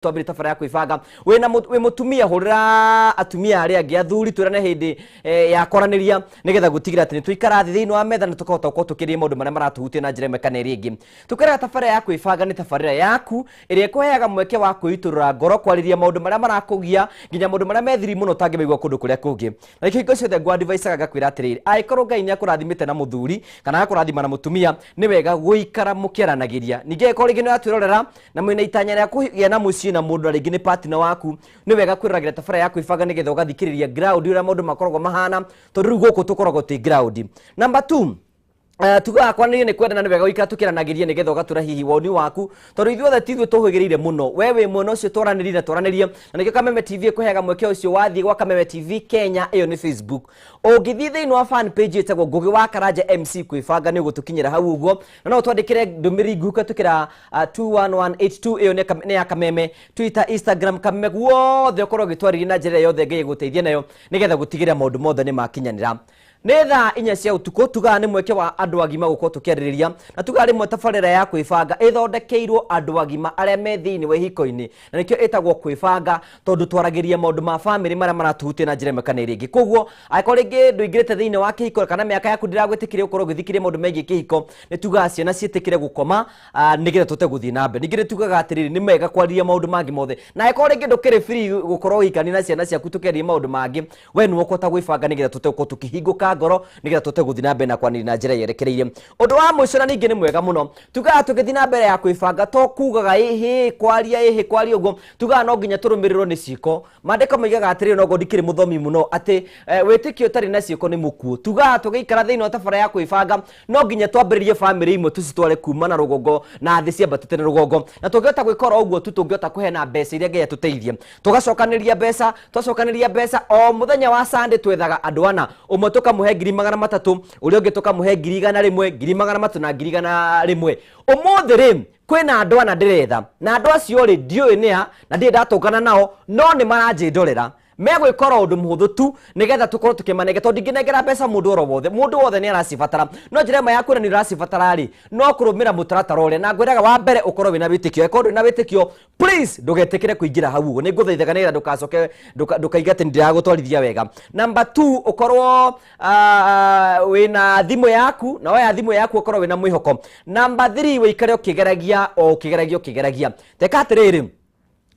Twambire tabara ya kwibanga wina wi mutumia hurira atumia aria angi athuri twirane hindi ya kwaranĩria nigetha gutigira ati nitwikara thi thiini wa metha na tukahota gukorwo tukiria maundu maria maratuhutia na njira ĩmwe kana ĩrĩa ĩngĩ. Tukĩraga tabara ya kwibanga nĩ tabarĩra yaku ĩrĩa ĩkũheaga mweke wa kwĩitũrũra ngoro kwarĩria maũndũ marĩa marakũgia nginya maũndũ marĩa me thiri mũno ũtangĩmaigua kũndũ kũrĩa kũngĩ. Na nĩkĩo hingo ciothe ngũ-advice-aga ngakwĩra atĩrĩrĩ, angĩkorwo Ngai nĩakũrathimĩte na mũthuri kana agakũrathima na mũtumia, nĩ wega gũikara mũkĩaranagĩria. Ningĩ angĩkorwo rĩngĩ nĩũratwĩrorera na mwĩna itanya rĩa kũgĩa na mũciĩ na mũndũ na rĩngĩ nĩ partner waku, nĩ wega kwĩroragĩra tabara ya kwĩbanga nĩgetha ũgathikĩrĩria ground ũrĩa maũndũ makoragwo mahana, tondũ rĩu gũkũ tũkoragwo twĩ ground. Number 2, tugaga kwanĩria nĩ kwendana, nĩ wega gũikara tũkĩaranagĩria nĩgetha ũgatũra hihi woni waku, tondũ ithuothe ti ithuĩ tũhĩgĩrĩire mũno. We wĩ mwena ũcio twaranĩrie na twaranĩrie, na nĩkĩo Kameme TV ĩkũheaga mweke ũcio. Wathiĩ gwa Kameme TV Kenya, ĩyo nĩ Facebook, ũngĩthiĩ thĩinĩ wa fan page ĩtagwo Ngugi wa Karanja MC kwĩbanga, nĩ ũgũtũkinyĩra hau ũguo, na no ũtwandĩkĩre ndũmĩrĩri nguhĩ kũhetũkĩra 21182, ĩyo nĩ ya Kameme. Twitter, Instagram, Kameme guothe ũkorwo ũgĩtwarĩria na njĩra yothe Ngai egũteithia nayo nĩgetha gũtigĩrĩra maũndũ mothe nĩ makinyanĩra. Nĩ thaa 4 cia ũtukũ, tugaga nĩ mweke wa andũ agima gũkorwo tũkĩarĩrĩria, na tugaga rĩmwe tabarĩra ya kwĩbanga ĩthondekeirwo andũ agima arĩa me thĩinĩ wa ihiko-inĩ, na nĩkĩo ĩtagwo kwĩbanga, tondũ twaragĩria maũndũ ma bamĩrĩ marĩa maratuhutia na njĩra ĩmwe kana ĩrĩa ĩngĩ. Koguo angĩkorwo rĩngĩ ndũingĩrĩte thĩinĩ wa kĩhiko kana mĩaka yaku ndĩragwĩtĩkĩria gũkorwo ũgĩthikĩrĩria maũndũ megiĩ kĩhiko, nĩ tugaga ciana ciĩtĩkĩre gũkoma, nĩgetha tũhote gũthiĩ na mbere. Ningĩ nĩ tugaga atĩrĩrĩ, nĩ mega kwarĩria maũndũ mangĩ mothe, na angĩkorwo rĩngĩ ndũkĩrĩ free gũkorwo ũgĩikarania na ciana ciaku tũkĩaria maũndũ mangĩ, we nĩwe ũkũhota gwĩbanga nĩgetha tũhote gũkorwo tũkĩhingũka ngoro nĩgetha tũhote gũthiĩ na mbere na kwanĩria na njĩra yerekereirie. Ũndũ wa mũico na ningĩ nĩ mwega mũno, tugaga tũgĩthiĩ na mbere ya kwĩbanga to kugaga ĩhĩ kwaria ĩhĩ kwaria ũguo, tugaga no nginya tũrũmĩrĩrwo nĩ ciĩko. Maandĩko moigaga atĩrĩrĩ, noguo ndikĩrĩ mũthomi mũno, atĩ wĩtĩkio ũtarĩ na ciĩko nĩ mũkuũ. Tugaga tũgĩikara thĩinĩ wa tabara ya kwĩbanga no nginya twambĩrĩrie bamĩrĩ imwe tũcitware kuma na rũgongo na thĩ ciambatĩte na rũgongo, na tũngĩhota gwĩka oro ũguo tu tũngĩhota kũheana mbeca iria Ngai atũteithie. Tũgacokanĩrĩria mbeca, twacokanĩrĩria mbeca o mũthenya wa Sunday twethaga andũ ana, ũmwe tũkamũhe 300,000, ũrĩa ũngĩ tũkamũhe 100,000, 300,000 na 100,000. Ũmũthĩ rĩ kwĩna andũ ana ndĩretha, na andũ acio rĩ ndiũĩ nĩa na ndirĩ ndatũngana nao, no nĩ maranjĩndorera megwĩka oro ũndũ mũhũthũ tu nĩgetha tũkorwo tũkĩmanengera, tondũ ndingĩnengera mbeca mũndũ oro wothe, mũndũ wothe nĩ aracibatara, no njĩra ĩmwe ya kuona nĩ ũracibatara rĩ no kũrũmĩra mũtaratara ũrĩa, na ngwĩraga wa mbere ũkorwo wĩna wĩtĩkio. Angĩkorwo ndũrĩ na wĩtĩkio, please ndũgetĩkĩre kũingĩra hau ũguo, nĩ ngũthaithaga nĩgetha ndũgacoke ndũkaiga atĩ nĩndĩragũtwarithia wega. Number 2, ũkorwo wĩna thimũ yaku, na woya thimũ yaku ũkorwo wĩna mwĩhoko. Number 3, wĩikare ũkĩgeragia o ũkĩgeragia ũkĩgeragia. Teka atĩrĩrĩ,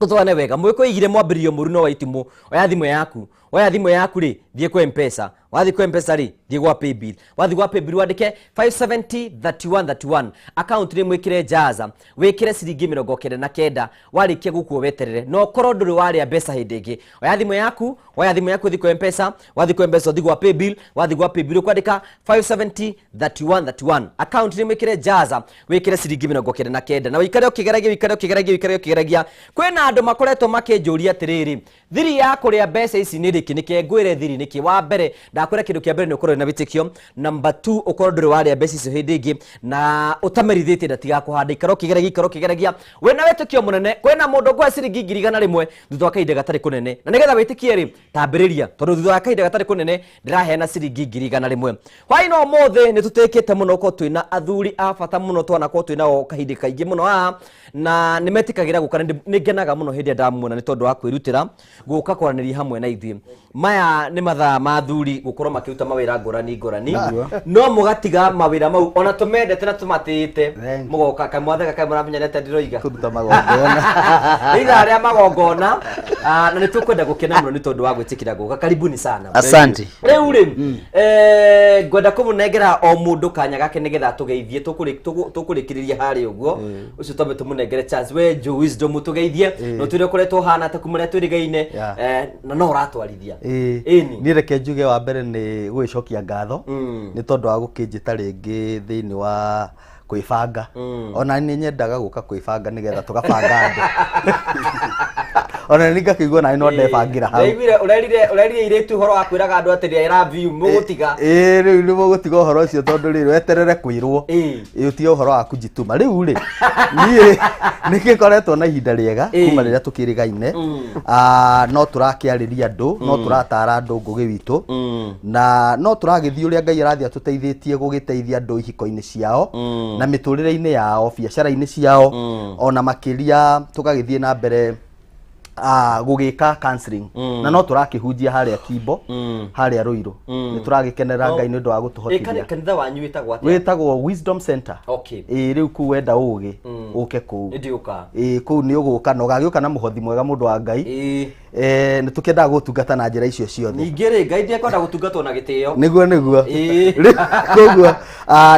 tũtwarane wega, mwĩkũ igire mwambĩrĩrio mũru no wa itimũ. Oya thimũ yaku, oya thimũ yaku rĩ, thiĩ kwa M-Pesa, wathiĩ kwa M-Pesa rĩ, thiĩ gwa Paybill, wathiĩ gwa Paybill wandĩke 570 31 31, account nĩ mwĩkĩre Jaza, wĩkĩre ciringi 99, warĩkia gũkuo weterere, na ũkorwo ndũrĩ warĩa mbeca hĩndĩ ĩngĩ. Oya thimũ yaku, oya thimũ yaku ũthiĩ kwa M-Pesa, wathiĩ kwa M-Pesa ũthiĩ gwa Paybill, wathiĩ gwa Paybill ũkwandĩka 570 31 31, account nĩ mwĩkĩre Jaza, wĩkĩre ciringi 99, na wĩikare ũkĩgeragia, wĩikare ũkĩgeragia, wĩikare ũkĩgeragia. Kwĩna andũ makoretwo makĩnjũria atĩrĩrĩ, thiri ya kũrĩa mbeca ici nĩ rĩkĩ? Nĩkĩ ngwĩre thiri nĩkĩ? Wa mbere ndakwĩra kĩndũ kĩa mbere nĩ ũkorwo na wĩtĩkio. Number 2, ũkorwo ndũrĩ warĩa mbeca icio hĩndĩ ĩngĩ na ũtamerithĩtie ndatigakũhanda. Ikara ũkĩgeragia, ikara ũkĩgeragia wĩna wĩtĩkio mũnene. Kwĩna mũndũ ũkũhe ciringi 100,000 thutha wa kahinda gatarĩ kũnene, na nĩgetha wĩtĩkie rĩ, tambĩrĩria, tondũ thutha wa kahinda gatarĩ kũnene ndĩraheana ciringi 100,000. Hwaĩ-inĩ wa ũmũthĩ nĩ tũtĩkĩte mũno gũkorwo twĩna athuri a bata mũno, twanakorwo twĩnao kahinda kaingĩ mũno haha, na nĩ metĩkagĩra gũka, na nĩ ngenaga mũno hĩndĩ ĩrĩa ndamuona nĩ tondũ wa kwĩrutĩra gũka kwaranĩria hamwe na ithuĩ. Maya nĩ mathaa ma athuri gũkorwo makĩruta mawĩra ngũrani ngũrani, no mũgatiga mawĩra mau ona tũmendete na tũmatĩĩte, mũgoka kamwathega kaĩ mũramenya nĩ atĩa ndĩroiga. Kũruta magongona. Nĩ ithaa rĩa magongona, na nĩ tũkwenda gũkena mũno nĩ tondũ wa gwĩtĩkĩra gũka. Karibuni sana. Asante. Rĩu rĩ, ngwenda kũmũnengera o mũndũ kanya gake nĩgetha tũgeithie, tũkũrĩkĩrĩria harĩa ũguo. Ũcio twambe tũmũnengere chance. We Joe Wisdom tũgeithie, na ũtwĩre ũkoretwo ũhana ta kuma rĩrĩa twĩrĩgaine, na no ũratwarithia. Ĩni. Niĩ reke njuge wa mbere nĩ gũgĩcokia ngatho nĩ tondũ wa gũkĩnjĩta rĩngĩ thĩinĩ wa kwĩbanga. Ona nĩ nyendaga gũka kwĩbanga nĩgetha tũgabanga andũ. Ona nĩ ngakĩigua nawe no ndebangĩra hau. Ndaiguire ũrerire airĩtu ũhoro wa kwĩraga andũ atĩ I love you, mũgũtiga. Ĩĩ, rĩu nĩ mũgũtiga ũhoro ũcio tondũ rĩrĩ weterere kwĩrwo. Ĩĩ, ũtige ũhoro wa kũnjituma. Rĩu rĩ, niĩ nĩ gĩkoretwo na ihinda rĩega kuma rĩrĩa tũkĩrĩgaine. No tũrakĩarĩria andũ, no tũratara andũ Ngũgĩ witũ. Na no tũragĩthiĩ ũrĩa Ngai arathiĩ atũteithĩtie gũgĩteithia andũ ihiko-inĩ ciao na mĩtũrĩre-inĩ yao, biacara-inĩ ciao, ona makĩria tũgagĩthiĩ na mbere. Gũgĩka counseling na no tũrakĩhunjia harĩa Kimbo, harĩa Ruiru. Nĩ tũragĩkenera Ngai nĩ ũndũ wa gũtũhotithia. Kanitha wanyu wĩtagwo atĩa? Wĩtagwo Wisdom Center. Ĩĩ, rĩu kũu wenda ũgĩ ũke kũu. Nĩ ndiũka. Ĩĩ, kũu nĩ ũgũka na ũgagĩũka na mũhothi mwega, mũndũ wa Ngai. Nĩ tũkĩendaga gũtungata na njĩra icio ciothe. Ningĩ rĩ, Ngai ndiekwenda gũtungatwo na gĩtĩo. Nĩguo. Rĩu, koguo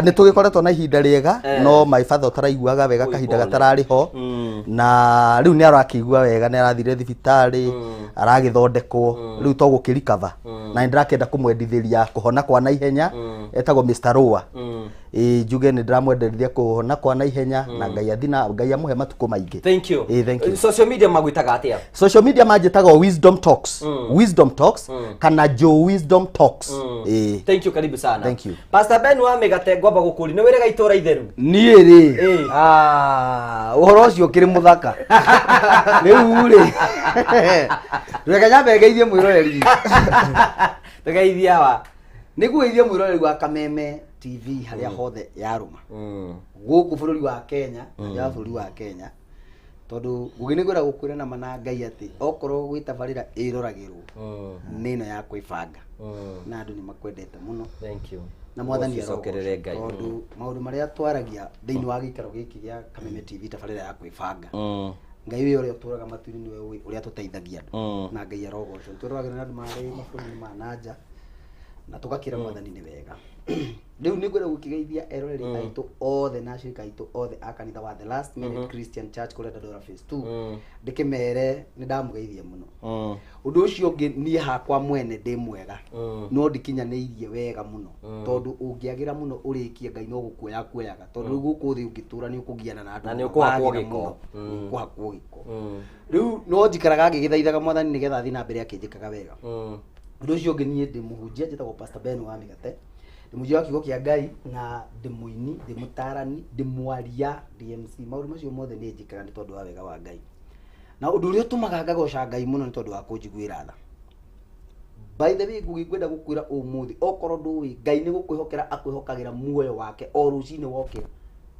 nĩ tũgĩkoretwo na ihinda rĩega, no my father ũtaraiguaga wega Oi, kahinda pole. gatararĩ ho, na rĩu nĩ arakĩigua wega, nĩ arathire thibitarĩ, aragĩthondekwo, rĩu to gũkĩrikava, na nĩ ndĩrakĩenda kũmwendithĩria kũhona kwa naihenya. Etagwo Mr. Rua. Ĩĩ, njuge nĩ ndĩramwenderia kũhona kwa naihenya na Ngai athina, Ngai amũhe matukũ maingĩ. Thank you. Ĩĩ, thank you. Social media magwĩtaga atĩa? Social media manjĩtagwo Wisdom Talks, Wisdom Talks kana Joe Wisdom Talks. Ĩĩ. Thank you, karibu sana. Thank you. Pastor Ben wa Mĩgate, ngwamba gũkũri nĩ wĩrĩga itũra itheru. Niĩ rĩ, ũhoro ũcio ũkĩrĩ mũthaka. Rĩu rĩ, reke nyambe ngeithie mwĩroreri. Tũgeithia wa. Nĩ ngũgeithia mwĩroreri wa Kameme TV harĩa hothe yarũma gũkũ bũrũri wa Kenya na nja wa bũrũri wa Kenya, tondũ Ngũgĩ nĩ ngwenda gũkwĩra nama na Ngai atĩ okorwo gwĩ tabarĩra ĩroragĩrwo nĩ ĩno ya kwĩbanga, na andũ nĩ makwendete mũno. Thank you. Na Mwathani Ũcokerere Ngai. tondũ maũndũ marĩa twaragia thĩinĩ wa gĩikaro gĩkĩ gĩa Kameme TV, tabarĩra ya kwĩbanga, Ngai ũyũ ũrĩa ũtũraga matu-inĩ nĩwe ũĩ ũrĩa tũteithagia andũ, na Ngai arogocwo. Twĩroragĩra na andũ marĩ mabũrũri ma nanja na tũgakĩra Mwathani nĩ wega. Rĩu nĩ ngwenda gũkĩgeithia eroreri aitũ othe na ashirika aitũ othe a kanitha wa The Last Minute Christian Church kũrĩa Dandora Phase 2, ndĩkĩmere nĩ ndamũgeithia mũno. Ũndũ ũcio ũngĩ, niĩ hakwa mwene ndĩ mwega, no ndikinyanĩirie wega mũno, tondũ ũngĩagĩra mũno ũrĩkie, Ngai no gũkuoya akuoyaga, tondũ rĩu gũkũ thĩ ũngĩtũra nĩ ũkũgiana na andũ Na nĩ mũno, ũkũhakwo wagĩra gĩko. mũno, nĩ ũkũhakwo gĩko. Rĩu no njikaraga ngĩgĩthaithaga Mwathani nĩgetha athiĩ na mbere akĩnjĩkaga wega. Ũndũ ũcio ũngĩ, niĩ ndĩ mũhunjia, njĩtagwo Pastor Ben wa Mĩgate, ndĩ mũhunjia wa kiugo kĩa Ngai na ndĩ mũini, ndĩ mũtarani, ndĩ mwaria, ndĩ MC. Maũndũ macio mothe nĩ njĩkaga nĩ tondũ wa wega wa Ngai, na ũndũ ũrĩa ũtũmaga ngagoca Ngai mũno nĩ tondũ wa kũnjiguĩra tha. By the way, Ngugi, ngwenda gũkwĩra ũmũthĩ, okorwo ndũĩ, Ngai nĩ gũkwĩhokera akwĩhokagĩra muoyo wake o rũcinĩ wokĩra.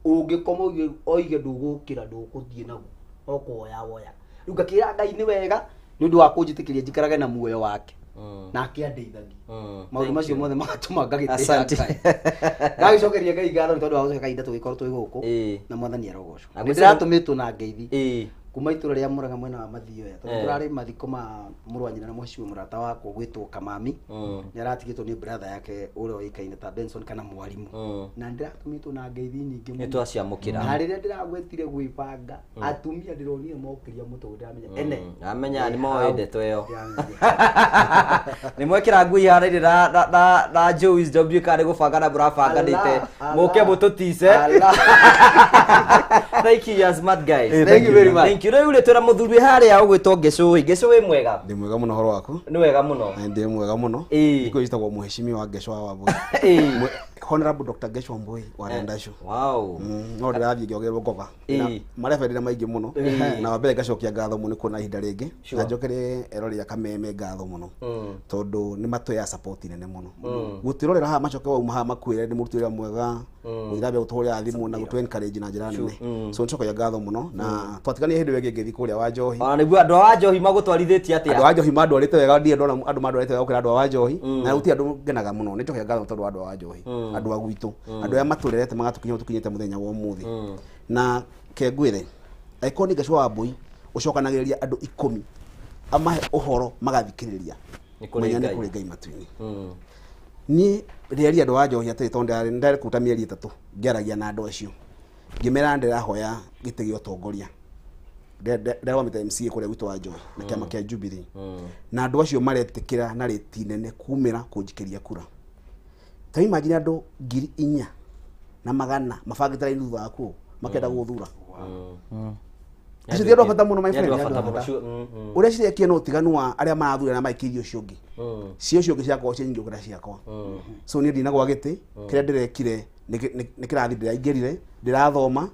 Ũngĩkoma oige ndũgũkĩra, ndũkũthiĩ naguo, no kuoya woya. Rĩu ngakĩra Ngai nĩ wega nĩ ũndũ wa kũnjĩtĩkĩria njikarage na muoyo wake na akĩandeithagia. Maũndũ macio mothe magatũma ngagĩtĩĩa Asante. Ngai, ngagĩcokeria Ngai ngatho nĩ tondũ wa gũcoka kahinda tũgĩkorwo twĩ gũkũ, na Mwathani arogocwo. Na Nĩ ndĩratũmĩtwo na ngeithi kuma itũra rĩa Mũrang'a mwena wa Mathioya, tondũ tũrarĩ mathiko ma mũrũ wa nyina na mũciĩ mũrata wakwa gwĩtwo Kamami. Nĩ aratigĩtwo nĩ brother yake ũrĩa ũĩkaine ta Benson kana Mwarimũ, na ndĩratũmĩtwo na ngeithi nyingĩ Nĩ mũno. twaciamũkĩra. Na rĩrĩa ndĩragwetire gwĩbanga, atumia ndĩronire mokĩria mũtwe, ndĩramenya ene. Amenya nĩ moĩ ndeto ĩyo. Ndĩramenya. Nĩ mwekĩra ngui ihanaine na Joe Wisdom, ndiũĩ kana nĩ gũbanga na mũrabanganĩte. Allah, Mũke Allah. mũtũtice. Allah. Thank you, you are smart guys. Thank you very much. Thank you. Rĩu rĩ, twĩna mũthuri harĩa ũgwĩtwo Ngĩcũĩ. Ngĩcũĩ, wĩ mwega? Ndĩ mwega mũno, horo waku? Nĩ wega mũno. Na ndĩ mwega mũno. Thikũ ici njĩtagwo mũheshimiwa Ngecwa wa Mbui. Honorable Dr. Ngecwa Mbui wa Randashu. No ndĩrathiĩ ngĩongererwo ngoga mareberire maingĩ mũno, na wa mbere ngacokia ngatho mũno nĩ kuona ihinda rĩngĩ, na njokerie erori a Kameme ngatho mũno, tondũ nĩ matũheaga support nene mũno gũtwĩrorera haha, macoke wauma haha makwĩre nĩ mũruti wĩra mwega, gũthiĩ na mbere gũtũhũrĩra thimũ na gũtũ encourage na njĩra nene. So nĩcokagia ngatho mũno, na twatiganire hĩndĩ ĩyo ĩngĩ ngĩthiĩ kũrĩa wa njohi. Ona nĩguo andũ a Wanjohi magũtwarithĩtie Andũ atĩa? a Njohi mandwarĩte wega, ndirĩ ndona andũ mandwarĩte wega gũkĩra andũ a Wanjohi, na gũtirĩ andũ ngenaga mũno. Nĩ njokagia ngatho tondũ wa andũ a Wanjohi, andũ a gwitũ, andũ arĩa matũrerete magatũkinyia tũkinyĩte mũthenya wa ũmũthĩ. Na ke ngwĩre, angĩkorwo nĩ Ngacũa wa Mbũi ũcokanagĩrĩria andũ 10 amahe ũhoro magathikĩrĩria, Nĩ kũrĩ menya nĩ Ngai. kũrĩ Ngai matu-inĩ. Niĩ rĩaria andũ a Njohi atĩrĩ, tondũ ndarĩ kũu ta mĩeri 3 ngĩaragia na andũ acio, ngĩmera ndĩrahoya gĩtĩ gĩa ũtongoria, ndĩrarũgamĩte MCA kũrĩa gwitũ wa Njohi na kĩama kĩa Jubilee, na andũ acio maretĩkĩra na rĩti nene kumĩra kũnjikĩria kura. Ta imagine andũ 4,100 mabangĩte raini thutha waku makĩenda gũgũthura. Acio ti andũ a bata mũno, my Nĩ friend. andũ a bata mũno. Sure. Ũrĩa cirekia no ũtiganu wa arĩa marathura na maikĩirie ũcio ũngĩ, cio ũcio ũngĩ ciakorwo ciĩ nyingĩ gũkĩra ciakwa. So niĩ ndinagwa gĩtĩ kĩrĩa ndĩrekire nĩ kĩrathi ndĩraingĩrire, ndĩrathoma,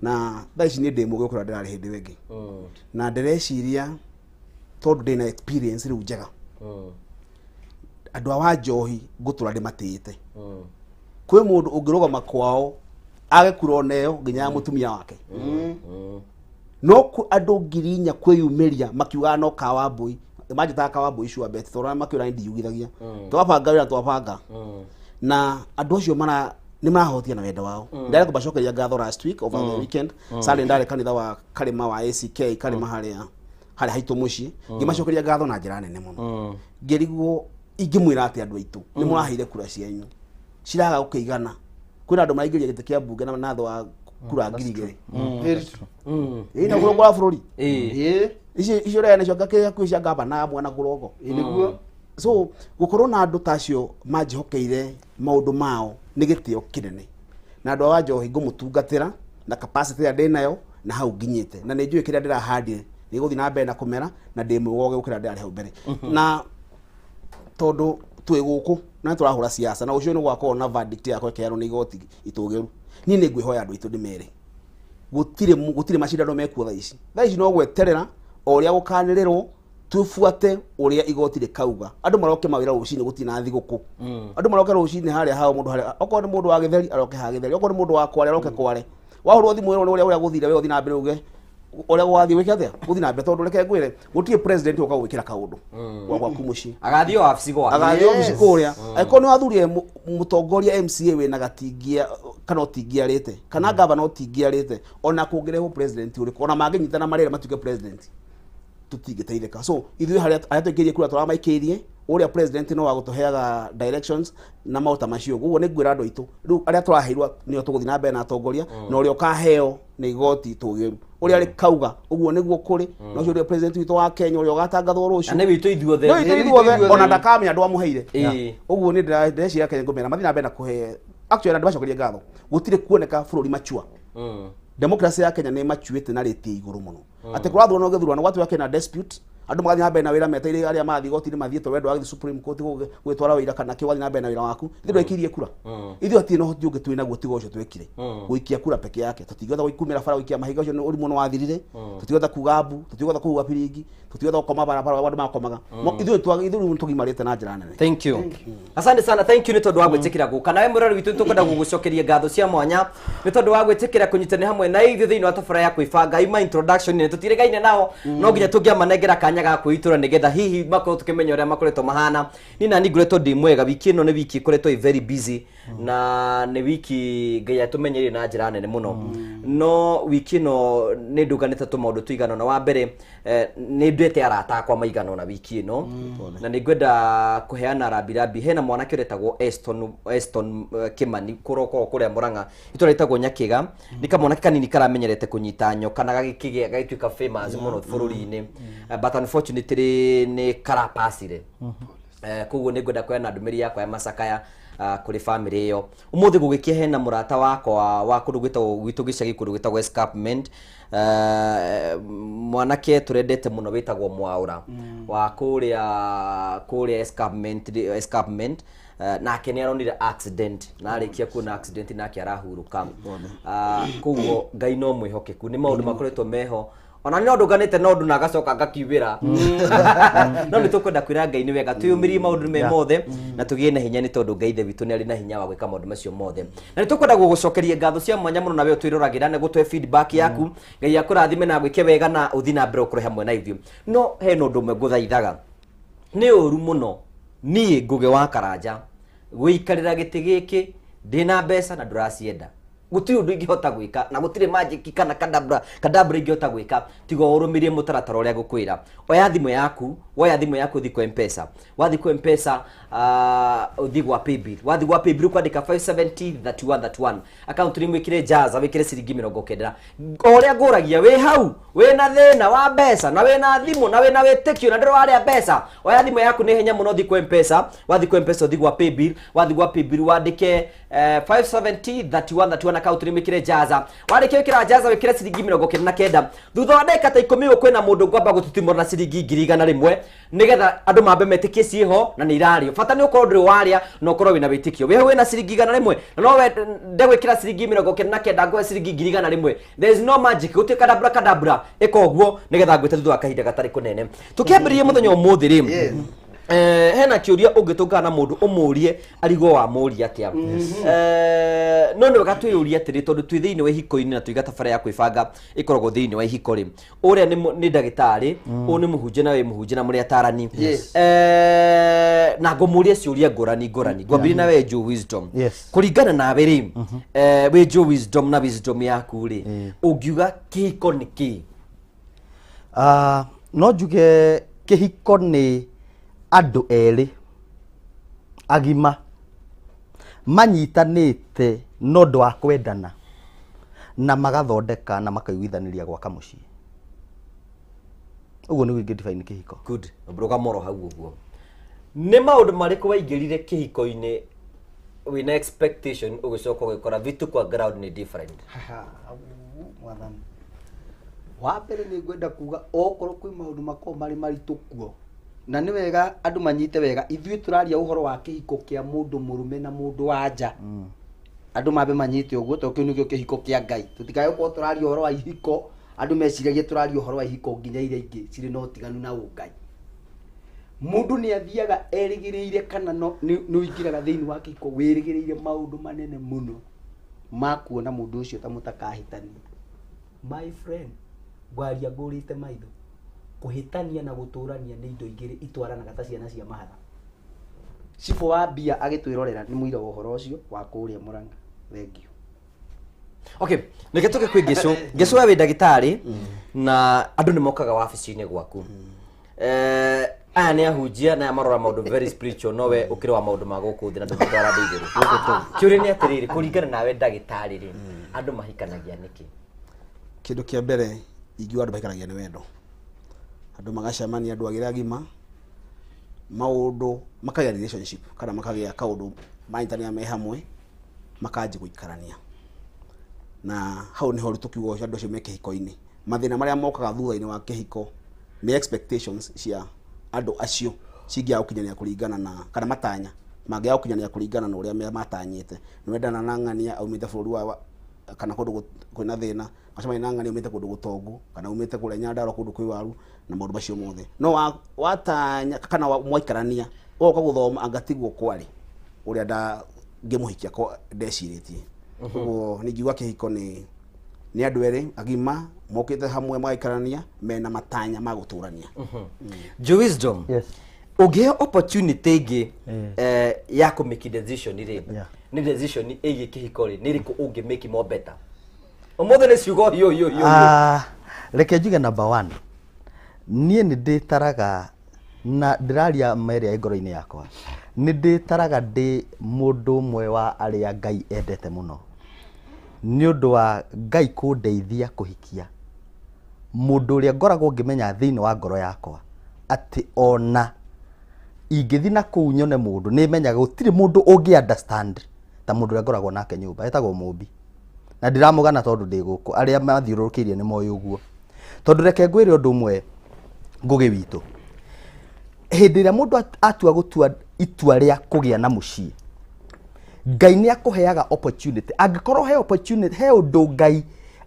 na thaa ici niĩ ndĩ mũgĩ gũkĩra ndĩrarĩ hĩndĩ ĩyo ĩngĩ, na ndĩreciria tondũ ndĩna experience rĩu njega, andũ a Wanjohi ngũtũra ndĩmatĩĩte. Kwĩ mũndũ ũngĩrũgama kwao age kura oneyo nginya ya mũtumia wake. No andũ 4,000 kwĩyumĩria makiugaga no Kawambui, manjĩtaga Kawambui sure bet, tondũ makĩũra ndiyugithagia. Twabanga wĩra twabanga. Na andũ acio mara nĩ marahotia na wendo wao. Ndarĩ kũmacokeria ngatho last week over the weekend. Sunday ndarĩ kanitha wa Karĩma wa ACK Karĩma harĩa harĩa haitũ mũciĩ, ngĩmacokeria ngatho na njĩra nene mũno. Ngĩrigwo ingĩmwĩra atĩ andũ aitũ nĩ mũraheire kura cianyu ciraga gũkĩigana. Kwĩna andũ maraingĩria gĩtĩ kĩa mbunge na thĩ wa kura 2,000. Very true. Ĩĩ na kũrongora bũrũri. Ĩĩ. Icio rĩa nĩcio ngakĩrĩa cia gavana mwana kũrongo. Ĩĩ nĩguo. So gũkorwo na andũ ta acio manjĩhokeire maũndũ mao nĩ gĩtĩo kĩnene. Na andũ a Wanjohi ngũmũtungatĩra na capacity ĩrĩa ndĩnayo na hau nginyĩte, na nĩ njũĩ kĩrĩa ndĩrahandire nĩ gũthiĩ na mbere na kũmera, na ndĩ mwĩgoge gũkĩra ndĩrarĩ hau mbere. Na tondũ twĩ gũkũ na tũrahũra siasa, na ũcio nĩ gwakorwo na verdict yakwa ĩkĩheanwo nĩ igoti itũgĩru, niĩ nĩ ngwĩhoya andũ aitũ ndĩmere gũtirĩ macindano mekuo thaa ici. Thaa ici no gweterera o ũrĩa gũkanĩrĩrwo, tubuate ũrĩa igoti rĩkauga. Andũ maroke mawĩra rũcinĩ, gũtirĩ na thigũkũ. Andũ maroke rũcinĩ harĩa hao mũndũ harĩa, okorwo nĩ mũndũ wa gĩtheri aroke ha gĩtheri, okorwo nĩ mũndũ wa kware aroke kware. Wahũrwo thimũ ĩrwo nĩ ũrĩa gũthire, we ũthiĩ na mbere uge ũrĩa gwathiĩ wĩke atĩa, gũthiĩ na mbere, tondũ reke ngwĩre gũtirĩ president ũka gwĩkĩra kaũndũ gwa gwaku mũciĩ. Agathiĩ wabici gwake. Agathiĩ wabici kũrĩa. Angĩkorwo nĩ wathurire mũtongoria MCA wĩna gatingia kana ũtingĩarĩte, kana gavana ũtingĩarĩte, ona kũngĩrehwo president ũrĩkũ, ona mangĩnyitana marĩre matuĩke president, tũtingĩteithĩka. So ithuĩ harĩa twaikĩirie kura tũramaikĩirie, ũrĩa president no wa gũtũheaga directions na maũndũ ta macio. Ũguo nĩ ngwĩra andũ aitũ rĩu arĩa tũraheirwo nĩo tũgũthiĩ na mbere na atongoria, na ũrĩa ũkaheo nĩ igoti tũgĩru ũrĩa rĩkauga ũguo nĩguo kũrĩ, na ũcio ũrĩa president witũ wa Kenya ũrĩa ũgatangathwo rũciũ Na nĩ witũ ithuothe. Nĩ witũ ithuothe, ona ndakamenya andũ amũheire. Ũguo nĩ ndĩreciria Kenya ngũmera mathiĩ na mbere na kũhe actually andũ macokerie ngatho. Gũtirĩ kuoneka bũrũri machua. Democracy ya Kenya nĩ machuĩte na rĩti igũrũ mũno. Atĩ kũrathurwo gĩthurano gwatuĩka kĩna dispute, andũ magathiĩ na mbere na wĩra metereire arĩa mathiĩ igoti-inĩ mathiĩ tondũ wendwa wathiĩ Supreme Court gwĩtwara wĩira kana kĩ, ũgathiĩ na mbere na wĩra waku. Ithuĩ ndwaikirie kura. Ithuĩ hatirĩ na ũhoti ũngĩ twĩ naguo tiga ũcio twekire. Gũikia kura peke yake. Tũtingĩhota gũikumĩra bara gũikia mahiga, ũcio nĩ ũrimũ nĩ wathirire. Tũtingĩhota kuga mbu, tũtingĩhota kũhuha biringi, tũtingĩhota gũkoma barabara andũ makomaga. Ithuĩ rĩu nĩtũgimarĩte na njĩra nene. Thank you. Asante sana, thank you nĩ tondũ wa gwĩtĩkĩra gũka. Nawe mũrori witũ nĩtũkwenda gũgũcokeria ngatho cia mwanya nĩ tondũ wa gwĩtĩkĩra kũnyitanĩra hamwe na ithuĩ thĩinĩ wa tabarĩra ya kwĩbanga. Ima introduction nĩ tũtirĩgaine nao, no nginya tũngĩamanengera kanya ga kwĩitũra nĩgetha hihi makorwo tũkĩmenya ũrĩa makoretwo mahana. Niĩ nani ngoretwo ndĩ mwega, wiki ĩno nĩ wiki ĩkoretwo ĩ very busy, na nĩ wiki Ngai atũmenyeire na njĩra nene mũno. No wiki ĩno nĩ ndũnganĩte tũmaũndũ tũigana ũna. Wa mbere, nĩ ndwete arata akwa maigana ũna wiki ĩno, na nĩ ngwenda kũheana rambirambi. Hena mwanake ũretagwo Eston Kimani kũroko kũrĩa Murang'a, itũra rĩtagwo Nyakĩga. Nĩ kamwanake kanini karamenyerete kũnyita nyoka na gagĩkĩgĩa gagĩtuĩka famous mũno bũrũri-inĩ. But unfortunately nĩ karapacire. Koguo nĩ ngwenda kũheana ndũmĩrĩri yakwa ya macakaya kũrĩ family ĩyo. Ũmũthĩ gũgĩkĩa hena mũrata wakwa wa kũndũ gwĩtagwo gwitũ gĩcagi kũndũ gwĩtagwo Escarpment. Mwanake tũrendete mũno wĩtagwo Mwaũra wa kũrĩa Escarpment. Nake nĩ aronire accident, na arĩkia kuona accident nake arahurũka. Koguo Ngai no mwĩhokeku, nĩ maũndũ makoretwo meho. Ona nĩ ndũnganĩte na ũndũ na agacoka ngakiumbĩra. No nĩ tũkwenda kwĩra Ngai nĩ wega, twĩyũmĩrie maũndũ me mothe na tũgĩe na hinya, nĩ tondũ Ngai ithe witũ nĩ arĩ na hinya wa gwĩka maũndũ macio mothe. Na nĩ tũkwenda gũgũcokeria ngatho cia mwanya mũno na we ũtwĩroragĩra na gũtũhe feedback yaku. Ngai akũrathime na agwĩke wega na ũthiĩ na mbere ũkorwo hamwe na ithuĩ. No hena ũndũ ũmwe ngũthaithaga, nĩ ũru mũno niĩ Ngũgĩ wa Karanja gũikarĩra gĩtĩ gĩkĩ ndĩna mbeca na ndũracienda. Gũtirĩ ũndũ ingĩhota gwĩka na gũtirĩ magic kana kadabra ingĩhota gwĩka tiga ũrũmĩrie mũtaratara ũrĩa ngũkwĩra. Oya thimũ yaku, woya thimũ yaku ũthiĩ kwa M-Pesa. Wathiĩ kwa M-Pesa, ũthiĩ gwa Paybill. Wathiĩ gwa Paybill ũkwandĩka 570 31 31. Account nĩ wĩkĩre Jaza, wĩkĩre ciringi mĩrongo kenda. O ũrĩa ngũragia wĩ hau, wĩna thĩna wa mbeca na wĩna thimũ na wĩna wĩtĩkio na ndũrĩ warĩa mbeca. Oya thimũ yaku nĩ hinya mũno ũthiĩ kwa M-Pesa. Wathiĩ kwa M-Pesa ũthiĩ gwa Paybill. Wathiĩ gwa Paybill wandĩke 570 31 31 account nĩ wĩkĩre Jaza. Warĩkia wĩkĩra Jaza wĩkĩre ciringi mĩrongo kenda na kenda. Thutha wa ndagĩka ta ikũmi ũguo kwĩna mũndũ ngwamba gũtitimũra na ciringi ngiri igana rĩmwe nĩgetha andũ mambe metĩkie ciĩho na nĩ irarĩo. Bata nĩ ũkorwo ndũrĩ warĩa na ũkorwo wĩna wĩtĩkio. Wĩ hau wĩna ciringi igana rĩmwe na no wende gwĩkĩra ciringi mĩrongo kenda na kenda ngũhe ciringi ngiri igana rĩmwe. There is no magic, gũtirĩ kadabra kadabra, ĩka ũguo nĩgetha ngwĩte thutha wa kahinda gatarĩ kũnene. Tũkĩambĩrĩria mũthenya ũmũthĩ rĩ, Hena kĩũria ũngĩtũngana na mũndũ ũmũrie arigwo wamũria atĩa. No nĩ wega twĩyũrie atĩrĩ, tondũ twĩ thĩinĩ wa ihiko-inĩ na tũiga tabara ya kwĩbanga ĩkoragwo thĩinĩ wa ihiko rĩ, ũrĩa nĩ ndagĩtarĩ, ũyũ nĩ mũhunjia na wĩ mũhunjia na mũrĩ atarani. Na ngũmũria ciũria ngũrani ngũrani. Ngwambĩrĩria na we Joe Wisdom. Kũringana nawe rĩ, wĩ Joe Wisdom na wisdom yaku rĩ, ũngiuga kĩhiko nĩ kĩĩ? No njuge kĩhiko nĩ andũ erĩ agima manyitanĩte na ũndũ wa kwendana na magathondeka na makaiguithanĩria gwaka mũciĩ. Ũguo nĩguo ingĩ define kĩhiko. Good. Rũgamo ro hau ũguo. Nĩ maũndũ marĩkũ waingĩrire kĩhiko-inĩ wĩna expectation ũgĩcoka ũgĩkora vitu kwa ground nĩ different? Haha, au, mwathani. Wa mbere nĩ ngwenda kuga okorwo kwĩ maũndũ makoragwo marĩ maritũ kuo, na nĩ wega andũ manyite wega, ithuĩ tũraria ũhoro wa kĩhiko kĩa mũndũ mũrũme na mũndũ wa nja. Andũ mambe manyite ũguo, tondũ kĩu nĩkĩo kĩhiko kĩa Ngai. Tũtikae gũkorwo tũraria ũhoro wa ihiko, andũ meciragie tũraria ũhoro wa ihiko nginya iria ingĩ cirĩ na ũtiganu na ũngai. Mũndũ nĩ athiaga erĩgĩrĩire kana no nĩ ũingĩraga thĩinĩ wa kĩhiko wĩrĩgĩrĩire maũndũ manene mũno ma kuona mũndũ ũcio ta mũtakahĩtania. My friend, ngwaria ngũrĩte maitho, kũhĩtania na gũtũrania nĩ indo igĩrĩ itwaranaga ta ciana cia mahatha. Cibũ wa mbia agĩtwĩrorera nĩ mũira wa ũhoro ũcio wa kũrĩa Mũrang'a. Thank you. Okay, reke tũke kwĩ Ngĩcũ. Ngĩcũ we wĩ ndagĩtarĩ na andũ nĩ mokaga wabici-inĩ gwaku. Aya nĩ ahunjia na aya marora maũndũ very spiritual, no we ũkĩrĩ wa maũndũ ma gũkũ thĩ na ndũngĩtwara andũ igũrũ. Kĩũria nĩ atĩrĩrĩ, kũringana nawe ndagĩtarĩ rĩ, andũ mahikanagia nĩkĩ? Kĩndũ kĩa mbere ingiuga andũ mahikanagia nĩ wendo. Andũ magacemania, andũ agĩrĩ agima, maũndũ makagĩa relationship kana makagĩa kaũndũ manyitanĩra me hamwe, makanjia gũikarania. Na hau nĩho rĩu tũkiuga andũ acio me kĩhiko-inĩ. Mathĩna marĩa mokaga thutha-inĩ wa kĩhiko nĩ expectations cia andũ acio cingĩaga gũkinyanĩra kũringana na kana matanya mangĩaga gũkinyanĩra kũringana na ũrĩa matanyĩte. Nĩwendana na ng'ania aumĩte bũrũri wa kana kũndũ kwĩna thĩna, macemania na ng'ania aumĩte kũndũ gũtongu kana aumĩte kũrĩa Nyandarua kũndũ kwĩ waru na maũndũ macio mothe. No watanya kana mwaikarania ũgoka gũthoma anga tiguo kwarĩ ũrĩa ngĩmũhikia ndecirĩtie. Ũguo ningiuga kĩhiko nĩ andũ erĩ agima mokĩte hamwe magaikarania mena matanya ma gũtũrania. Joe Wisdom. Yes. Ũngĩheo opportunity ĩngĩ ya kũ make decision rĩ, nĩ decision ĩgiĩ kĩhiko rĩ, nĩ ĩrĩkũ ũngĩ make more better? Ũmũthĩ nĩ ciugo hiũ hiũ hiũ. Reke njuge number 1. Niĩ nĩ ndĩtaraga na ndĩraria merĩa ngoro-inĩ yakwa. Nĩ ndĩtaraga ndĩ mũndũ ũmwe wa arĩa Ngai endete mũno. Nĩ ũndũ wa Ngai kũndeithia kũhikia mũndũ ũrĩa ngoragwo ngĩmenya thĩinĩ wa ngoro yakwa atĩ ona ingĩthiĩ na kũu nyone mũndũ nĩ menyaga gũtirĩ mũndũ ũngĩ understand ta mũndũ ũrĩa ngoragwo nake nyũmba, etagwo Mũmbi. Na ndiramũgana tondũ ndĩ gũkũ, arĩa mathiũrũrũkĩirie nĩ moĩ ũguo. Tondũ reke ngwĩre ũndũ ũmwe Ngũgĩ witũ, hĩndĩ ĩrĩa mũndũ atua gũtua itua rĩa kũgĩa na mũciĩ, Ngai nĩ akũheaga opportunity. Angĩkorwo he opportunity, he ũndũ Ngai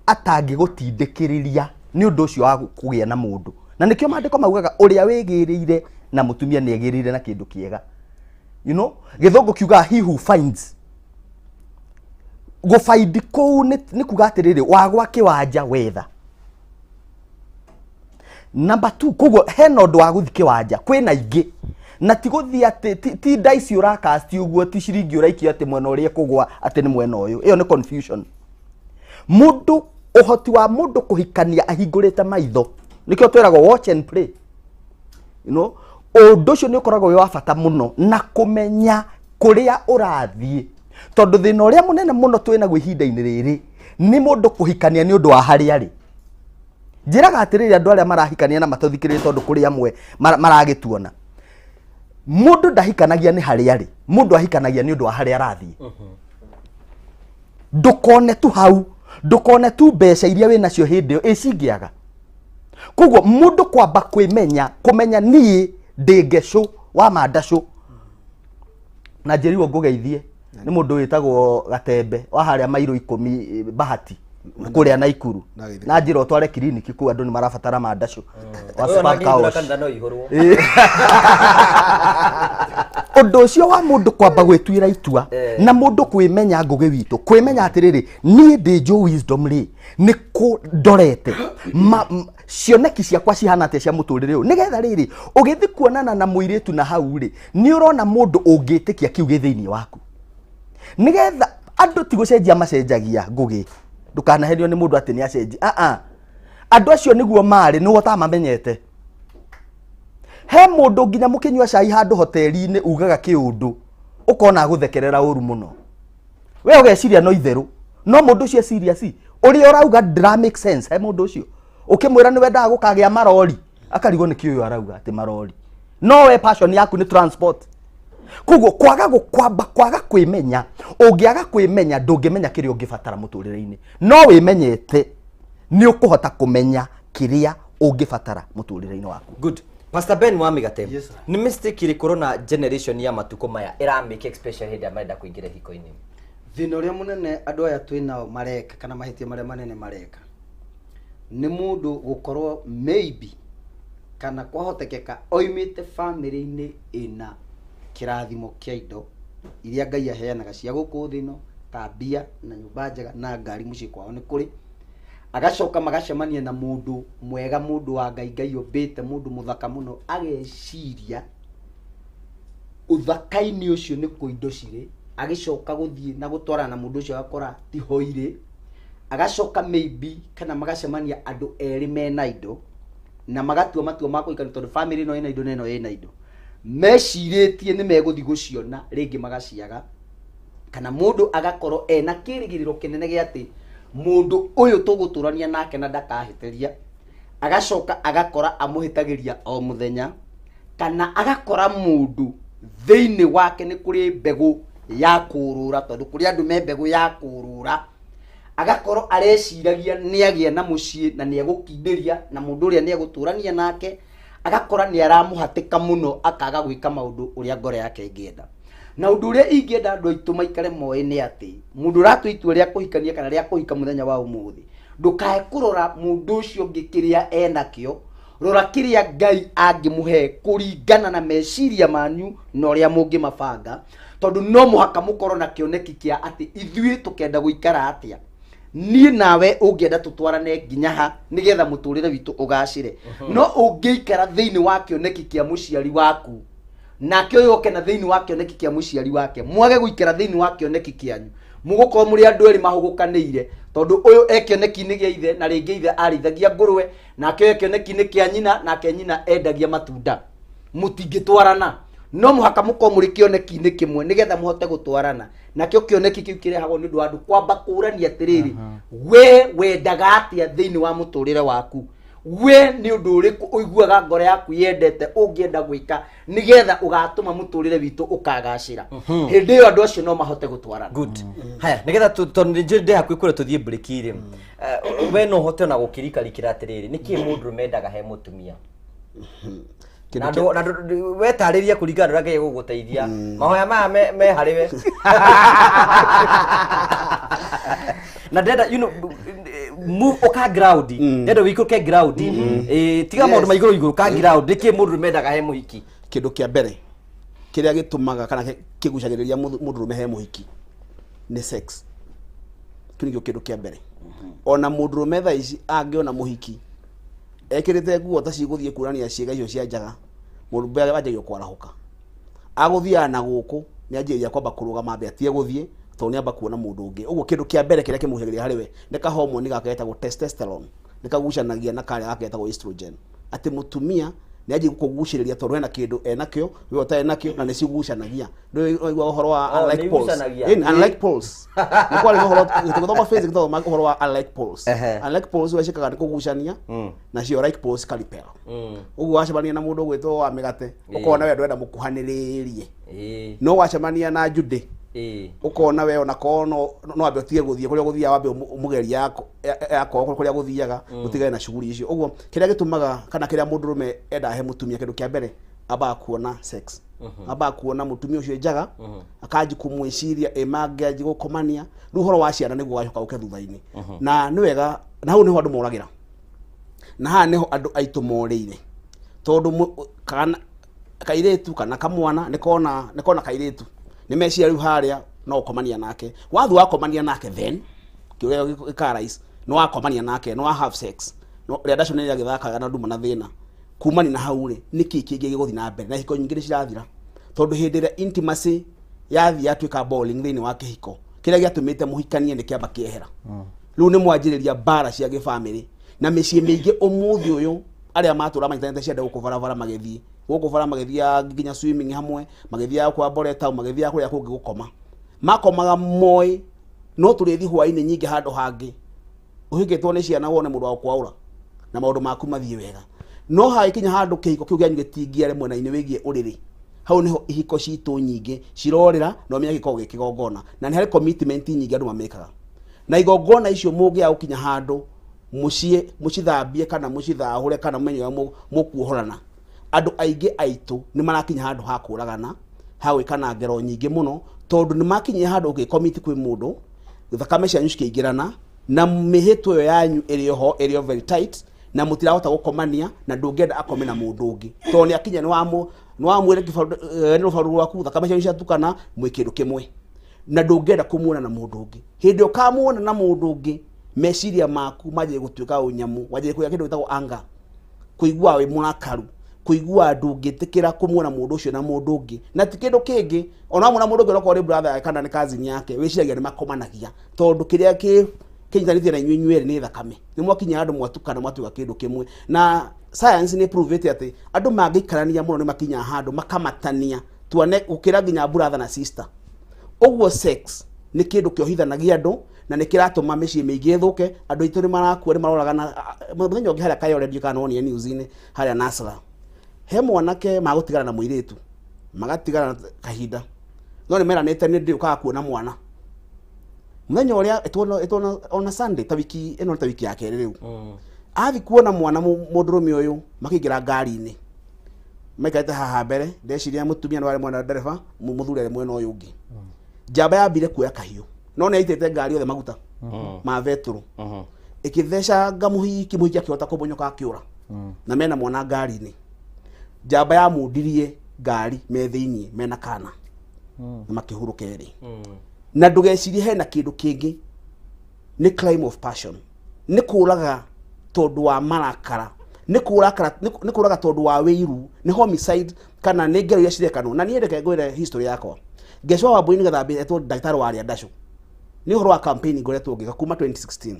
atangĩgũtindĩkĩrĩria nĩ ũndũ ũcio wa kũgĩa na mũndũ. Na nĩkĩo maandĩko maugaga ũrĩa wĩgĩrĩire na mũtumia nĩ egĩrĩire na kĩndũ kĩega. You know, gĩthũngũ kiugaga he who finds. Gũbaindi kũu nĩ kuga atĩrĩrĩ, wagwa kĩwanja wetha. Number 2, koguo hena ũndũ wa gũthiĩ kĩwanja, kwĩna ingĩ. Na ti gũthiĩ atĩ, ti dice ũrakasti ũguo, ti ciringi ũraikia atĩ mwena ũrĩa ĩkũgwa atĩ nĩ mwena ũyũ. Ĩyo nĩ confusion. Mũndũ, ũhoti wa mũndũ kũhikania ahingũrĩte maitho. Nĩkĩo twĩragwo watch and pray. You know, ũndũ ũcio nĩ ũkoragwo wĩ wa bata mũno na kũmenya kũrĩa ũrathiĩ. Tondũ thĩna ũrĩa mũnene mũno twĩnaguo ihinda-inĩ rĩrĩ nĩ mũndũ kũhikania nĩ ũndũ wa harĩa arĩ. Njĩraga atĩrĩrĩ andũ arĩa marahikania na matũthikĩrĩrie tondũ kũrĩ amwe maragĩtuona. Mũndũ ndahikanagia nĩ harĩa arĩ, mũndũ ahikanagia nĩ ũndũ wa harĩa arathiĩ. Ndũkone tu hau, ndũkone tu mbeca iria wĩnacio hĩndĩ ĩyo ĩcingĩaga. Koguo mũndũ kwamba kwĩmenya, kũmenya niĩ ndĩ ngecũ wa mandacũ. Na njĩrirwo ngũgeithie nĩ mũndũ wĩtagwo Gatembe wa harĩa mairũ 10 Bahati. Kũrĩa Naikuru na njĩra ũtware kiriniki kũu andũ nĩ marabatara mandacũ wa sperm car wash. Ũndũ ũcio wa mũndũ kwamba gwĩtuĩra itua na mũndũ kwĩmenya Ngũgĩ witũ kwĩmenya atĩrĩrĩ niĩ ndĩ Joe Wisdom rĩ nĩ kũ ndorete cioneki ciakwa cihana atĩa cia mũtũrĩre ũyũ nĩgetha rĩrĩ ũgĩthiĩ kuonana na mũirĩtu na hau rĩ nĩ ũrona mũndũ ũngĩtĩkia kiu gĩ thĩinĩ waku nĩgetha andũ ti gũcenjia macenjagia Ngũgĩ ndũkanaherio nĩ mũndũ atĩ nĩ acenji andũ acio nĩguo marĩ nĩguo ũtamamenyete he mũndũ nginya mũkĩnyua cai handũ hoteli-inĩ ugaga kĩũndũ ũkona agũthekerera ũru mũno we ũgeciria no itherũ no mũndũ ũcio serious ũrĩa ũrauga ndĩra make sense he mũndũ ũcio ũkĩmwĩra nĩ wendaga gũkagĩa marori akarigwo nĩ kĩ ũyũ arauga atĩ marori no we passion yaku nĩ transport koguo kwaga gũkwamba kwaga kwĩmenya ũngĩaga kwĩmenya ndũngĩmenya kĩrĩa ũngĩbatara mũtũrĩre-inĩ no wĩmenyete nĩ ũkũhota kũmenya kĩrĩa ũngĩbatara mũtũrĩre-inĩ waku. Good. Pastor Ben wa Mĩgate, nĩ mistake ĩrĩkũ ũrona generation ya matukũ maya ĩramake especially hĩndĩ ĩrĩa marenda kũingĩra ihiko-inĩ? Thĩna ũrĩa mũnene andũ aya twĩ nao mareka kana mahĩtia marĩa manene mareka nĩ mũndũ gũkorwo maybe kana kwahotekeka oimĩte family-inĩ ĩna kĩrathimo kĩa indo iria Ngai aheanaga cia gũkũ thĩ ĩno ta mbia na nyũmba njega na ngari mũciĩ kwao nĩ kũrĩ agacoka magacemania na mũndũ mwega mũndũ wa Ngai Ngai ombĩte mũndũ mũthaka mũno ageciria ũthaka-inĩ ũcio nĩ kũ indo cirĩ agĩcoka gũthiĩ na gũtwarana na mũndũ ũcio agakora ti ho irĩ agacoka maybe kana magacemania andũ erĩ mena indo na magatua matua ma kũhikania tondũ family ĩno ĩna indo na ĩno ĩna indo mecirĩtie nĩ megũthiĩ gũciona rĩngĩ magaciaga kana mũndũ agakorwo ena kĩrĩgĩrĩro kĩnene gĩa atĩ mũndũ ũyũ tũgũtũrania nake na ndakahĩtĩria agacoka agakora amũhĩtagĩria o mũthenya kana agakora mũndũ thĩinĩ wake nĩ kũrĩ mbegũ ya kũrũra tondũ kũrĩ andũ me mbegũ ya kũrũra agakorwo areciragia nĩ agĩa na mũciĩ na nĩ egũkindĩria na mũndũ ũrĩa nĩ egũtũrania nake agakora nĩ aramũhatĩka mũno akaga gwĩka maũndũ ũrĩa ngoro yake ĩngĩenda na ũndũ ũrĩa ingĩenda andũ aitũ maikare moĩ nĩ atĩ mũndũ ũratua itua rĩa kũhikania kana rĩa kũhika mũthenya wa ũmũthĩ ndũkae kũrora mũndũ ũcio ũngĩ kĩrĩa enakĩo rora kĩrĩa Ngai angĩmũhe kũringana na meciria manyu na ũrĩa mũngĩmabanga tondũ no mũhaka mũkorwo na kĩoneki kĩa atĩ ithuĩ tũkenda gũikara atĩa niĩ nawe ũngĩenda tũtwarane nginya ha nĩgetha mũtũrĩre witũ ũgacĩre no ũngĩikara thĩinĩ wa kĩoneki kĩa mũciari waku nake ũyũ oke na thĩinĩ wa kĩoneki kĩa mũciari wake mwage gũikara thĩinĩ wa kĩoneki kĩanyu mũgũkorwo mũrĩ andũ erĩ mahũgũkanĩire tondũ ũyũ e kĩoneki-inĩ gĩa ithe na rĩngĩ ithe arĩithagia ngũrwe nake ũyũ e kĩoneki-inĩ kĩa nyina nake nyina endagia matunda mũtingĩtwarana no mũhaka mũkorwo mũrĩ kĩoneki-inĩ kĩmwe nĩgetha mũhote gũtwarana nakĩo kĩoneki kĩu kĩrehagwo nĩ ũndũ wa andũ kwamba kũũrania atĩrĩrĩ we wendaga atĩa thĩinĩ wa mũtũrĩre waku we nĩ ũndũ ũrĩkũ ũiguaga ngoro yaku yendete ũngĩenda gwĩka nĩgetha ũgatũma mũtũrĩre witũ ũkagacĩra hĩndĩ ĩyo andũ acio no mahote gũtwarana. Good. Haya nĩgetha tondũ nĩ njũĩ ndĩ hakuhĩ kũrĩa tũthiĩ break rĩ we no ũhote ona gũkĩrikarikĩra atĩrĩrĩ nĩkĩ mũndũrũme endaga he mũtumia na wetarĩria kũringana na ũrĩa Ngai egũgũteithia mahoya maya me harĩ we na ndĩrenda you know move ũka ground ndĩrenda wĩikũrũke ground tiga maũndũ ma igũrũ igũrũ ka ground nĩkĩ mũndũrũme endaga he mũhiki kĩndũ kĩa mbere kĩrĩa gĩtũmaga kana kĩgucagĩrĩria mũndũrũme he mũhiki nĩ sex kĩu nĩkĩo kĩndũ kĩa mbere ona mũndũrũme thaa ici angĩona mũhiki ekĩrĩte nguo ta cigũthiĩ kuonania ciĩga icio cia njaga mũndũ anjagia kwarahũka agũthiaga na gũkũ nĩ anjĩrĩria kwamba kũrũgama ambe atige gũthiĩ tondũ nĩ amba kuona mũndũ ũngĩ ũguo kĩndũ kĩa mbere kĩrĩa kĩmũgucagĩrĩria harĩ we nĩ ka hormone gaka getagwo testosterone nĩ kagucanagia na karĩa gaka getagwo estrogen atĩ mũtumia nĩ anjia gũkũgucĩrĩria tondũ hena kĩndũ enakĩo we ũtarĩ nakĩo na nĩ cigucanagia nĩ ũhoro wa unlike poles unlike poles nĩ kwarĩ ũhoro tũgĩthoma physics tũthoma ũhoro wa unlike poles unlike poles we ciĩkaga nĩ kũgucania nacio like poles karipel ũguo wacemania na mũndũ ũgwĩtwo wa mĩgate ũkona we ndwenda mũkuhanĩrĩrie no wacemania na Judy ũkona we ona korwo no ambe ũtige gũthiĩ kũrĩa ũgũthiaga wambe ũmũgerie yakorwo kũrĩa gũthiaga ũtigane na shughuli icio ũguo kĩrĩa gĩtũmaga kana kĩrĩa mũndũrũme endaga he mũtumia kĩndũ kĩa mbere ambaga kuona sex Ambaga kuona mutumia ucio njaga akanji kumwiciria ĩmangĩanji gũkomania rĩu ũhoro wa ciana nĩguo wacoka ũke thutha-inĩ. Na nĩ wega na hau nĩho andũ moragĩra, na haha nĩho andũ aitũ morĩire, tondũ kana kairĩtu kana kamwana nĩkona kairĩtu nĩ meciria rĩu harĩa no ũkomania nake, wathu wakomania nake then kĩũria gĩkarais no wakomania nake no have sex no rĩa ndacio nĩ rĩagĩthakaga na nduma na thĩna kumani na hau rĩ nĩkĩ kĩngĩ gĩgũthiĩ na mbere na ihiko nyingĩ nĩ cirathira tondũ hĩndĩ ĩrĩa intimacy yathiĩ yatuĩka boring thĩinĩ wa kĩhiko kĩrĩa gĩatũmĩte mũhikanie nĩ kĩamba kĩehera. Rĩu nĩ mwanjĩrĩria mbara cia gĩbamĩrĩ na mĩciĩ mĩingĩ ũmũthĩ ũyũ arĩa matũra manyitanĩte ciande gũkũ barabara magĩthiĩ gũkũ bara magĩthiaga nginya swimming hamwe, magĩthiaga kwa Boreta, magĩthiaga kũrĩa kũngĩ gũkoma, makomaga moĩ no tũrĩthiĩ hwaĩ-inĩ nyingĩ handũ hangĩ ũhingĩtwo nĩ ciana wone mũndũ wa gũkwaũra na maũndũ maku mathiĩ wega. No hagĩkinya handũ kĩhiko kĩu kĩanyu gĩtingĩare mwena-inĩ wĩgiĩ ũrĩrĩ, hau niho ihiko citũ nyingĩ cirorĩra na ũmenye gĩkoragwo gĩ kĩgongona, na nĩ harĩ commitment nyingĩ andũ mamĩkaga na igongona icio mũngĩaga gũkinya handũ mũciĩ mũcithambie kana mũcithahũre kana mũmenye ũrĩa mũkuohorana. Andũ aingĩ aitũ nĩ marakinya handũ ha kũragana, ha gwĩkana ngero nyingĩ mũno, tondũ nĩ makinyire handũ ũngĩcommit kwĩ mũndũ thakame cianyu cikĩingĩrana na mĩhĩtwo ĩyo yanyu ĩrĩ ho ĩrĩ very tight na mũtirahota gũkomania na ndũngĩenda akome na mũndũ ũngĩ tondũ nĩ akinya nĩ wamwĩra nĩ rũbaru rwaku thakame cianyu ciatukana mwĩ kĩndũ kĩmwe na ndũngĩenda kũmuona na mũndũ ũngĩ. Hĩndĩ ĩyo ũkamuona na mũndũ ũngĩ meciria maku manjie gũtuĩka ũnyamu, wanjie kũgĩa kĩndũ gĩtagwo anger, kũigua wĩ mũrakaru, kũigua ndũngĩtĩkĩra kũmuona mũndũ ũcio na mũndũ ũngĩ na ti kĩndũ kĩngĩ. Ona wamwona mũndũ ũngĩ onokorwo nĩ brother yake kana nĩ cousin yake wĩciragia nĩ makomanagia tondũ kĩrĩa kĩnyitanĩtie na inyuĩ inyuerĩ nĩ thakame, nĩ mwakinya handũ mwatukana mwatuĩka kĩndũ kĩmwe. Na science nĩ prove atĩ andũ mangĩikarania mũno nĩ makinyaga handũ makamatania tuone gũkĩra nginya brother na sister. Ũguo sex nĩ kĩndũ kĩohithanagia andũ na nĩ kĩratũma mĩciĩ mĩingĩ ĩthũke. Andũ aitũ nĩ marakua, nĩ maroragana. Mũthenya ũngĩ harĩa Kayole ndiũĩ kana nĩwonire news-inĩ harĩa Nasra, he mwanake magũtigana na mũirĩtu magatigana kahinda no nĩ meranĩte nĩ ndĩũkaga kuona mwana mũthenya ũrĩa ĩtwo ona Sunday ta wiki ĩno ta wiki ya kerĩ rĩu athi kuona mwana mũndũrũme ũyũ makĩingĩra ngari-inĩ maikarĩte haha mbere, ndeciria mũtumia nĩ warĩ mwena ndereba mũthuri arĩ mwena ũyũ ũngĩ. Njamba yambire kuoya kahiũ no nĩ aitĩte ngari yothe maguta ma betũrũ ĩkĩthecanga mũhiki, mũhiki akĩhota kũmonyoka akĩũra na mena mwana ngari-inĩ. Njamba yamundirie ngari me thĩiniĩ mena kana na makĩhurũka erĩ. Na ndũgecirie hena kĩndũ kĩngĩ, nĩ crime of passion, nĩ kũraga tondũ wa marakara, nĩ kũraga tondũ wa wĩiru, nĩ homicide kana nĩ ngero iria cirekanwo. Na niĩ reke ngwĩre history yakwa, Ngecwa Wambui nĩgetha etwo ndagĩtarĩ wa arĩa ndacũ nĩ ũhoro wa campaign ngoretwo ngĩka kuma 2016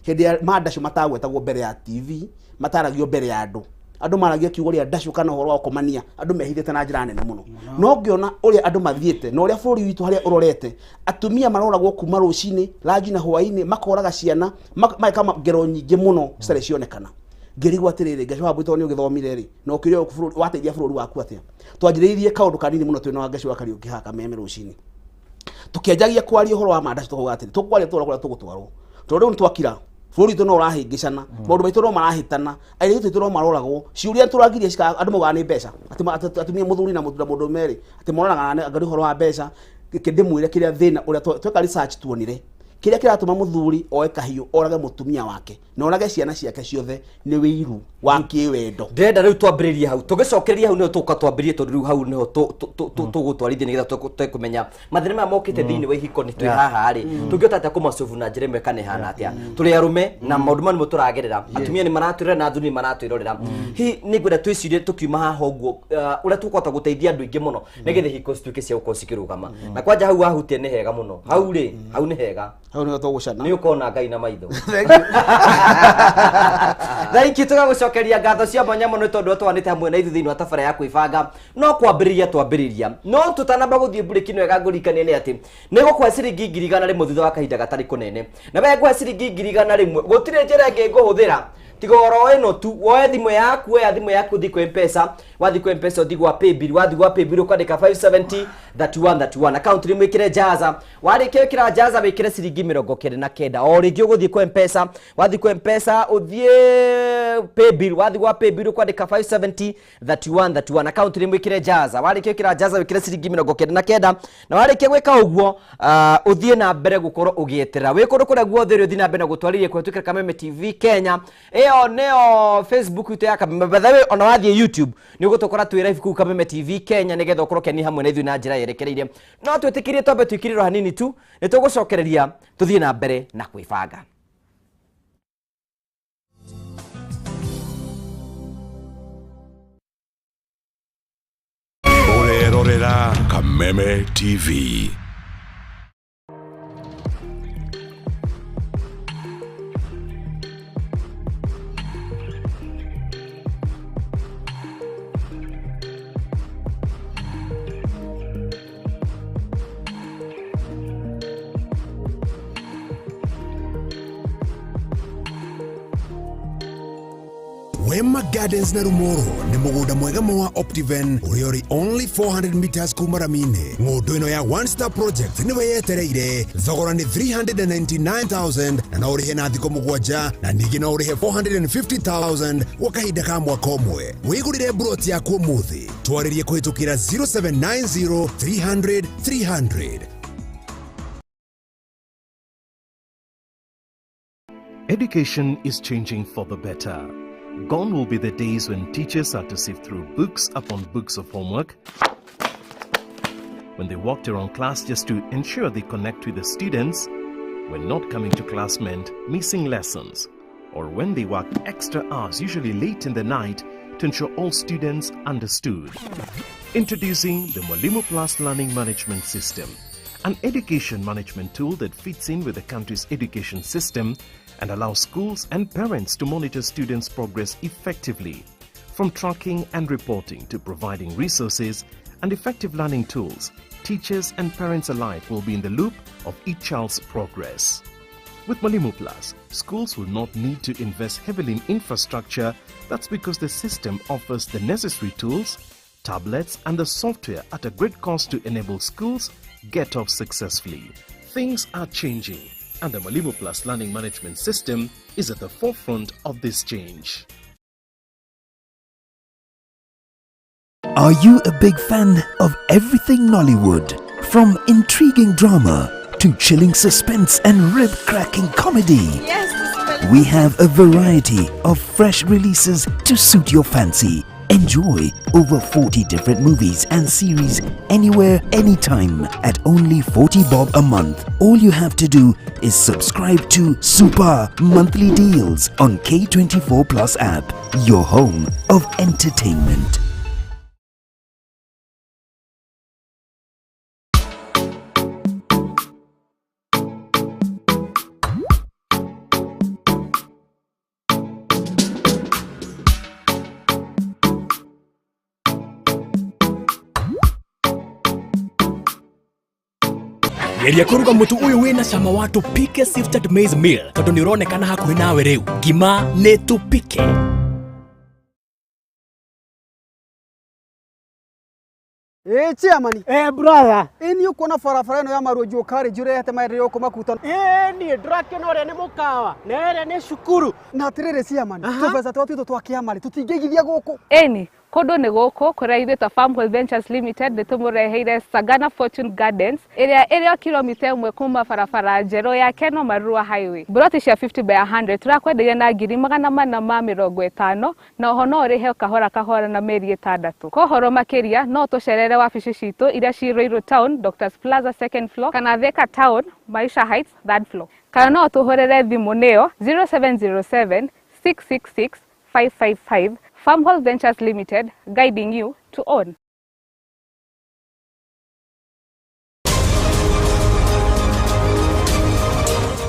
hĩndĩ ya mandacũ matagwetagwo mbere ya TV, mataragio mbere ya andũ, andũ maragia kiugo rĩa ndacũ kana ũhoro wa gũkomania andũ mehithĩte na njĩra nene mũno. No ngĩona ũrĩa andũ mathiĩte na ũrĩa bũrũri witũ harĩa ũrorete, atumia maroragwo kuma rũcinĩ ranji na hwaĩ-inĩ, makoraga ciana mageka ngero nyingĩ mũno citarĩ cionekana. Ngĩrigwo atĩrĩrĩ, Ngecwa Wambui tondũ nĩ ũgĩthomire rĩ na ũkĩũria wateithia bũrũri waku atĩa? Twanjĩrĩirie kaũndũ kanini mũno twĩna wa Ngecwa Kariũki haha Kameme rũcinĩ, tũkĩanjagia kwaria ũhoro wa mandacu tũkauga atĩrĩ tũkwaria tũrora kũrĩa tũgũtwarwo tondũ rĩu nĩtwakira bũrũri witũ no ũrahĩngĩcana, maũndũ maitũ no marahĩtana, airĩtu aitũ no maroragwo, ciũria tũragiria cika andũ maugaga nĩ mbeca, atĩ atumia mũthuri na mũndũrũme rĩ atĩ moranaga na anga nĩ ũhoro wa mbeca. Reke ndĩmwĩre kĩrĩa thĩna ũrĩa tweka research tuonire kĩrĩa kĩratũma mũthuri oe kahiũ orage mũtumia wake na orage ciana ciake ciothe nĩ wĩiru wa kĩwendo. Ndĩrenda rĩu twambĩrĩrie hau, tũgĩcokereria hau nĩho tũgũka twambĩrĩrie tondũ rĩu hau nĩho tũgũtwarithia nĩgetha tũkũmenya mathĩna maya mokĩte thĩinĩ wa ihiko nĩ twĩ haha rĩ tũngĩhota atĩa kũmacobu na njĩra ĩmwe kana ĩhana atĩa. Tũrĩ arũme na maũndũ maya nĩmo tũragerera, atumia nĩ maratwĩrorera na athuri nĩ maratwĩrorera. Hihi nĩ ngwenda twĩcirie tũkiuma haha ũguo ũrĩa tũkũhota gũteithia andũ aingĩ mũno nĩgetha ihiko cituĩke cia gũkorwo cikĩrũgama. Na kwanja hau wahutia nĩ hega mũno, hau rĩ hau nĩ hega, hau nĩho tũgũcana, nĩ ũkona Ngai na maitho. Thank you, tũgagũcokeria ngatho cia mwanya mũno nĩ tondũ twanĩte hamwe na ithuĩ thĩinĩ wa tabara ya kwĩbanga. No kwambĩrĩria twambĩrĩria, no tũtanamba gũthiĩ mburĩki nĩ wega ngũririkanie nĩ atĩ nĩ gũkũhe ciringi 100,000 thutha wa kahinda gatarĩ kũnene, na we ngũhe ciringi 100,000 gũtirĩ njĩra ĩngĩ ngũhũthĩra Tiga oro ĩno tu, woe thimũ yaku, woe thimũ yaku thiĩ kwĩ M-Pesa, wathiĩ kwĩ M-Pesa ũthiĩ gwa Paybill, wathiĩ gwa Paybill ũkwandĩka 570 31 31 account nĩ mwĩkĩre Jaza. Warĩkia gwĩkĩra Jaza wĩkĩre ciringi 99. O rĩngĩ ũgũthiĩ kwĩ M-Pesa, wathiĩ kwĩ M-Pesa ũthiĩ Paybill, wathiĩ gwa Paybill ũkwandĩka 570 31 31 account nĩ mwĩkĩre Jaza. Warĩkia gwĩkĩra Jaza wĩkĩre ciringi 99 na warĩkia gwĩka ũguo ũthiĩ na mbere gũkorwo ũgĩeterera wĩ kũndũ kũrĩa guothe ũrĩ, ũthiĩ na mbere na gũtwarĩria kũhetũkĩra Kameme TV Kenya. Ĩyo nĩyo Facebook itũ ya Kameme. By the way, ona wathiĩ YouTube nĩ ũgũtũkora twĩ live kũu Kameme TV Kenya nĩgetha ũkorwo ũkenia hamwe na ithuĩ na njĩra yerekereire. No twĩtĩkĩrie twambe twĩkĩrĩrwo hanini tu, nĩ tũgũcokereria tũthiĩ na mbere na kwĩbanga. Ũrerorera Kameme TV. Wema Gardens na Rumoro nĩ mũgũnda mwega ma wa Optiven ũrĩa ũrĩ only 400 meters kuma rami-inĩ. Ng'ũndũ ĩno ya One Star Project nĩwe yetereire. Thogora nĩ 399,000 na no ũrĩhe na thikũ 7 na ningĩ no ũrĩhe 450,000 gwa kahinda ka mwaka ũmwe. Wĩgũrĩre mburoti yaku ũmũthĩ. Twarĩrie kũhĩtũkĩra 0790 300 300. Education is changing for the better. Gone will be the days when teachers had to sift through books upon books of homework, when they walked around class just to ensure they connect with the students, when not coming to class meant missing lessons, or when they worked extra hours, usually late in the night, to ensure all students understood. Introducing the Mwalimu Plus Learning Management System, an education management tool that fits in with the country's education system and allows schools and parents to monitor students' progress effectively. From tracking and reporting to providing resources and effective learning tools, teachers and parents alike will be in the loop of each child's progress. With Mwalimu Plus, schools will not need to invest heavily in infrastructure. That's because the system offers the necessary tools, tablets, and the software at a great cost to enable schools get off successfully. Things are changing, and the Mwalimu Plus Learning Management System is at the forefront of this change. Are you a big fan of everything Nollywood? From intriguing drama to chilling suspense and rib-cracking comedy. Yes, we have a variety of fresh releases to suit your fancy. Enjoy over 40 different movies and series anywhere, anytime at only 40 bob a month. All you have to do is subscribe to Super Monthly Deals on K24 Plus app, your home of entertainment. Geria kũruga mũtu ũyũ wĩna cama wa Tupike Sifted Maize Meal tondũ nĩ ũronekana hakuhĩ nawe rĩu. Ngima nĩ Tupike. Ĩ chairman. Brother. Ĩ niĩ ũkuona barabara ĩno ya Maruo College ũrehete maendeleo gũkũ Makuto. Ĩ niĩ ndĩrakĩona ũrĩa nĩ mũkawa na ĩrĩa nĩ cukuru. Na atĩrĩrĩ chairman, tũbeca twa twitũ twa kĩama rĩ tũtingĩigithia gũkũ. Ĩni kũndũ nĩ gũkũ kũrĩa ithuĩ ta Farmhold Ventures Limited nĩ tũmũreheire Sagana Fortune Gardens ĩrĩa ĩrĩ o kilomita 1 kuma barabara njerũ ya Keno Marua Highway. Mburoti cia 50 by 100 tũrakwenderia na 450,000 na oho no ũrĩhe kahora kahora na mĩeri 6. Kwa ũhoro makĩria no tũcerere wabici citũ iria ci Ruiru Town, Doctors Plaza second floor, kana Thika Town, Maisha Heights third floor. Kana no tũhũrĩre thimũ nĩyo 0707 666 555. Farmhold Ventures Limited, guiding you to own.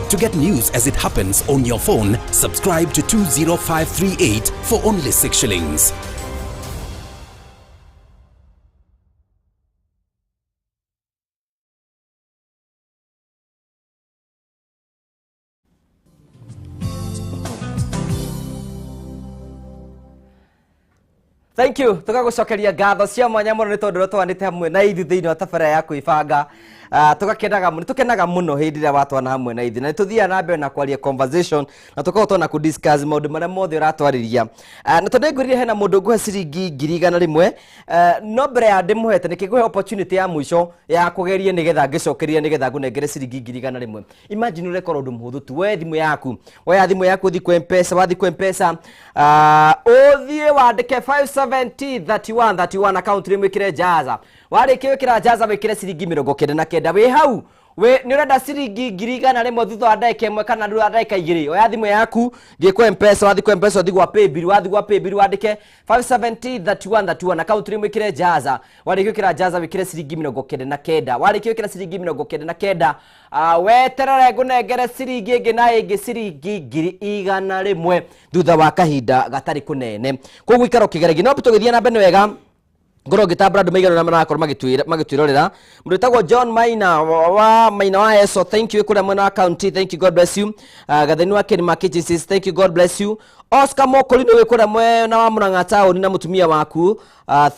To get news as it happens on your phone, subscribe to 20538 for only 6 shillings. Thank you. Tugagucokeria ngatho cia mwanya muno ni tondu twanite hamwe na ithuĩ thĩinĩ wa tabarĩra ya kwĩbanga. Tugakenaga mũno, tukenaga mũno hĩndĩ ĩrĩa watwana hamwe na ithuĩ, na nĩtũthiaga na mbere na kwaria conversation na tũkoragwo na kũ discuss maũndũ marĩa mothe ũratwarĩria. Na tondũ nĩngwĩrire hena mũndũ ngũhe ciringi 100,000, no mbere ya ndĩmũhete nĩkĩ ngũhe opportunity ya mũico ya kũgeria nĩgetha ngĩcokeria nĩgetha ngũnengere ciringi 100,000. Imagine ũrekora ũndũ mũhũthũ tu, woe thimũ yaku, woya thimũ yaku ũthiĩ kwa M-Pesa, wathiĩ kwa M-Pesa, ũthiĩ wandĩke 570 31 31 account nĩ mwĩkĩre jaza. Warĩkia gwĩkĩra jaza wĩkĩre ciringi 99. Wĩ hau we nĩ ũrenda ciringi 100,000 thutha wa ndagĩka ĩmwe kana thutha wa ndagĩka igĩrĩ, oya thimũ yaku thiĩ kwa M-Pesa, wathiĩ kwa M-Pesa ũthiĩ gwa paybill, wathiĩ gwa paybill wandĩke 570 31 31 account nĩ mwĩkĩre jaza. Warĩkia gwĩkĩra jaza wĩkĩre ciringi 99. Warĩkia gwĩkĩra ciringi 99, weterere ngũnengere ciringi ĩngĩ na ĩngĩ ciringi 100,000 thutha wa kahinda gatarĩ kũnene. Koguo ikara ũkĩgeragia. No tũgĩthiĩ na mbere wega, ngorwo ngĩtambũra andũ maigana ũna marakorwo magĩtwĩrorera. Mũndũ wĩtagwo John Maina wa Maina wa Eso, thank you, kũrĩa mwena wa county, thank you, God bless you. Gatheni wa Ken Market, thank you, God bless you. Oscar Mokori nĩ kũrĩa mwena wa Murang'a town na mũtumia waku,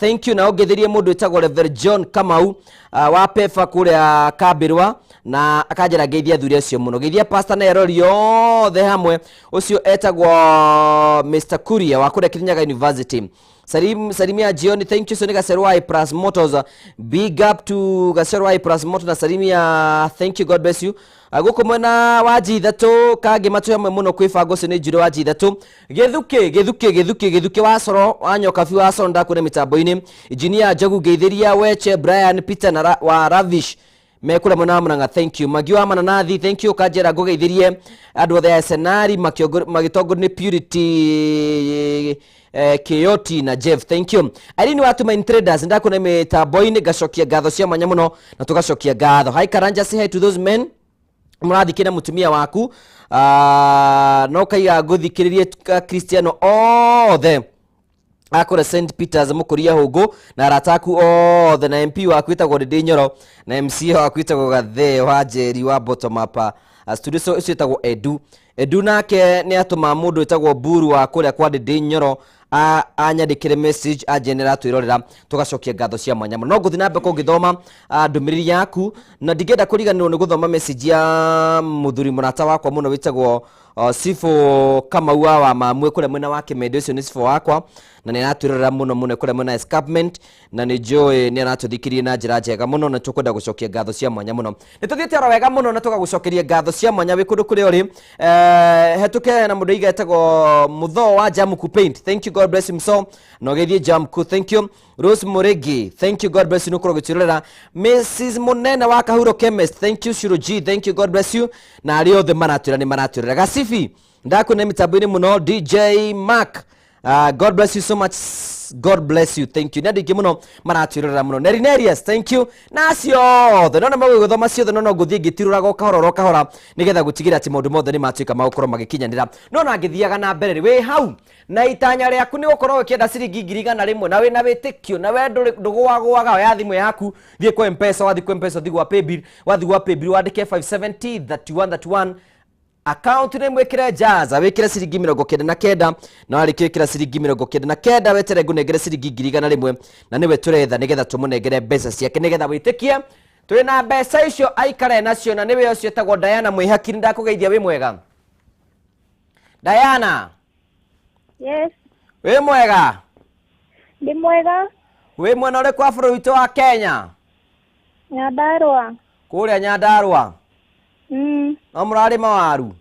thank you. Na ũngĩthĩrie mũndũ wĩtagwo Reverend John Kamau, wa Pefa kũrĩa Kambĩrwa, na akanjĩra ngeithia athuri acio mũno, ngeithia pastor na erori othe hamwe. Ũcio etagwo Mr Kuria wa kũrĩa Kirinyaga University. Salimia jioni, thank you. Sonika Serwai Plus Motors, big up to Gaserwai Plus Motors na Salimia, thank you, God bless you. Gũkũ mwena wa G3 kangĩ matũ hamwe mũno kwĩbanga, ũcio nĩ Njirũ wa G3. Gĩthukĩ gĩthukĩ gĩthukĩ gĩthukĩ wa Coro wa Nyokabi wa Coro ndakũrĩ mĩtambo-inĩ. Engineer Njogu ngeithĩria Weche Brian Peter na wa Ravish mekũrĩa mwena wa Murang'a, thank you. Magi wa Mananathi, thank you. Kanjĩra ngũgeithĩrie andũ othe a SNR magĩtongorio nĩ Purity Kiyoti na Jeff, thank you. Irene wa Tumaini Traders ndakuna mĩtambo-inĩ, ngacokia ngatho cia mwanya mũno na tũgacokia ngatho. Hi Karanja, say hi to those men mũrathikĩra mũtumia waku, no kaiga ngũthikĩrĩrie Cristiano othe akũrĩa St Peters mũkũria hũngũ na arata aku othe na MP waku wĩtagwo Ndĩndĩ Nyoro na MC waku wĩtagwo Gathee wa Njeri wa bottom up. Studio ũcio wĩtagwo Edu. Edu nake nĩ atũma mũndũ wĩtagwo Mburu wa kũrĩa kwa Ndĩndĩ Nyoro anyandĩkĩre message anjenera twĩrorera, tũgacokia ngatho cia mwanya mũno. No ngũthiĩ na mbere kũngĩthoma ndũmĩrĩri yaku, na ndingĩenda kũriganĩrwo nĩ gũthoma message ya mũthuri mũrata wakwa mũno wĩtagwo Sifo Kamau wa Mamwe kũrĩa mwena wa Kĩmende. Ũcio nĩ Sifo wakwa na nĩ aratwĩrorera mũno mũno kũrĩa mwena escarpment, na nĩ njũĩ nĩ aratũthikĩrĩria na njĩra njega mũno, na tũkwenda gũcokia ngatho cia mwanya mũno. Nĩ tũthiĩte oro wega mũno na tũgagũcokeria ngatho cia mwanya wĩ kũndũ kũrĩa ũrĩ. Hetũke na mũndũ iga etagwo Mũthoo wa Jamku Paint, thank you, God bless him. So na ũgeithie Jamku, thank you. Rose Murigi, thank you, God bless you, nĩũkorwo ũgĩtwĩrorera. Mrs Munene wa Kahuro Chemist, thank you. Shiro G, thank you, God bless you. Na arĩa othe maratwĩra nĩ maratwĩrora. Gacibi ndakwĩna mĩtambo-inĩ mũno. DJ Mark, God bless you so much, God bless you, thank you. Nĩ andũ aingĩ mũno maratwĩrorera mũno. Neri Nerias, thank you. Na acio othe no nĩmagũgĩthoma ciothe, no no ngũthiĩ ngĩtirũraga o kahora oro kahora nĩgetha gũtigĩrĩra atĩ maũndũ mothe nĩ matuĩka ma gũkorwo magĩkinyanĩra. No na ngĩthiaga na mbere rĩ, wĩ hau na itanya rĩaku nĩ gũkorwo ũkĩenda ciringi 100,000 na wĩna wĩtĩkio na we ndũgũagũaga, oya thimũ yaku thiĩ kwa M-Pesa, wathiĩ kwa M-Pesa ũthiĩ gwa paybill, wathiĩ gwa paybill wandĩke 570 31 31 account nĩ mwĩkĩre jaza, wĩkĩre ciringi 99, na warĩkia gwĩkĩra ciringi 99 wetere ngũnengere ciringi 100,000, na nĩwe tũretha nĩgetha tũmũnengere mbeca ciake nĩgetha wĩtĩkie twĩ na mbeca icio aikare nacio, na nĩwe ũcio etagwo Diana Mwĩhaki. Nĩndakũgeithia, wĩ mwega Diana? Yes. Wĩ mwega? Ndĩ mwega. Wĩ mwena ũrĩkũ wa bũrũri witũ wa Kenya? Nyandarua. Kũrĩa Nyandarua. No mũrarĩma waru?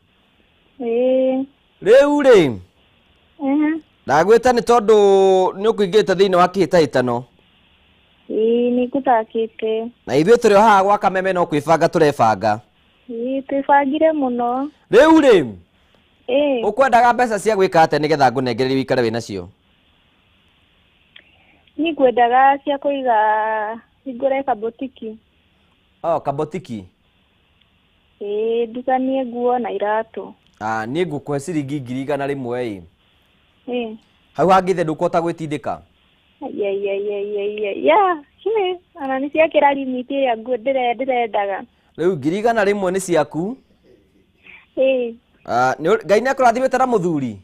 Ĩĩ. Rĩu rĩ, ndagwĩta nĩ tondũ nĩ ũkũingĩrĩte thĩinĩ wa kĩhĩtahĩtano. Ĩĩ, nĩ ngũthakĩte. Na ithuĩ tũrĩ o haha gwa Kameme no kwĩbanga tũrebanga. Ĩĩ, twĩbangire mũno. Rĩu rĩ, Ĩĩ. ũkwendaga mbeca cia gwĩka atĩa nĩgetha ngũnengererie wĩikare wĩ nacio? Niĩ ngwendaga cia kũiga hingũre kabotiki. Oh, kabotiki. Ĩĩ, ndukanie nguo na iratũ. Niĩ ngũkũhe ciringi 100,000 ĩ. Ĩĩ. Hau hangĩ the ndũkũhota gwĩtindĩka? Ya, ona nĩ ciakĩra limit ĩrĩa nguo ndĩrendaga. Rĩu 100,000 nĩ ciaku. Ĩĩ. Ngai nĩ akũrathimĩte na mũthuri?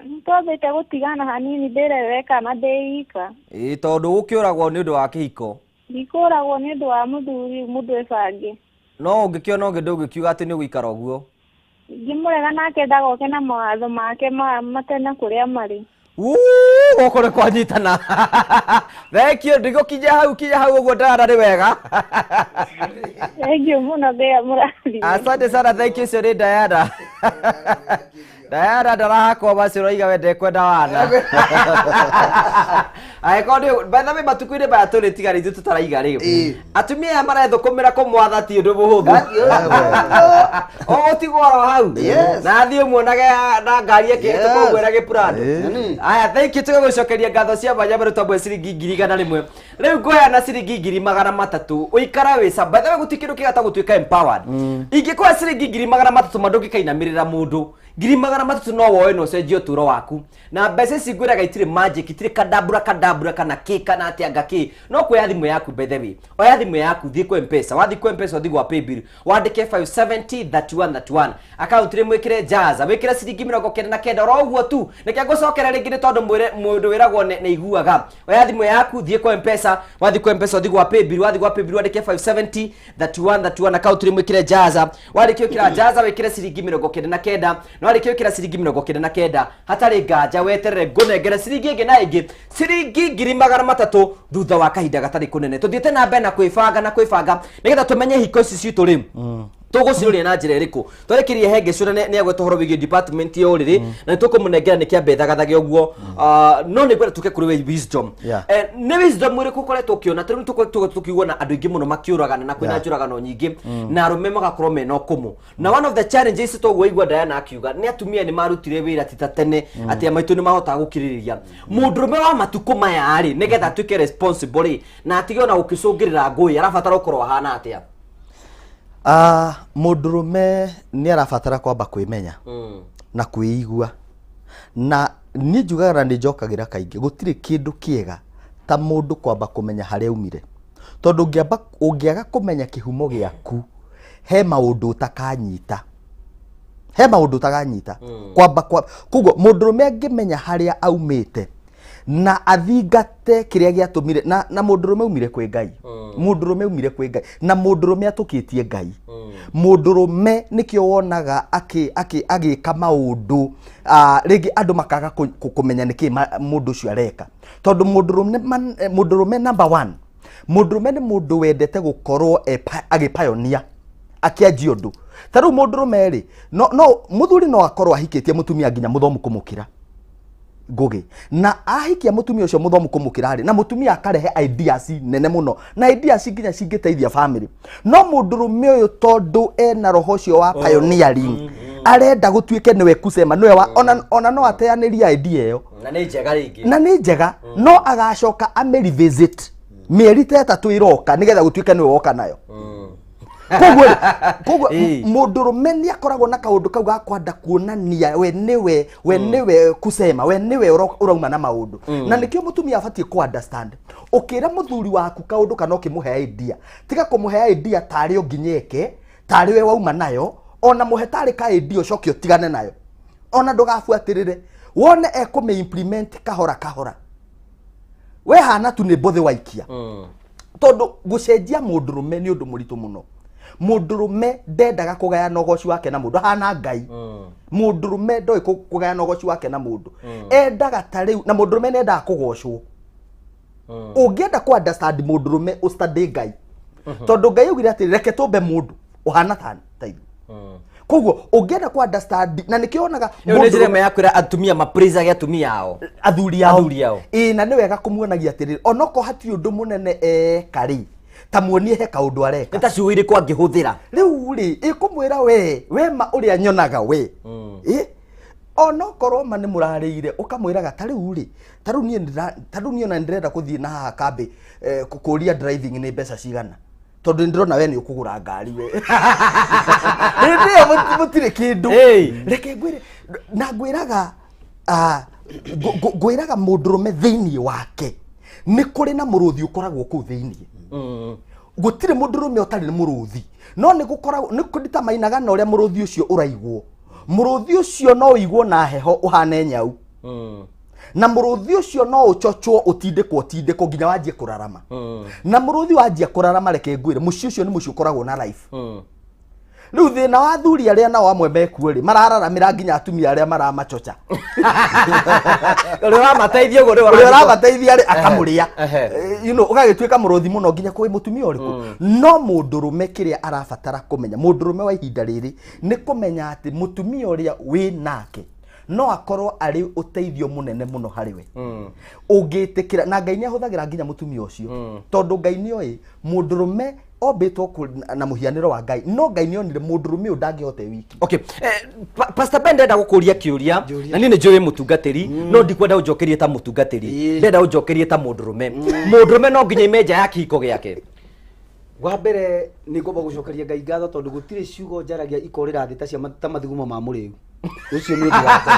Nĩtwambĩte gũtigana hanini ndĩrerere kana ndĩ ika. Ĩĩ, tondũ gũkĩũragwo nĩ ũndũ wa kĩhiko. Ndikũragwo nĩ ũndũ wa mũthuri mũndũ ĩbange. No ũngĩkĩona ũngĩ ndũngĩkiuga atĩ nĩ ũgũikara ũguo. Ingĩmũrega nake ndagoke na mawatho make ma matena kũrĩa marĩ. Wuu, gũkũ nĩ kwanyitana. Thank you, ndigũkinya hau, kinya hau ũguo Diana nĩ wega. Thank you mũno, Ngai amũrathime. Asante sana, thank you ũcio nĩ Diana. Diana ndarahakwo macio ũroiga we ndekwenda wana. Angĩkorwo nĩ by the way matukũ-inĩ maya tũrĩ tiga rĩ ithuĩ tũtaraiga rĩ. Atumia aya marethũkũmĩra kũmwatha ti ũndũ mũhũthũ. Ũgũtigwo oro hau. Yes. Na athiĩ ũmuonage na ngari ĩkĩhĩtũka Yes. ũguo na gĩpurando. Nĩ. Aya, thank you tũgagũcokeria ngatho cia mwanya mbere twambwe ciringi 100,000. Rĩu ngũheana ciringi 300,000 ũikara wĩ sa by the way gũtirĩ kĩndũ kĩega ta gũtuĩka empowered. Ingĩkũhe ciringi 300,000 ma ndũngĩkainamĩrĩra mũndũ. 300,000 no woe na ũcenjie ũtũũro waku. Na mbeca ici ngwĩraga itirĩ magic, itirĩ kadabura kadabura kana kĩ kana atĩa anga kĩ. No kuoya thimũ yaku by the way. Oya thimũ yaku thiĩ kwa M-Pesa. Wathiĩ kwa M-Pesa ũthiĩ gwa paybill. Wandĩke 570 31 31. Account rĩ mwĩkĩre jaza, wĩkĩre ciringi 99 oro ũguo tu. Reke ngũcokere rĩngĩ nĩ tondũ mwĩre mũndũ wĩragwo nĩ iguaga. Oya thimũ yaku thiĩ kwa M-Pesa, wathiĩ kwa M-Pesa ũthiĩ gwa paybill, wathiĩ gwa paybill wandĩke 570 31 31 account rĩ mwĩkĩre jaza. Warĩkia gwĩkĩra jaza wĩkĩre ciringi 99 na warĩkia gwĩkĩra ciringi 99 hatarĩ nganja weterere ngũnengere ciringi ĩngĩ na ĩngĩ ciringi 300,000 thutha wa kahinda gatarĩ kũnene. Tũthiĩte na mbere na kwĩbanga na kwĩbanga nĩgetha tũmenye hiko ici citũ rĩ tũgũciũria na njĩra ĩrĩkũ. Twarĩkĩrie he ngĩcũra nĩ agweta ũhoro wĩgiĩ department ya ũrĩrĩ na nĩ tũkũmũnengera nĩ kĩambe thagathage ũguo. No nĩ ngwenda tũke kũrĩ we wisdom. Nĩ wisdom ĩrĩkũ ũkoretwo ũkĩona? Tarĩu nĩ tũkoretwo tũkĩigua na andũ aingĩ mũno makĩũragana na kwĩna njũragano nyingĩ na arũme magakorwo mena ũkũmũ. Na one of the challenges toguo igua Diana akiuga nĩ atumia nĩ marutire wĩra ti ta tene atĩ amaitũ nĩ mahotaga gũkirĩrĩria. Mũndũrũme wa matukũ maya rĩ nĩgetha atuĩke responsible rĩ na atige ona gũkĩcũngĩrĩra ngũĩ arabatara gũkorwo ahana atĩa? Mũndũrũme nĩ arabatara kwamba kwĩmenya na kwĩigua. Na niĩ njugaga na nĩ njokagĩra kaingĩ gũtirĩ kĩndũ kĩega ta mũndũ kwamba kũmenya harĩa aumire. Tondũ ũngĩaga kũmenya kĩhumo gĩaku he maũndũ ũtakanyita. He maũndũ ũtakanyita. Kwamba kwa, koguo mũndũrũme angĩmenya harĩa aumĩte na athingate kĩrĩa gĩatũmire na mũndũrũme aumire kwĩ Ngai. Mũndũrũme aumire kwĩ Ngai na mũndũrũme atũkĩtie Ngai. Mũndũrũme nĩkĩo wonaga agĩka maũndũ, rĩngĩ andũ makaga kũmenya nĩkĩ mũndũ ũcio areka. Tondũ mũndũrũme number one, mũndũrũme nĩ mũndũ wendete gũkorwo agĩpayonia, akĩanjia ũndũ. Ta rĩu mũndũrũme rĩ, no mũthuri no akorwo ahikĩtie mũtumia nginya mũthomu kũmũkĩra. Ngũgĩ. Na ahikia mũtumia ũcio mũthomu kũmũkĩra rĩ, na mũtumia akarehe ideas nene mũno, na ideas nginya cingĩteithia family. No mũndũrũme ũyũ tondũ ena roho ũcio wa pioneering, arenda gũtuĩke nĩwe kusema, nĩwe wa, ona no ateanĩrie idea ĩyo. Na nĩ njega rĩngĩ. Na nĩ njega, no agacoka ame revisit mĩeri ta ĩtatũ ĩroka nĩgetha gũtuĩke nĩwe woka nayo. Koguo rĩ, koguo mũndũrũme nĩ akoragwo na kaũndũ kau ga kwenda kuonania we nĩwe, we nĩwe kusema, we nĩwe ũrauma na maũndũ. Na nĩkĩo mũtumia abatiĩ ku understand. Ũkĩra mũthuri waku kaũndũ kana ũkĩmũhe idea, tiga kũmũhe idea tarĩ o nginya eke, tarĩ we wauma nayo, ona mũhe tarĩ ka idea ũcoke ũtigane nayo. Ona ndũgabuatĩrĩre, wone ekũmĩ implement kahora kahora. We hana tu nĩ mbũthĩ waikia. Tondũ gũcenjia mũndũrũme nĩ ũndũ mũritũ mũno. Mũndũrũme ndendaga kũgayana ũgoci wake na mũndũ, ahana Ngai. Mũndũrũme ndoĩ kũgayana ũgoci wake na mũndũ. Endaga ta rĩu, na mũndũrũme nĩ endaga kũgocwo. Ũngĩenda kũ understand mũndũrũme, ũstudy Ngai. Tondũ Ngai augire atĩ reke tũmbe mũndũ ũhana ta ithuĩ. Koguo ũngĩenda kũ understand, na nĩkĩo wonaga Ĩyo nĩ njĩra mũndũrũme ĩmwe ya kwĩra atumia mapraisage atumia ao. Athuri ao. Athuri ao. Ĩĩ, na nĩ wega kũmuonagia atĩrĩrĩ, onokorwo hatirĩ ũndũ mũnene eka rĩ, ta muonie he kaũndũ areka. Nĩ ta ciugo irĩkũ angĩhũthĩra? Rĩu rĩ, ĩkũmwĩra we, we ma ũrĩa nyonaga we. Ĩ, onokorwo ma nĩ mũrarĩire, ũkamwĩraga ta rĩu rĩ, ta rĩu niĩ ndĩra, ta rĩu niĩ ona ndĩrenda gũthiĩ na haha kambĩ, kũria driving nĩ mbeca cigana. Tondũ ndĩrona we nĩ ũkũgũra ngari we. Hĩndĩ ĩyo mũtirĩ kĩndũ. Reke ngwĩre, na ngwĩraga, ngwĩraga mũndũrũme thĩinĩ wake nĩ kũrĩ na mũrũthi ũkoragwo kũu thĩinĩ. Gũtirĩ mũndũrũme ũtarĩ mũrũthi, no nĩ gũkoragwo, nĩ kũrĩ ta mainaga na ũrĩa mũrũthi ũcio ũraigwo. Mũrũthi ũcio no ũigwo na heho ũhane nyau. Na mũrũthi ũcio no ũchochwo, ũtindĩkwo ũtindĩkwo nginya wanjie kũrarama. Na mũrũthi wanjia kũrarama, reke ngwĩre, mũciĩ ũcio nĩ mũciĩ ũkoragwo na life. Rĩu thĩna wa athuri arĩa nao amwe mekuo rĩ, marararamĩra nginya atumia arĩa maramachocha. Ũrĩa ũramateithia ũguo nĩwe. Ũrĩa ũramateithia rĩ, akamũrĩa. Ehe. Ũgagĩtuĩka mũrũthi mũno nginya kwĩ mũtumia ũrĩkũ. No mũndũrũme, kĩrĩa arabatara kũmenya, mũndũrũme wa ihinda rĩrĩ, nĩ kũmenya atĩ mũtumia ũrĩa wĩ nake no akorwo arĩ ũteithio mũnene mũno harĩ we ũngĩtĩkĩra. Na Ngai nĩ ahũthagĩra nginya mũtumia ũcio, tondũ Ngai nĩ oĩ mũndũrũme ombĩtwo na mũhianĩro wa Ngai, no Ngai nĩ onire mũndũrũme ũyũ ndangĩhota e wiki. Okay, Pastor Ben, ndenda gũkũria kĩũria, na niĩ nĩ njũĩ mũtungatĩri, no ndikwenda ũnjokerie ta mũtungatĩri, ndenda ũnjokerie ta mũndũrũme. Mũndũrũme no nginya ime nja ya kĩhiko gĩake? Wa mbere nĩ ngomba gũcokeria Ngai ngatho, tondũ gũtirĩ ciugo njaragia ikorĩra thĩ ta cia ta mathugumo ma mũrĩu. Ũcio nĩ ũndũ wa mbere,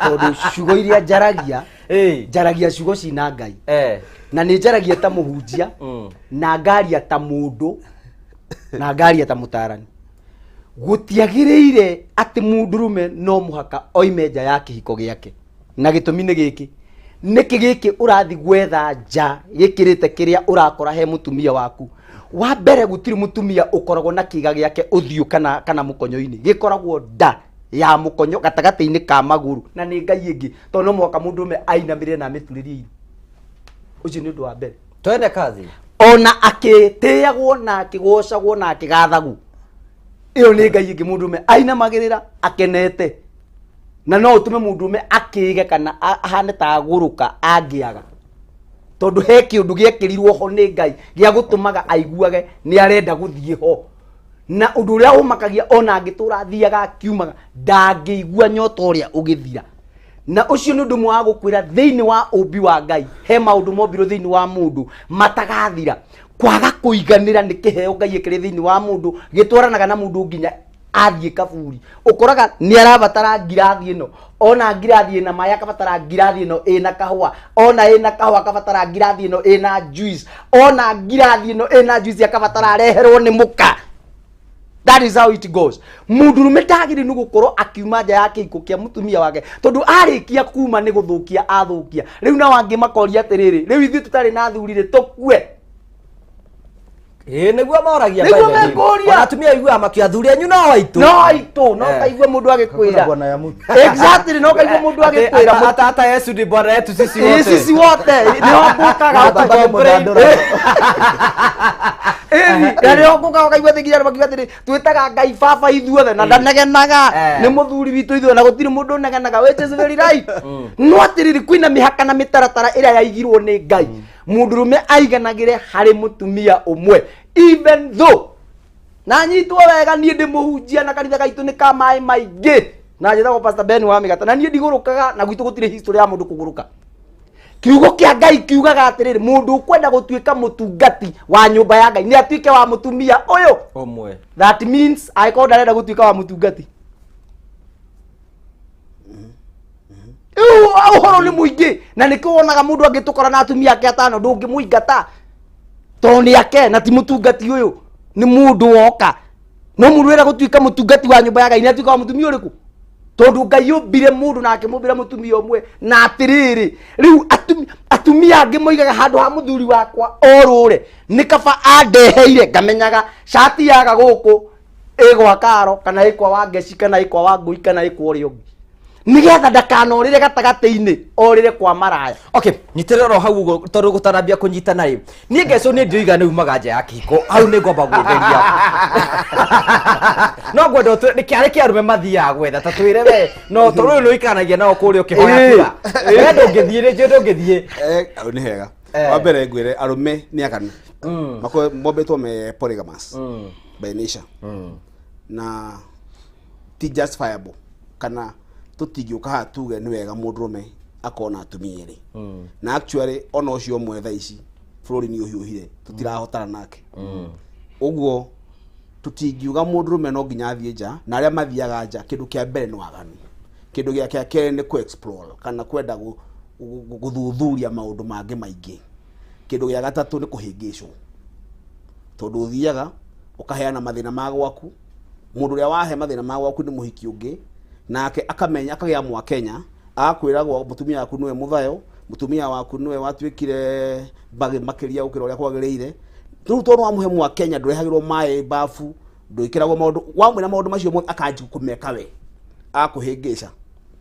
tondũ ciugo iria njaragia, njaragia ciugo cina Ngai, na nĩ njaragia ta mũhunjia, na ngaria ta mũndũ, na ngaria ta mũtarani. Gũtiagĩrĩire atĩ mũndũrũme no mũhaka oime nja ya kĩhiko gĩake, na gĩtũmi nĩ gĩkĩ: nĩkĩ gĩkĩ ũrathi gwetha nja gĩkĩrĩte kĩrĩa ũrakora he mũtumia waku? Wa mbere, gũtirĩ mũtumia ũkoragwo na kĩga gĩake ũthiũ kana mũkonyo-inĩ, gĩkoragwo nda ya mũkonyo gatagatĩ-inĩ ka magũrũ, na nĩ Ngai ĩngĩ, tondũ no mũhaka mũndũrũme ainamĩrĩre na amĩturĩrie iru. Ũcio nĩ ũndũ wa mbere. Twende kazi. Ona akĩtĩagwo na akĩgocagwo na akĩgathagwo, ĩyo nĩ Ngai ĩngĩ mũndũrũme ainamagĩrĩra akenete, na no ũtũme mũndũrũme akĩge kana ahane ta agũrũka angĩaga, tondũ he kĩũndũ gĩekĩrirwo ho nĩ Ngai gĩa gũtũmaga aiguage nĩ arenda gũthiĩ ho. Na ũndũ ũrĩa ũmakagia, ona angĩtũra athiaga akiumaga, ndangĩigua nyota ũrĩa ũgĩthira. Na ũcio nĩ ũndũ ũmwe wa gũkwĩra thĩinĩ wa ũmbi wa Ngai he maũndũ mombirwo thĩinĩ wa mũndũ matagathira. Kwaga kũiganĩra nĩ kĩheo Ngai ekĩrĩ thĩinĩ wa mũndũ, gĩtwaranaga na mũndũ nginya athiĩ kaburi. Ũkoraga nĩ arabatara ngirathi ĩno, ona ngirathi ĩna maĩ akabatara ngirathi ĩno ĩna kahũa, ona ĩna kahũa akabatara ngirathi ĩno ĩna juice, ona ngirathi ĩno ĩna juice akabatara areherwo nĩ mũka. That is how it goes. Mũndũrũme ndagĩrĩirwo nĩ gũkorwo akiuma nja ya kĩhiko kĩa mũtumia wake, tondũ arĩkia kuma nĩ gũthũkia athũkia. Rĩu nao angĩ makoria atĩrĩrĩ, rĩu ithuĩ tũtarĩ na athuri rĩ, tũkue? Ĩĩ, nĩguo moragia. Nĩguo By the way. mekũria. Ona atumia aiguaga makĩo athuri anyu no aitũ. No aitũ, no kaigua mũndũ agĩkwĩra. Bwana ya mtu. Exactly, no kaigua mũndũ agĩkwĩra. Hata Yesu ni bwana yetu sisi Ĩĩ, wote. Sisi wote nĩho ngũkaga. Baba nĩ mũthandũra. Ĩni, na nĩho ngũkaga ũkaigua atĩ nginya andũ makiuga atĩrĩ, twĩtaga Ngai baba ithuothe, na ndanegenaga, nĩ mũthuri witũ ithuothe, na gũtirĩ mũndũ ũnegenaga, which is very right. No atĩrĩrĩ, kwĩna mĩhaka na mĩtaratara ĩrĩa yaigirwo nĩ Ngai mũndũrũme aiganagĩre harĩ mũtumia ũmwe, even though na nyitwo wega, niĩ ndĩ mũhunjia na kanitha gaitũ nĩ ka maĩ maingĩ, na njĩtagwo Pastor Ben wa Mĩgata, na niĩ ndigũrũkaga, na gwitũ gũtirĩ history ya mũndũ kũgũrũka. Kiugo kĩa Ngai kiugaga atĩrĩrĩ, mũndũ ũkwenda gũtuĩka mũtungati wa nyũmba ya Ngai nĩ atuĩke wa mũtumia ũyũ ũmwe. That means angĩkorwo ndarenda gũtuĩka wa mũtungati, rĩu ũhoro nĩ mũingĩ, na nĩkĩo wonaga mũndũ angĩtũkora na atumia ake atano, ndũngĩmũingata, tondũ nĩ ake na ti mũtungati. Ũyũ nĩ mũndũ woka. No mũndũ ũrenda gũtuĩka mũtungati wa nyũmba ya Ngai nĩ atuĩka wa mũtumia ũrĩkũ? Tondũ Ngai ũmbire mũndũ na akĩmũmbĩra mũtumia ũmwe. Na atĩrĩrĩ, rĩu atumia angĩ moigaga, handũ ha mũthuri wakwa orũre, nĩ kaba andeheire ngamenyaga cati yaga gũkũ ĩgwa karo, kana ĩkwa wa ngeci, kana ĩkwa wa ngũi, kana ĩkwa ũrĩa ũngĩ, nĩgetha ndakanorĩre gatagatĩ-inĩ, orĩre kwa maraya. Okay, nyitĩrĩra oro hau ũguo, tondũ gũtanambia kũnyitana rĩ, niĩ ngeco nĩ ndioiga nĩ umaga nja ya kĩhiko, hau nĩ ngwamba gwĩtheria. No ngwenda ũtwĩre nĩ kĩarĩ kĩa arũme mathiaga gwetha, ta twĩre we, no tondũ ũyũ nĩ ũikaranagia nao kũrĩa ũkĩhoya kura, we ndũngĩthiĩ rĩ, njũĩ ndũngĩthiĩ. Hau nĩ hega. Wa mbere ngwĩre, arũme nĩ aganu. Makoragwo mombĩtwo me polygamous by nature, na ti justifiable kana tũtingĩũka haha tuge nĩ wega mũndũrũme akorwo na atumia erĩ. Na actually ona ũcio ũmwe thaa ici bũrũri nĩ ũhiũhire, tũtirahotana nake. Ũguo tũtingiuga mũndũrũme no nginya athiĩ nja. Na arĩa mathiaga nja, kĩndũ kĩa mbere nĩ waganu, kĩndũ gĩa kĩa kerĩ nĩ kũ explore kana kwenda gũthuthuria maũndũ mangĩ maingĩ, kĩndũ gĩa gatatũ nĩ kũhĩngĩcwo, tondũ ũthiaga ũkaheana mathĩna ma gwaku, mũndũ ũrĩa wahe mathĩna ma gwaku nĩ mũhiki ũngĩ, nake akamenya akagĩa mwakenya. Agakwĩra mũtumia waku nĩwe mũthayo, mũtumia waku nĩwe watuĩkire mbagĩ makĩria gũkĩra ũrĩa kwagĩrĩire. Rĩu tondũ wamũhe mwa Kenya ndũrehagĩrwo maĩ bafu, ndwĩkĩragwo maũndũ, wamwĩra maũndũ macio mothe akanji kũmeka we, akũhĩngĩca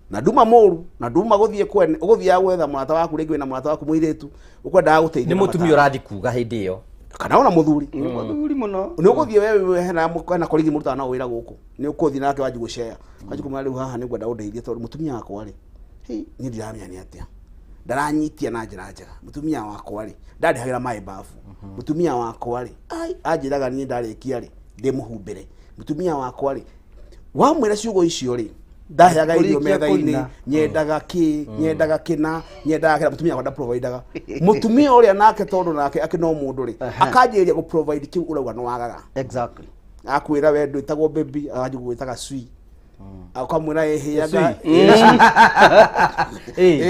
na nduma mũru na nduma gũthiĩ kwene, ũgũthiaga gwetha mũrata waku rĩngĩ wĩna mũrata waku mũirĩtu ũkwendaga gũteithia nĩ na mũtumia mataro. ũrathiĩ kuga hĩndĩ ĩyo Kana ona mũthuri. Mũthuri mũno. Nĩ ũgũthiĩ we hena korigi mũrutaga nao wĩra gũkũ, nĩ ũkũthiĩ nake wanji gũcea, wanji kũmwĩra rĩu haha nĩ ngwenda ũndeithie tondũ mũtumia wakwa rĩ, hĩ, niĩ ndiramenya nĩ atĩa, ndaranyitia na njĩra njega, mũtumia wakwa rĩ ndandehagĩra maĩ bafu, mũtumia wakwa rĩ ai anjĩraga niĩ ndarĩkia rĩ ndĩmũhumbĩre, mũtumia wakwa rĩ, wamwĩra ciugo icio rĩ ndaheaga irio Kũrĩkia metha-inĩ, kũina. nyendaga kĩ, nyendaga kĩna, nyendaga kĩna, mũtumia wakwa ndaprovidaga. Mũtumia ũrĩa nake tondũ nake akĩ no mũndũ rĩ, akanjĩrĩria gũ provide kĩu ũrauga nĩ wagaga. Exactly. Akwĩra we ndwĩtagwo baby, akanjia gũgwĩtaga sui. Akamwĩra ĩhĩaga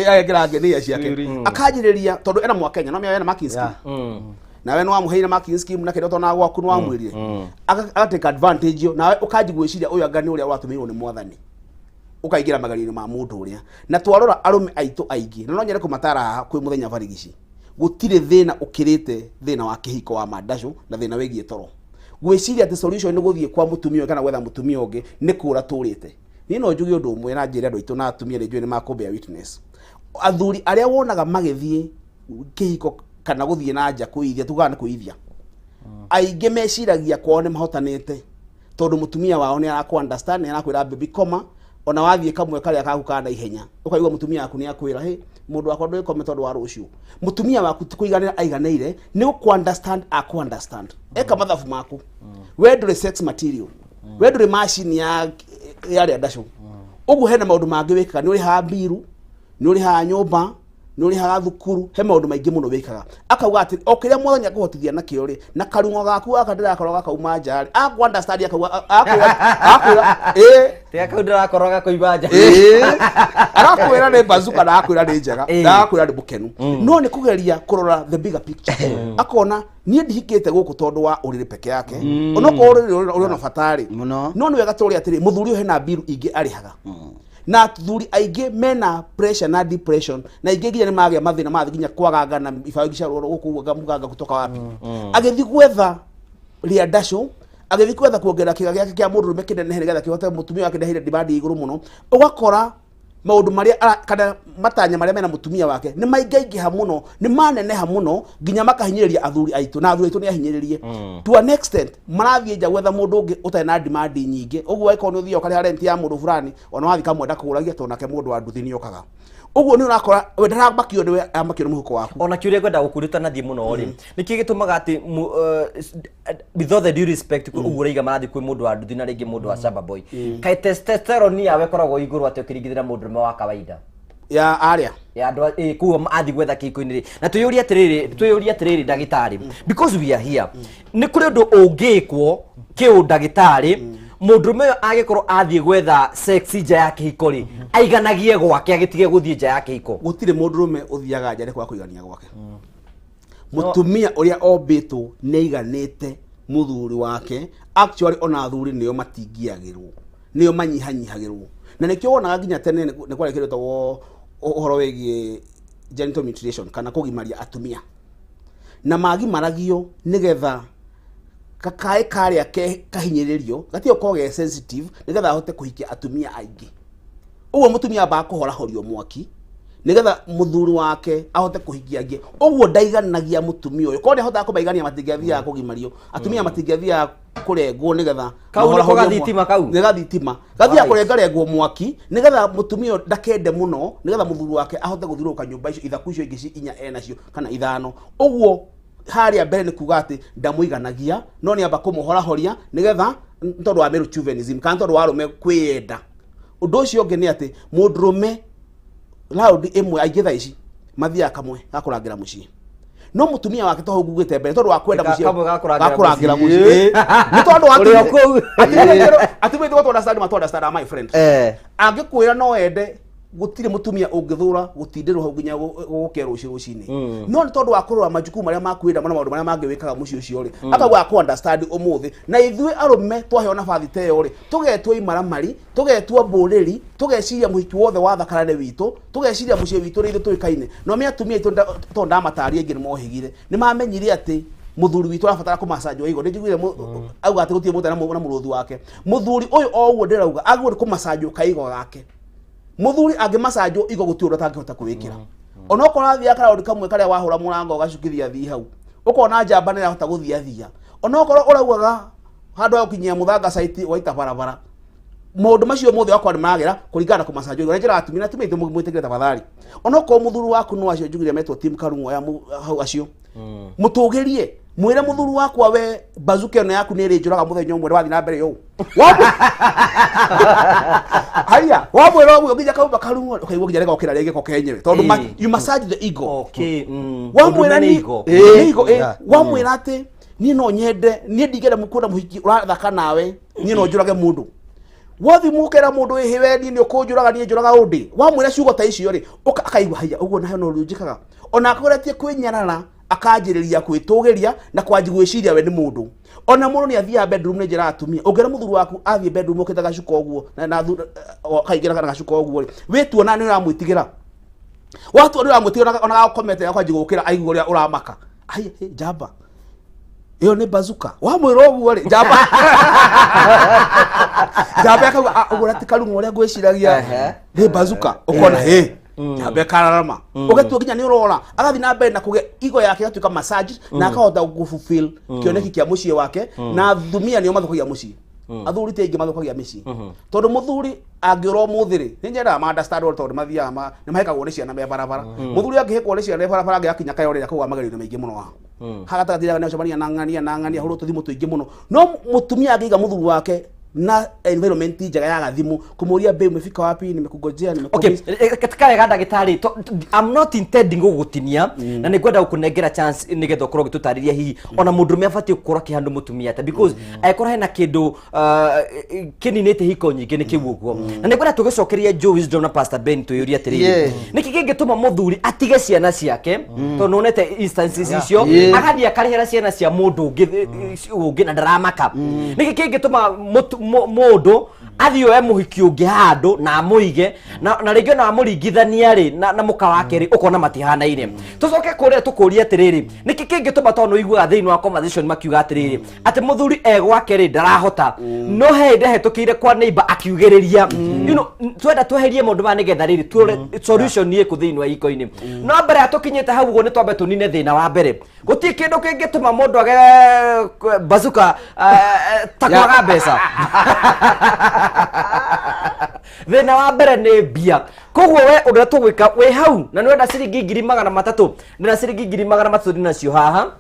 agekĩra ngenia ciake, akanjĩrĩria tondũ ena mwa Kenya no mĩa ena marking scheme, nawe nĩ wamũheire marking scheme na kĩrĩa ũtonaga gwaku nĩ wamwĩrire, aga take advantage ĩyo, nawe ũkanji gwĩciria ũyũ anga nĩ ũrĩa ũratũmĩirwo nĩ mwathani, ũkaingĩra magerio-inĩ ma mũndũ ũrĩa. Na twarora arũme aitũ aingĩ, na no nyende kũmatara haha kwĩ mũthenya barigici, gũtirĩ thĩna ũkĩrĩte thĩna wa kĩhiko wa mandacũ na thĩna wĩgiĩ toro. Gwĩciria atĩ solution nĩ gũthiĩ kwa mũtumia ũngĩ kana gwetha mũtumia ũngĩ nĩ kũra tũrĩte. Niĩ no njuge ũndũ ũmwe na njĩre andũ aitũ na atumia nĩ njũĩ nĩ makũmbea witness. Athuri arĩa wonaga magĩthiĩ kĩhiko kana gũthiĩ na nja kũithia, tugaga nĩ kũithia, aingĩ meciragia kwao nĩ mahotanĩte tondũ mũtumia wao nĩ arakũ understand, nĩ arakwĩra baby koma, ona wathiĩ kamwe karĩa gaku ka naihenya ũkaigua mũtumia waku nĩ akwĩra hĩ mũndũ wakwa ndũgĩkome tondũ wa rũciũ. Mũtumia waku ti kũiganĩra aiganĩire, nĩ gũkũ understand akũ understand, eka mathabu maku, we ndũrĩ sex material, we ndũrĩ macini ya arĩa ndacũ. Ũguo hena maũndũ mangĩ wĩkaga, nĩ ũrĩhaga mbiru, nĩ ũrĩhaga nyũmba, nĩ ũrĩhaga thukuru, he maũndũ maingĩ mũno wĩkaga. Akauga atĩ o kĩrĩa mwathani akũhotithia nakĩo rĩ, na karung'o gaku gaka ndĩrakorwo gakauma nja rĩ, akũ understand akauga akwĩra ĩ tiga kau ndĩrakorwo gakoima nja, arakwĩra nĩ bazuka na akwĩra nĩ njega na akwĩra nĩ mũkenu, no nĩ kũgeria kũrora the bigger picture, akona niĩ ndihikĩte gũkũ tondũ wa ũrĩrĩ peke yake, onokorwo ũrĩrĩ ũrĩ ona bata rĩ, no nĩ wega tũrĩ atĩrĩ mũthuri ũyũ hena mbiru ingĩ arĩhaga, na athuri aingĩ mena pressure na depression, na aingĩ nginya nĩ magĩa mathĩna mathiĩ nginya kwaganga na ibaũ ingĩ cia rũrũ gũkũ muganga kutoka wapi, agĩthiĩ gwetha rĩa ndacũ, agĩthiĩ gwetha kuongerera kĩga gĩake kĩa mũndũrũme kĩnenehe nĩgetha kĩhote mũtumia wake ndeheire demand ya igũrũ mũno. Ũgakora maũndũ marĩa kana matanya marĩa mena mũtumia wake nĩ maingaingĩha mũno, nĩ maneneha mũno nginya makahinyĩrĩria athuri aitũ, na athuri aitũ nĩ ahinyĩrĩrie to an extent marathiĩ nja gwetha mũndũ ũngĩ ũtarĩ na demand nyingĩ. Ũguo angĩkorwo nĩ ũthiaga ũkarĩha rent ya mũndũ fulani, ona wathiĩ kamwe ndakũragia tondũ nake mũndũ wa nduthi nĩ okaga. Ũguo nĩ ũrakora we ndaramakio nĩwe, aramakio nĩ mũhuko waku. Ona kĩũria ngwenda gũkũria ũtanathiĩ mũno rĩ, nĩkĩ gĩtũmaga atĩ with all the due respect ũguo ũraiga marathiĩ kwĩ mũndũ wa nduthi na rĩngĩ mũndũ wa shamba boy, kaĩ testosterone yawe ĩkoragwo igũrũ atĩ ũkĩringithania mũndũrũme wa kawaida ya arĩa ya andũ koguo athiĩ gwetha kĩhiko-inĩ rĩ, na twĩyũrie atĩrĩrĩ, twĩyũrie atĩrĩrĩ ndagĩtarĩ, because we are here, nĩ kũrĩ ũndũ ũngĩkwo kĩũndagĩtarĩ mũndũrũme ũyũ angĩkorwo athiĩ gwetha sex nja ya kĩhiko rĩ, aiganagie gwake agĩtige gũthiĩ nja ya kĩhiko? Gũtirĩ mũndũrũme ũthiaga nja nĩ kwaga kũigania gwake. Mũtumia ũrĩa ombĩtwo nĩ aiganĩte mũthuri wake, actually ona athuri nĩo matingiagĩrwo, nĩo manyihanyihagĩrwo, na nĩkĩo wonaga nginya tene nĩ kwarĩ kĩndũ gĩtagwo ũhoro wĩgiĩ genital mutilation kana kũgimaria atumia, na magimaragio nĩgetha kakaĩ karĩa ke kahinyĩrĩrio gatige gũkorwo ge sensitive, nĩgetha ahote kũhikia atumia aingĩ. Ũguo mũtumia ambaga kũhorahorio mwaki nĩgetha mũthuri wake ahote kũhikia angĩ. Ũguo ndaiganagia mũtumia ũyũ, korwo nĩahotaga kũmaigania matingĩathiaga kũgimario, atumia matingĩathiaga kũrengwo nĩgetha Kau nĩko mahorahorio gathitima kau? Nĩ gathitima gathiaga kũrengarengwo mwaki nĩgetha mũtumia ũyũ ndakende mũno, nĩgetha mũthuri wake ahote gũthiũrũrũka nyũmba icio ithaku icio ingĩ ci inya enacio kana ithano. Ũguo harĩa mbere nĩ kuga atĩ ndamũiganagia, no nĩ amba kũmũhorahoria nĩgetha nĩ tondũ wa male chauvinism kana tondũ wa arũme kwĩyenda. Ũndũ ũcio ũngĩ nĩ atĩ mũndũrũme raundi ĩmwe aingĩ thaa ici mathiaga kamwe gakũrangĩra mũciĩ, no mũtumia wake toho ngugĩte mbere tondũ wa kwenda mũciĩ Kamwe gakũrangĩra gakũrangĩra mũciĩ. mũciĩ nĩ tondũ wa Ũrĩ o kũu. atumia ithuĩ tũ understand ma tũ understand my friend, angĩkwĩra no ende Gũtirĩ mũtumia ũngĩthũra gũtindĩrwo hau nginya gũgũkĩa rũciũ rũcinĩ, no nĩ tondũ wa kũrora majukumu marĩa makwĩra na maũndũ marĩa mangĩ wĩkaga mũciĩ ũcio rĩ, akauga akũ understand ũmũthĩ. Na ithuĩ arũme twaheo nabathi ta ĩyo rĩ, tũgetwo imaramari, tũgetwo mbũrĩri, tũgeciria mũhiki wothe wa thakara nĩ witũ, tũgeciria mũciĩ witũ nĩ ithuĩ tũĩkaine. No mĩ atumia aitũ tondũ ndamataria aingĩ nĩ mohĩgire, nĩ mamenyire atĩ mũthuri witũ arabatara kũmacanjwo igo. Nĩ njiguire auga atĩ gũtirĩ mũndũ na mũrũthi wake. Mũthuri ũyũ o ũguo ndĩrauga agĩrĩirwo nĩ kũmacanjwo kaigo gake. Mũthuri angĩmacanjwo igo gũtirĩ ũndũ atangĩhota kwĩĩkĩra. Onokorwo athiaga karaũndi kamwe karĩa wahũra mũrango ũgacukithia thii hau, ũkona njamba nĩ ĩrahota gũthiathia. Onokorwo ũraugaga handũ ha gũkinyia mũthanga site waita barabara, maũndũ macio mothe wakwa nĩ maragĩra kũringana na kũmacanjwo igo. Na njĩra atumia na atumia aitũ mwĩtĩkĩre tafadhali, onokorwo mũthuri waku no acio njugire metwo team Karung'o ya hau acio, mũtũgĩrie, mwĩre mũthuri wakwa we bazuka ĩno yaku nĩ ĩrĩnjũraga mũthenya ũmwe wathiĩ na mbere ũũ. Haya, wamwĩra ũguo nginya kauma Karung'o ũkaigua nginya rĩgokĩra rĩ gĩko kenyewe, tondũ you massage the ego. Wamwĩra Ũndũ ni nĩ ego. Nĩ ego, wamwĩra atĩ niĩ no nyende, niĩ ndingĩenda kuona mũhiki ũrathaka nawe, niĩ no njũrage mũndũ. Wathi mukera mũndũ ĩhĩ we niĩ nĩ ũkũnjũraga, niĩ njũraga ũndĩ. Wamwĩra ciugo ta icio rĩ, akaigua haya ũguo nayo no rĩu njĩkaga. Ona akoretie kwĩnyarara, akanjĩrĩria kwĩtũgĩria na kwanji gwĩciria we nĩ mũndũ. Ona mũndũ nĩ athiaga bedroom nĩ njĩra atumia. Ũngĩra mũthuri waku athiĩ bedroom ũkĩte gacuka ũguo na akaingĩra na gacuka ũguo rĩ, wĩtuona nĩ ũramwĩtigĩra. Watua nĩ ũramwĩtigĩra ona gakomete gakwanji gũkĩra aigua ũrĩa ũramaka. Ai, hĩ, njamba ĩyo nĩ bazuka. Wamwĩra ũguo rĩ, njamba njamba akauga, "Ah, ũguo ti Karung'o ũrĩa ngwĩciragia nĩ bazuka." Ũkona hĩ njamba ĩkararama, ũgatua nginya nĩ ũrora agathiĩ na mbere na kũgĩa igo yake ĩgatuĩka massage na akahota gũfulfill kĩoneki kĩa mũciĩ wake. Na atumia nĩo mathũkagia mũciĩ, athuri ti aingĩ mathũkagia mĩciĩ, tondũ mũthuri angĩũra ũmũthĩ rĩ, nĩ nyendaga ma understand tondũ mathiaga nĩ mahĩkagwo nĩ ciana me barabara. Mũthuri angĩhĩkwo nĩ ciana me barabara angĩgakinya kayorĩra kũgwa magerio-inĩ maingĩ mũno haha ha gatagatĩ nĩ acemania na ng'ania na ng'ania hũrwo tũthimũ tũingĩ mũno. No mũtumia angĩiga mũthuri wake na environment njega ya gathimũ kũmũria, "Babe, umefika wapi? Nimekungojea, Okay, nimekumiss." Katika wega ndagĩtarĩ, I'm not intending gũgũtinia na nĩ ngwenda gũkũnengera chance nĩgetha ũkorwo ũgĩtũtarĩria hihi ona mũndũrũme abatiĩ gũkorwo akĩhandũ mũtumia atĩa, because angĩkorwo hena kĩndũ kĩninĩte hiko nyingĩ nĩ kĩu ũguo. Na nĩ ngwenda tũgĩcokeria Joe Wisdom na Pastor Ben twĩyũrie atĩrĩrĩ, nĩkĩ kĩngĩtũma mũthuri atige ciana ciake, tondũ nĩwonete instances icio, agathiĩ akarĩhĩra ciana cia mũndũ ũngĩ na ndaramaka? Nĩkĩ kĩngĩtũma mũndũ athiĩ oe mũhiki ũngĩ handũ na amũige na rĩngĩ ona amũringithania rĩ na mũka wake rĩ, ũkona matihanaine? Tũcoke kũrĩa tũkũrie atĩrĩrĩ, nĩkĩ kĩngĩtũma, tondũ nĩũiguaga thĩinĩ wa conversation makiuga atĩrĩrĩ, atĩ mũthuri e gwake rĩ ndarahota, no he hĩndĩ ahetũkĩire kwa neighbor akiugĩrĩria. Twenda tweherie maũndũ maya nĩgetha rĩrĩ tuone solution ĩkũ thĩinĩ wa iko-inĩ. No mbere ya tũkinyĩte hau ũguo, nĩ twambe tũnine thĩna wa mbere. Gũtirĩ kĩndũ kĩngĩtũma mũndũ age bazuka ta kwaga mbeca. Thĩna wa mbere nĩ mbia. Koguo we ũrĩa tũgwĩka wĩ hau na nĩ wenda ciringi 300,000, ndĩna ciringi 300,000 ndĩnacio haha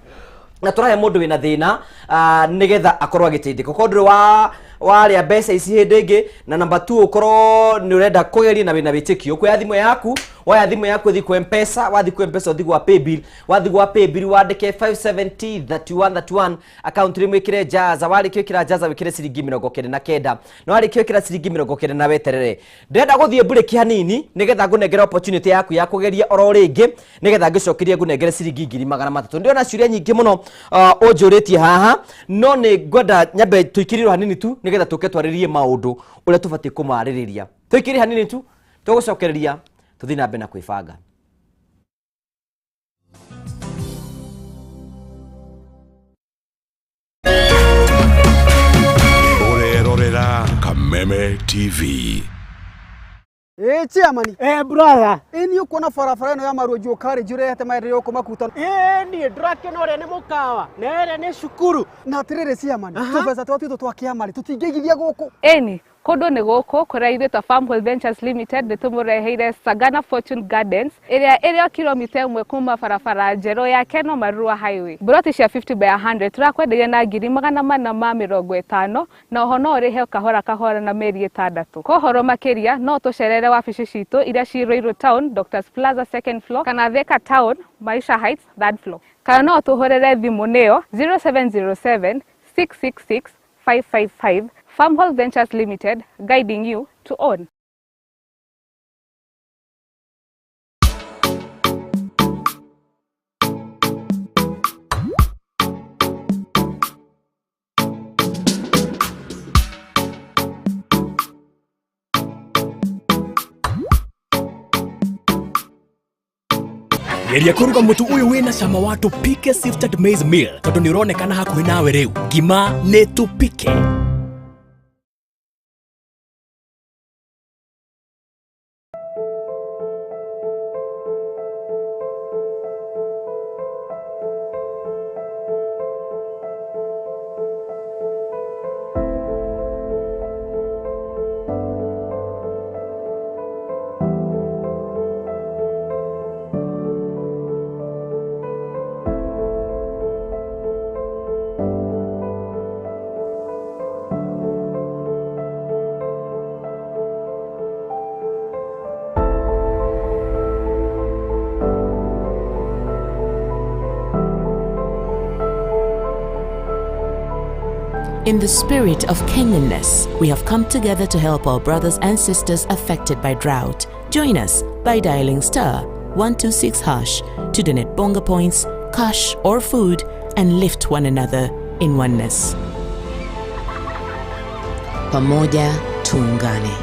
na tũrahe mũndũ wĩna thĩna nĩgetha akorwo agĩteithĩka. Okorwo ndũrĩ wa warĩa mbeca ici hĩndĩ ĩngĩ, na namba 2 ũkorwo nĩ ũrenda kũgeria na wĩna wĩtĩkio, ũkuoya thimũ yaku, woya thimũ yaku ũthiĩ kwa Mpesa, wathiĩ kwa Mpesa ũthiĩ gwa paybill, wathiĩ gwa paybill wandĩke 570 31 31, account rĩmwe ĩkĩre jaza, warĩkia ĩkĩra jaza wĩkĩre ciringi 99, na warĩkia ĩkĩra ciringi 90 na weterere. Ndĩrenda gũthiĩ mburĩki hanini nĩgetha ngũnengere opportunity yaku ya kũgeria oro rĩngĩ, nĩgetha ngĩcokerie ngũnengere ciringi 300,000. Ndĩrona ciũria nyingĩ mũno ũnjũrĩtie haha, no nĩ ngwenda nyambe tũikĩrĩrwo hanini tu nĩgetha tũke twarĩrie maũndũ ũrĩa tũbatiĩ kũmarĩrĩria. Tũikĩrie hanini tu, tũgũcokereria tũthiĩ na mbere na kwĩbanga. Ũrerorera Kameme TV. Ĩ chairman. Eh, brother. Ĩ niĩ ũkuona barabara ĩno ya Maruo College ũrehete maendeleo gũkũ Makuta. Ĩ niĩ ndũrakĩona ũrĩa nĩ mũkawa na ĩrĩa nĩ cukuru. Na atĩrĩrĩ chairman, tũbeca twa twitũ twa kĩama rĩ tũtingĩigithia gũkũ. Ĩni kũndũ nĩ gũkũ kũrĩa ithuĩ ta Farmhold Ventures Limited nĩ tũmũreheire Sagana Fortune Gardens ĩrĩa ĩrĩ o kilomita 1 kuma barabara njerũ ya Keno Marua Highway. Mburoti cia 50 by 100 tũrakwenderia na 450,000, na oho no ũrĩhe kahora kahora na mĩeri 6. Kwa ũhoro makĩria no tũcerere wabici citũ iria ci Ruiru Town, Doctors Plaza second floor, kana Thika Town, Maisha Heights third floor, kana no tũhũrĩre thimũ nĩyo 0707 666 555. Farmhold Ventures Limited, guiding you to own. Geria kũruga mũtu ũyũ wĩna cama wa Tupike Sifted Maize Meal tondũ nĩ ũronekana hakuhĩ nawe rĩu. Ngima nĩ Tupike. In the spirit of Kenyanness, we have come together to help our brothers and sisters affected by drought. Join us by dialing *126# to donate bonga points, cash or food, and lift one another in oneness. Pamoja tuungane.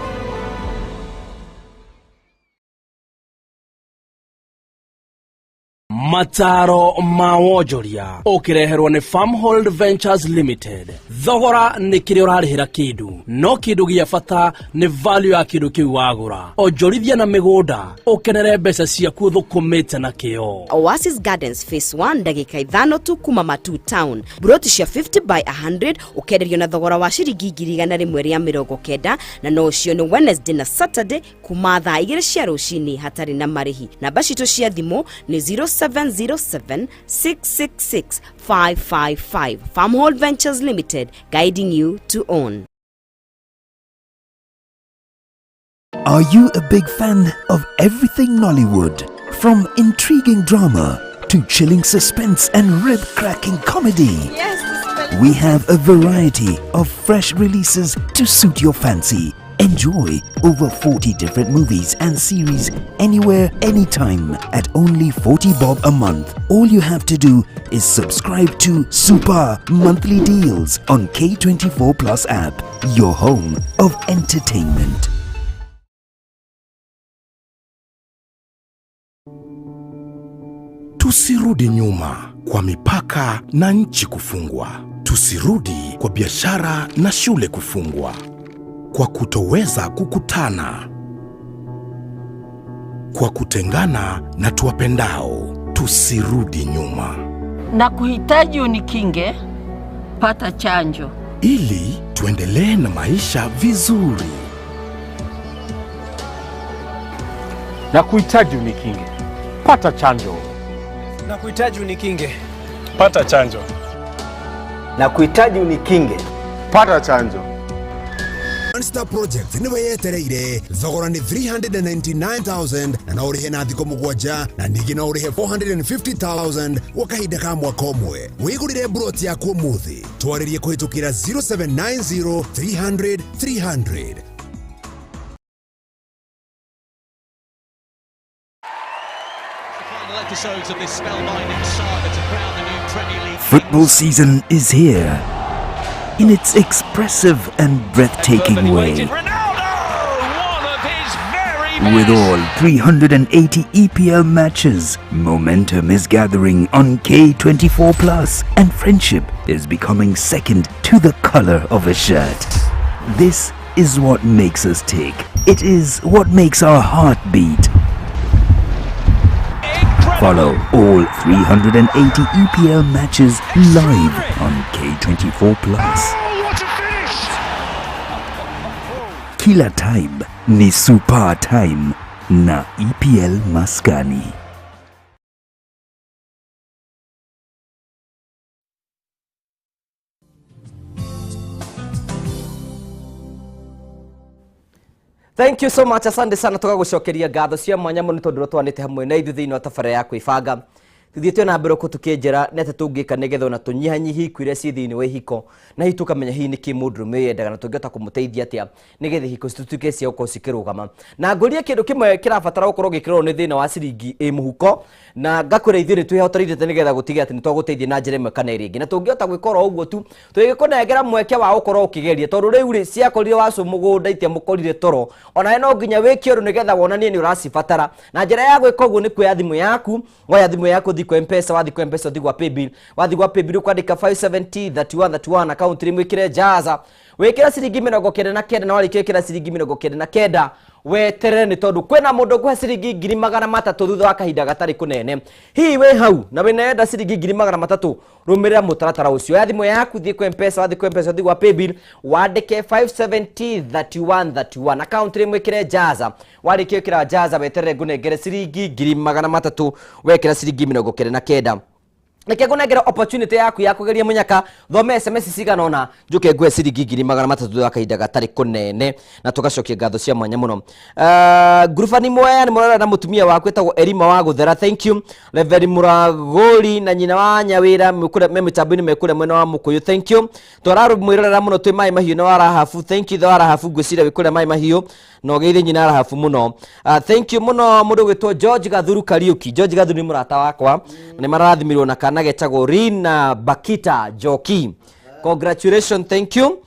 Mataro ma wonjoria ũkĩreherwo nĩ Farmhold Ventures Limited. Thogora nĩ kĩrĩa ũrarĩhĩra kĩndũ, no kĩndũ gĩa bata nĩ value ya kĩndũ kĩu wagũra. Onjorithia na mĩgũnda ũkenere mbeca ciaku ũthũkũmĩte na kĩo. Oasis Gardens Phase 1 ndagĩka 5 tu kuma Matu Town. Buroti cia 50 by 100 ũkenderio na thogora wa ciringi 190 na no ũcio nĩ Wednesday na Saturday kuma thaa 2 cia rũcinĩ hatarĩ na marĩhi. Namba citũ cia thimũ nĩ 0707 666 555. Farmhold Ventures Limited, guiding you to own. Are you a big fan of everything Nollywood? From intriguing drama to chilling suspense and rib-cracking comedy. Yes, we have a variety of fresh releases to suit your fancy. Enjoy over 40 different movies and series anywhere, anytime at only 40 bob a month. All you have to do is subscribe to Super Monthly Deals on K24 Plus app, your home of entertainment. Tusirudi nyuma kwa mipaka na nchi kufungwa. Tusirudi kwa biashara na shule kufungwa. Kwa kutoweza kukutana, kwa kutengana na tuwapendao. Tusirudi nyuma. Na kuhitaji unikinge, pata chanjo ili tuendelee na maisha vizuri. Na kuhitaji unikinge, pata chanjo. Na kuhitaji unikinge, pata chanjo. Na kuhitaji unikinge, pata chanjo. One Star Project niwe yetereire. Thogora ni 399,000 na no ũrĩhe na thikũ 7 na ningĩ no ũrĩhe 450,000 gwa kahinda ka mwaka ũmwe. Wĩgũrĩre broti yaku ũmũthĩ. Twarĩrie kũhĩtũkĩra 0790 300 300. Football season is here. In its expressive and breathtaking way. With all 380 EPL matches, momentum is gathering on K24 Plus, and friendship is becoming second to the color of a shirt. This is what makes us tick. It is what makes our heart beat. Follow all 380 EPL matches live on K24 Plus. Kila time ni super time na EPL Maskani. Thank you so much. Asante sana tukagucokeria ngatho cia mwanya muno tondu twanite hamwe na ithuĩ thĩinĩ wa tabarĩra ya kwĩbanga. Tuthiĩte na mbere kũtũkĩnjĩra nĩ atĩ tũngĩka nĩgetha ona tũnyihanyihie ikuũ iria ciĩ thĩinĩ wa ihiko, na hihi tũkamenya hihi nĩkĩ mũndũrũme ũyũ endaga na tũngĩhota kũmũteithia atĩa nĩgetha ihiko cituĩke cia gũkorwo cikĩrũgama. Na ngũrie kĩndũ kĩmwe kĩrabatara gũkorwo gĩkĩrorwo nĩ thĩna wa ciringi ĩ mũhuko, na ngakwĩra ithuĩ nĩ twĩhotorithĩte nĩgetha gũtigĩrĩra atĩ nĩ twagũteithia na njĩra ĩmwe kana ĩrĩa ĩngĩ. Na tũngĩhota gwĩka oro ũguo tu, tũgĩkũnengera mweke wa gũkorwo ũkĩgeria, tondũ rĩu rĩ ciakorire wacũ mũgũnda itiamũkorire toro, onawe no nginya wĩke ũndũ nĩgetha wonanie nĩ ũracibatara. Na njĩra ya gwĩka ũguo nĩ kuoya thimũ yaku, woya thimũ yaku ũthiĩ kwa M-Pesa, wathiĩ kwa M-Pesa ũthiĩ gwa Paybill, wathiĩ gwa Paybill ũkwandĩka 570 31 31 account rĩmwe ĩkĩre Jaza, wĩkĩre ciringi 99, na warĩkia gwĩkĩra ciringi 99 weterere, nĩ tondũ kwĩna mũndũ ũkũhe ciringi 300,000 thutha wa kahinda gatarĩ kũnene. Hihi wĩ hau na wĩna ciringi 300,000, rũmĩrĩra mũtaratara ũcio. Oya thimũ yaku thiĩ kwa M-Pesa, wathiĩ kwa M-Pesa ũthiĩ gwa Paybill, wandĩke 570 31 31 account rĩmwe ĩkĩre Jaza, warĩkia gwĩkĩra Jaza weterere ngũnengere ciringi 300,000, wekĩra ciringi 99. Reke ngũnengere opportunity yaku ya kũgeria mũnyaka, thome SMS cigana ũna, njũke nguhe ciringi 300,000 thutha wa kahinda gatarĩ kũnene, na tũgacokia ngatho cia mwanya mũno. Ngurubani Mwea nĩ mũrora na mũtumia waku etagwo Erima wa Gũthera, thank you. Reverend Mũragũri na nyina wa Nyawĩra me mĩtambo-inĩ mekũrĩa mwena wa Mũkũyũ, thank you. Twararũmwĩrorera mũno twĩ Maĩ Mahiũ na wa Rahabu, thank you. Wa Rahabu ngwĩciria wĩ kũrĩa Maĩ Mahiũ na ũgeithie nyina Rahabu mũno. Thank you mũno mũndũ ũgwĩtwo George Gathuru Kariuki. George Gathuru nĩ mũrata wakwa, na nĩ marathimirwo na kana getagwo Rina Bakita Njoki. Congratulations, thank you.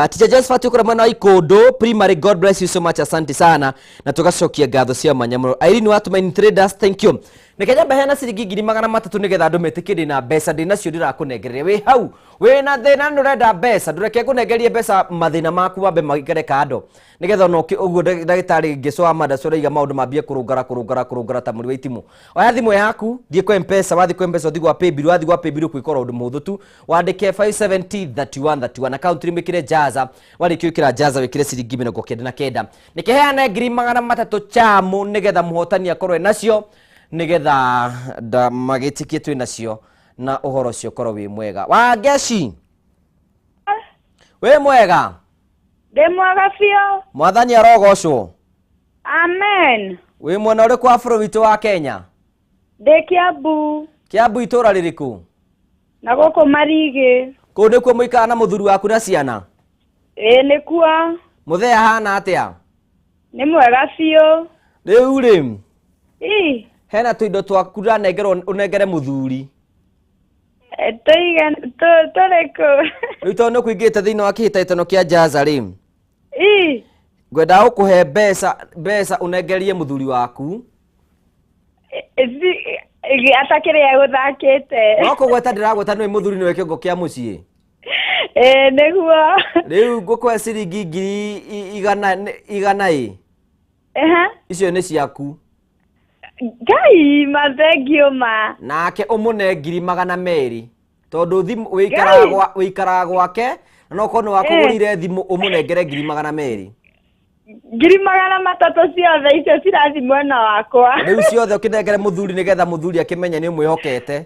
Teacher Josephat ukora mwena wa Ikondo Primary, God bless you so much, asante sana, na tugacokia ngatho cia mwanya mũno. Irene wa Tumaini Traders, thank you. Reke nyambe heana ciringi 300,000 nĩgetha andũ metĩkie ndĩna mbeca, ndĩ nacio ndĩrakũnengereria. Wĩ hau wĩna thĩna nĩ ũrenda mbeca, ndũreke ngũnengerie mbeca mathĩna maku mambe maikare kando, nĩgetha ona ũguo ndagĩtarĩ Ngeso wa Mandacu ũraiga maũndũ mambie kũrũngara kũrũngara kũrũngara ta mũri wa itimũ. Oya thimũ yaku thiĩ kwa M-Pesa, wathiĩ kwa M-Pesa ũthiĩ gwa Paybill, wathiĩ gwa Paybill ũkwĩkora ũndũ mũhũthũ tu, wandĩke 570 31 31 account rĩmwe ĩkĩre Jaza, warĩkia gwĩkĩra Jaza wĩkĩre ciringi 99. Nĩkĩheane 300,000 chamu nĩgetha mũhotani akorwo enacio, nĩgetha magĩtĩkie twĩ nacio na ũhoro ũcio ũkorwo wĩ mwega. Wangeci wĩ mwega? Ndĩ mwega biũ. Mwathani arogocwo. Amen. Wĩ mwena ũrĩkũ wa bũrũri witũ wa Kenya? Ndĩ Kiambu. Kiambu itũra rĩrĩkũ? Na gũkũ Marigĩ. Kũu nĩkuo mũikaraga na mũthuri waku na ciana? Ĩĩ nĩkuo. Mũthee ahana atĩa? Nĩ mwega biũ. Rĩu rĩ, Ĩ. hena tũindo twaku ndĩranengerwo ũnengere mũthuri. Tũrĩkũ? Rĩu tondũ nĩũkũingĩrĩte thĩinĩ wa kĩhĩtahĩtano kĩa Jaza rĩ, Ĩ. ngwendaga gũkũhe mbeca ũnengerie mũthuri waku. Atakĩrĩa gũthakĩte. No kũgweta ndĩragweta nĩwe mũthuri nĩwe kĩongo kĩa mũciĩ. Ĩ nĩguo. Rĩu ngũkũhe ciringi ngiri igana ĩ. Icio nĩ ciaku. Ngai ma thank you ma. Nake ũmũne 200,000 tondũ thimũ wĩikaraga gwake na no korwo nĩ wakũgũrire thimũ ũmũnengere 200,000. 300,000 ciothe icio cirathiĩ mwena wakwa. Rĩu ciothe ũkĩnengere mũthuri nĩgetha mũthuri akĩmenye nĩ ũmwĩhokete.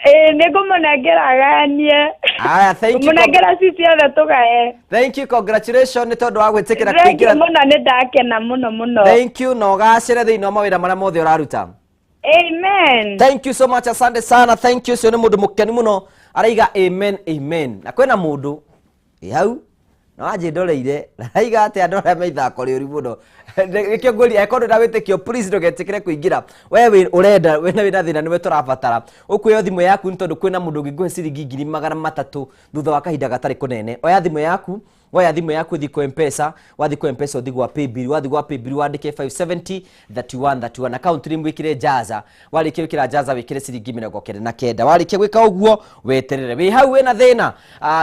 Ĩ nĩngũmũnengera agayanie. Aya, thank you. Ngũmũnengera ci ciothe tũgae. Thank you, congratulations nĩ tondũ wa gwĩtĩkĩra Thank you kũingĩra. mũno, nĩ ndakena mũno mũno. Thank you, na ũgacĩre thĩinĩ wa mawĩra marĩa mothe ũraruta. Amen. Thank you so much, asante sana. Thank you, ũcio nĩ mũndũ mũkenu mũno araiga amen amen. Na kwĩna mũndũ ĩ hau na wanjĩndoreire araiga atĩ andũ arĩa me ithako rĩũru mũno. Nĩkĩo ngũria, angĩkorwo ndũrĩ na wĩtĩkio, please ndũgetĩkĩre kũingĩra. We wĩ ũrenda, wĩna wĩna thĩna nĩwe tũrabatara. Ũkuoya thimũ yaku nĩ tondũ kwĩna mũndũ ũngĩkũhe ciringi 300,000 thutha wa kahinda gatarĩ kũnene. Oya thimũ yaku, woya thimũ yaku ũthiĩ kwa M-Pesa, wathiĩ kwa M-Pesa ũthiĩ gwa Paybill, wathiĩ gwa Paybill wandĩke 570 31 31 account rĩmwe wĩkĩre Jaza, warĩkia gwĩkĩra Jaza wĩkĩre ciringi 99. Warĩkia gwĩka ũguo weterere. Wĩ hau wĩna thĩna.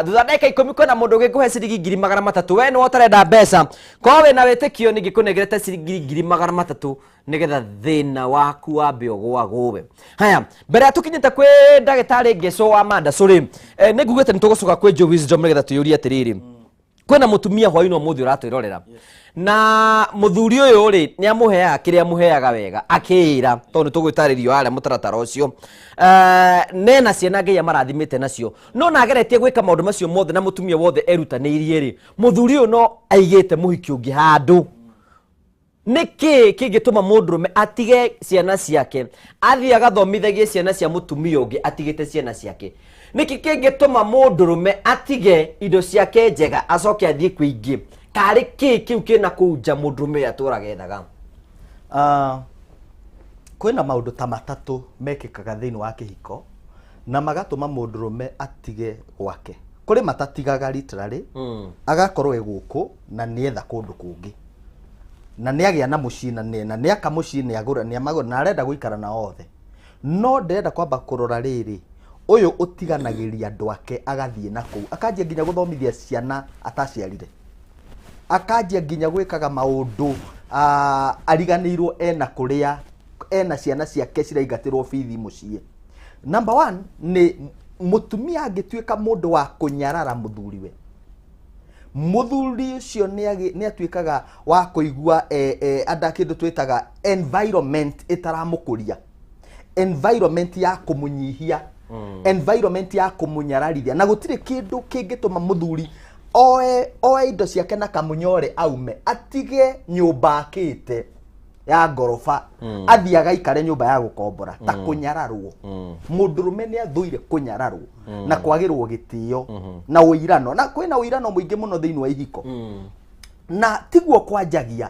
Thutha ndagĩka 10 kwĩna mũndũ ũngĩkũhe ciringi 300,000. We nĩwe ũtarenda mbeca. Korwo wĩna wĩtĩkio nĩngĩkũnengerete ciringi 300,000 nĩgetha thĩna waku wambe ũgũagũwe. Haya, mbere ya tũkinyĩte kwĩ ndagĩtarĩ Ngeso wa Mandacu rĩ, nĩ ngugĩte nĩ tũgũcoka kwĩ Joe Wisdom nĩgetha twĩyũrie atĩrĩrĩ. Kwĩna mũtumia hwaĩ-inĩ ũmũthĩ ũratwĩrorera. Na mũthuri ũyũ rĩ, nĩ amũheaga kĩrĩa amũheaga wega, akĩĩra, tondũ nĩ tũgwĩtarĩrio harĩa mũtaratara ũcio. Nena ciana Ngai amarathimĩte nacio. No na ageretie gwĩka maũndũ macio mothe na mũtumia wothe erutanĩirie rĩ, mũthuri ũyũ no aigĩte mũhiki ũngĩ handũ. Nĩkĩ kĩngĩtũma mũndũrũme atige ciana ciake athiĩ agathomithagie ciana cia mũtumia ũngĩ atigĩte ciana ciake? Nĩkĩ kĩngĩtũma mũndũrũme atige indo ciake njega acoke athiĩ kwĩ ingĩ? Karĩ kĩ kĩu kĩna kũu nja mũndũrũme ũyũ atũraga ethaga? Kwĩna maũndũ ta matatũ mekĩkaga thĩinĩ wa kĩhiko na magatũma mũndũrũme atige gwake. Kũrĩ matatigaga literally, agakorwo e gũkũ na nĩetha kũndũ kũngĩ, na nĩagĩa na mũciĩ na nĩ na nĩaka mũciĩ, nĩagũra, nĩamagũra na arenda gũikara na othe, no ndĩrenda kwamba kũrora rĩrĩ, ũyũ ũtiganagĩria andũ ake agathiĩ na kũu, akanjia nginya gũthomithia ciana ataciarire, akanjia nginya gwĩkaga maũndũ ariganĩirwo ena kũrĩa ena ciana ciake ciraingatĩrwo bithi mũciĩ. Number one nĩ mũtumia angĩtuĩka mũndũ wa kũnyarara mũthuriwe, mũthuri ũcio nĩ atuĩkaga wa kũigua anda kĩndũ twĩtaga environment ĩtaramũkũria, environment ya kũmũnyihia, environment ya kũmũnyararithia, na gũtirĩ kĩndũ kĩngĩtũma mũthuri oe indo ciake na kamũnyore aume atige nyũmba akĩte ya ngoroba, athiĩ agaikare nyũmba ya gũkombora ta kũnyararwo. Mũndũrũme nĩ athũire kũnyararwo na kwagĩrwo gĩtĩo na ũirano, na kwĩna ũirano mũingĩ mũno thĩinĩ wa ihiko, na tiguo kwanjagia,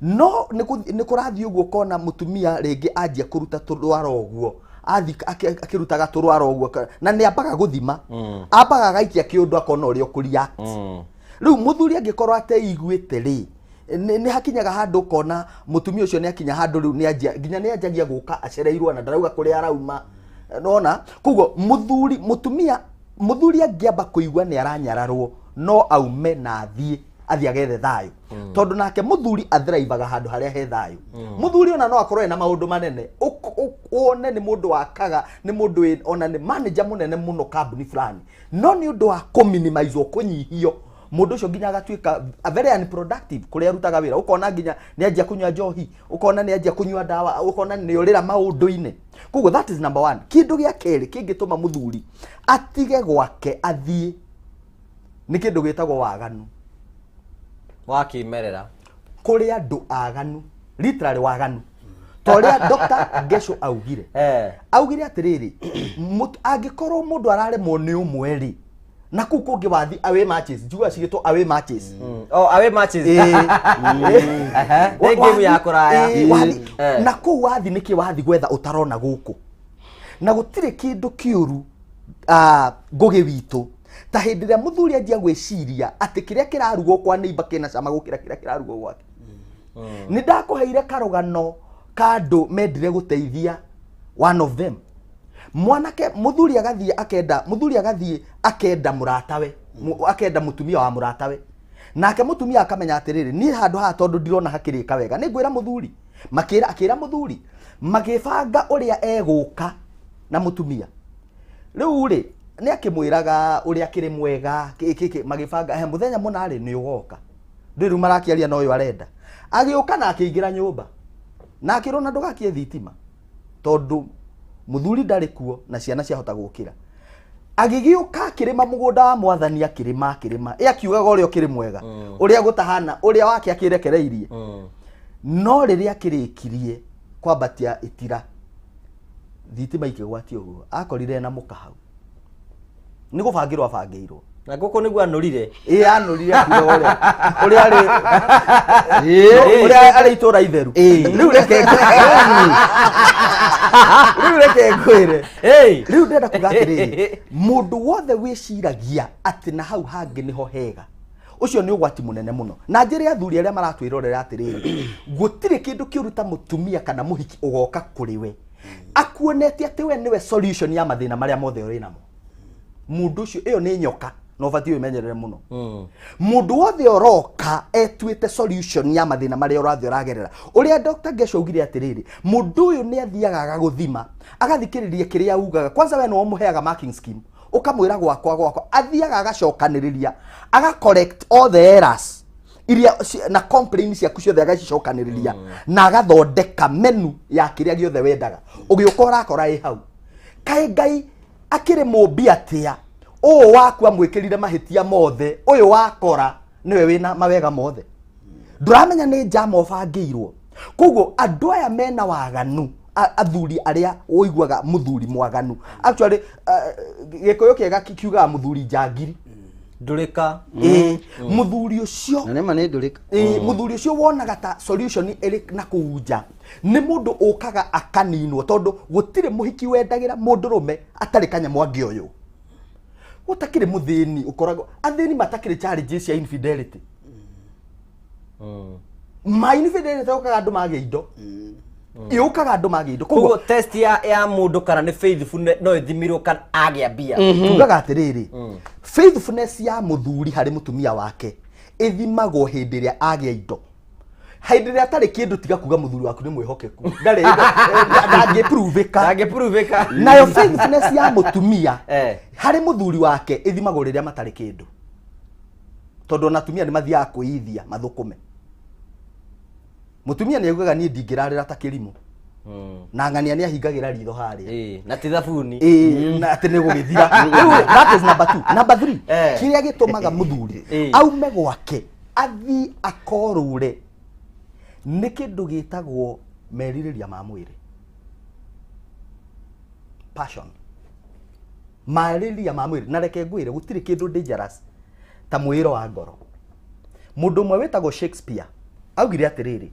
no nĩ kũrathiĩ ũguo ũkona mũtumia rĩngĩ anjia kũruta tũrwara ũguo, athi akĩrutaga tũrwara ũguo, na nĩ ambaga gũthima, ambaga agaikia kĩũndũ akona ũrĩa ũkũreact. Rĩu mũthuri angĩkorwo ateiguĩte rĩ, nĩ hakinyaga handũ ũkona mũtumia ũcio nĩ akinya handũ rĩu nĩ nginya nĩ anjagia gũka acereirwo na ndarauga kũrĩa arauma, nona koguo mũthuri mũtumia mũthuri angĩamba kũigua nĩ aranyararwo no aume na athiĩ agethe thayũ, tondũ nake mũthuri athraivaga handũ harĩa he thayũ. Mũthuri ona no akorwo ena maũndũ manene, wone nĩ mũndũ wakaga, nĩ mũndũ ona nĩ manager mũnene mũno kambuni fulani, no nĩ ũndũ wa kũminimize kũnyihio mũndũ ũcio nginya agatuĩka very unproductive kũrĩa arutaga wĩra, ũkona nginya nĩ anjia kũnyua njohi, ũkona nĩ anjia kũnyua ndawa, ũkona nĩ ũrĩra maũndũ-inĩ. Koguo that is number one. Kĩndũ gĩa kerĩ kĩngĩtũma mũthuri atige gwake athiĩ nĩ kĩndũ gĩtagwo waganu wa kĩmerera. Kũrĩ andũ aganu, literally waganu, ta ũrĩa Dr. Ngesho augire. Augire atĩrĩrĩ, angĩkorwo mũndũ araremwo nĩ ũmwe rĩ, na kũu kũngĩ wathi away matches, njugaga cigĩtwo away matches. Oh, away matches. Nĩ game ya kũraya. Na kũu wathi nĩkĩ wathi gwetha ũtarona gũkũ, na gũtirĩ kĩndũ kĩũru ngũgĩ witũ ta hĩndĩ ĩrĩa mũthuri anjia gwĩciria atĩ kĩrĩa kĩrarugwo kwa neighbor kĩna cama gũkĩra kĩrĩa kĩrarugwo gwake. Nĩ ndakũheire karũgano ka andũ mendire gũteithia one of them. Mwanake mũthuri agathiĩ akenda, mũthuri agathiĩ akenda mũratawe, akenda mũtumia wa mũratawe, nake mũtumia akamenya atĩrĩrĩ, niĩ handũ haha tondũ ndirona hakĩrĩka wega nĩ ngwĩra mũthuri, makĩra akĩra mũthuri, magĩbanga ũrĩa egũka na mũtumia. Rĩu rĩ nĩ akĩmwĩraga ũrĩa akĩrĩ mwega, magĩbanga mũthenya mũna rĩ nĩ ũgoka, ndũĩ rĩu marakĩaria na ũyũ arenda. Agĩũka na akĩingĩra nyũmba na akĩrwo na ndũgakie thitima tondũ mũthuri ndarĩ kuo na ciana ciahota gũkĩra. Agĩgĩũka akĩrĩma mũgũnda wa mwathani, akĩrĩma akĩrĩma, ĩ akiugaga ũrĩa ũkĩrĩ mwega, ũrĩa gũtahana, ũrĩa wake akĩrekereirie. No rĩrĩa akĩrĩkirie kwambatia itira, thitima ikĩgwatia ũguo, akorire na mũka hau nĩ gũbangĩrwo abangĩirwo. Na ngũkũ nĩguo anũrire. Ĩ anũrire akiuga ũrĩa arĩ ũrĩa arĩ itũra itheru. Rĩu reke rĩu reke ngwĩre, rĩu ndĩrenda kuga atĩrĩrĩ, mũndũ wothe wĩciragia atĩ na hau hangĩ nĩho hega, ũcio nĩ ũgwati mũnene mũno. Na njĩre athuri arĩa maratwĩrorera atĩrĩrĩ, gũtirĩ kĩndũ kĩũru ta mũtumia kana mũhiki ũgoka kũrĩ we akuonetie atĩ we nĩwe solution ya mathĩna marĩa mothe ũrĩ namo. Mũndũ ũcio ĩyo nĩ nyoka na ũbatiĩ wĩmenyerere mũno. Mũndũ wothe ũroka etuĩte solution ya mathĩna marĩa ũrathiĩ ũragerera. Ũrĩa Dr. Ngesho augire atĩrĩrĩ, mũndũ ũyũ nĩ athiaga agagũthima, agathikĩrĩria kĩrĩa augaga. Kwanza we nĩwe ũmũheaga marking scheme, ũkamwĩra gwakwa gwakwa, athiaga agacokanĩrĩria, aga correct all the errors iria na complaints ciaku ciothe agacicokanĩrĩria, na agathondeka menu ya kĩrĩa gĩothe wendaga. Ũgĩũka ũrakora ĩ hau. Kaĩ Ngai akĩrĩ mũmbi atĩa, ũũ waku amwĩkĩrire mahĩtia mothe, ũyũ wakora nĩwe wĩna mawega mothe. Ndũramenya nĩ njama ũbangĩirwo. Koguo andũ aya mena waganu, athuri arĩa ũiguaga mũthuri mwaganu. Actually, Gĩkũyũ kĩega kiugaga mũthuri njangiri. Ndũrĩka. Ĩĩ, mũthuri ũcio Na nĩma nĩ ndũrĩka. Ĩĩ, mũthuri ũcio wonaga ta solution ĩrĩ na kũu nja nĩ mũndũ ũkaga akaninwo, tondũ gũtirĩ mũhiki wendagĩra mũndũrũme atarĩ kanyamũ angĩoywo. Gũtakĩrĩ mũthĩni ũkoragwo athĩni matakĩrĩ challenges cia infidelity. Ma infidelity ũkaga andũ magĩa indo, yũkaga andũ magĩa indo. Koguo test ya mũndũ kana nĩ faithful no ĩthimirwo kana agĩa mbia. Tugaga atĩrĩrĩ, faithfulness ya mũthuri harĩ mũtumia wake ĩthimagwo hĩndĩ ĩrĩa agĩa indo. Hĩndĩ ĩrĩa atarĩ kĩndũ, tiga kuga mũthuri waku nĩ mwĩhokeku, ndarĩ ndangĩpruvĩka. Ndangĩpruvĩka. Nayo faithfulness ya mũtumia harĩ mũthuri wake ĩthimagwo rĩrĩa matarĩ kĩndũ, tondũ ona atumia nĩ mathiaga kwĩithia mathũkũme. Mũtumia nĩ augaga niĩ ndingĩrarĩra ta kĩrimũ, na ng'ania nĩ ahingagĩra ritho harĩa na ti thabuni. Ĩĩ, na atĩ nĩ gũgĩthira. Rĩu that is number two. Number three, kĩrĩa gĩtũmaga mũthuri aume gwake athiĩ akorũre nĩ kĩndũ gĩtagwo merirĩria ma mwĩrĩ, passion, merirĩria ma mwĩrĩ. Na reke ngwĩre, gũtirĩ kĩndũ dangerous ta mwĩĩro wa ngoro. Mũndũ ũmwe wĩtagwo Shakespeare augire atĩrĩrĩ,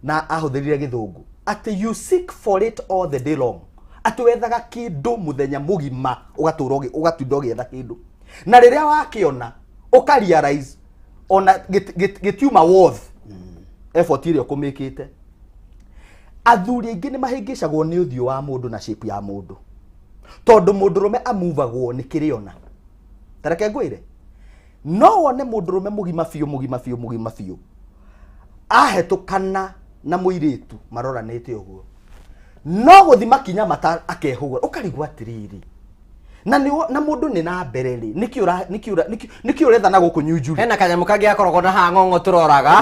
na ahũthĩrire Gĩthũngũ, atĩ you seek for it all the day long, atĩ wethaga kĩndũ mũthenya mũgima, ũgatũra ũgatinda ũgĩetha kĩndũ, na rĩrĩa wakĩona ũka realize ona gĩtiuma worth effort ĩrĩa ũkũmĩkĩte. Athuri aingĩ nĩ mahĩngĩcagwo nĩ ũthiũ wa mũndũ na shape ya mũndũ, tondũ mũndũrũme amuvagwo nĩ kĩrĩona. Ta reke ngwĩre, no wone mũndũrũme mũgima biũ, mũgima biũ, mũgima biũ, ahetũkana na mũirĩtu maroranĩte ũguo, no gũthi makinya mata akehũgũra, ũkarigwo atĩrĩrĩ, na nĩ na mũndũ nĩ na mbere rĩ, nĩkĩ ũra nĩkĩ ũra nĩkĩ ũretha na gũkũ nyunjuri? Hena kanyamũ kangĩ gakoragwo na haha ng'ong'o tũroraga.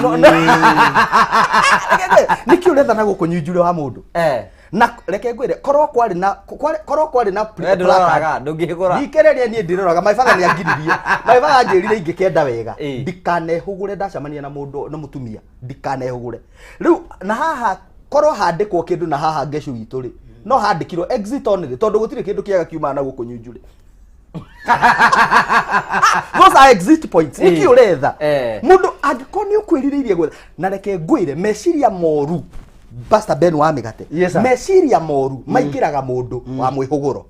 Nĩkĩ ũretha na gũkũ nyunjuri wa mũndũ? Na reke ngwĩre, korwo kwarĩ na We ndũroraga, ndũngĩhũgũra. Ndikereria, niĩ ndĩroraga. My father nĩ angiririe. My father anjĩrire ingĩkenda wega ndikanehũgũre ndacemania na mũndũ na mũtumia, ndikanehũgũre. Rĩu na haha korwo handĩkwo kĩndũ na haha ngecu witũ rĩ, no handĩkirwo exit only, tondũ gũtirĩ kĩndũ kĩega kiumaga na gũkũ nyunjuri. Those are exit points. Nĩkĩ ũretha mũndũ angĩkorwo nĩ ũkwĩrirĩirie gwetha? Na reke ngwĩre, meciria moru, Pastor Ben wa mĩgate, Yes, sir. meciria moru maingĩraga mũndũ wa mwĩhũgũro.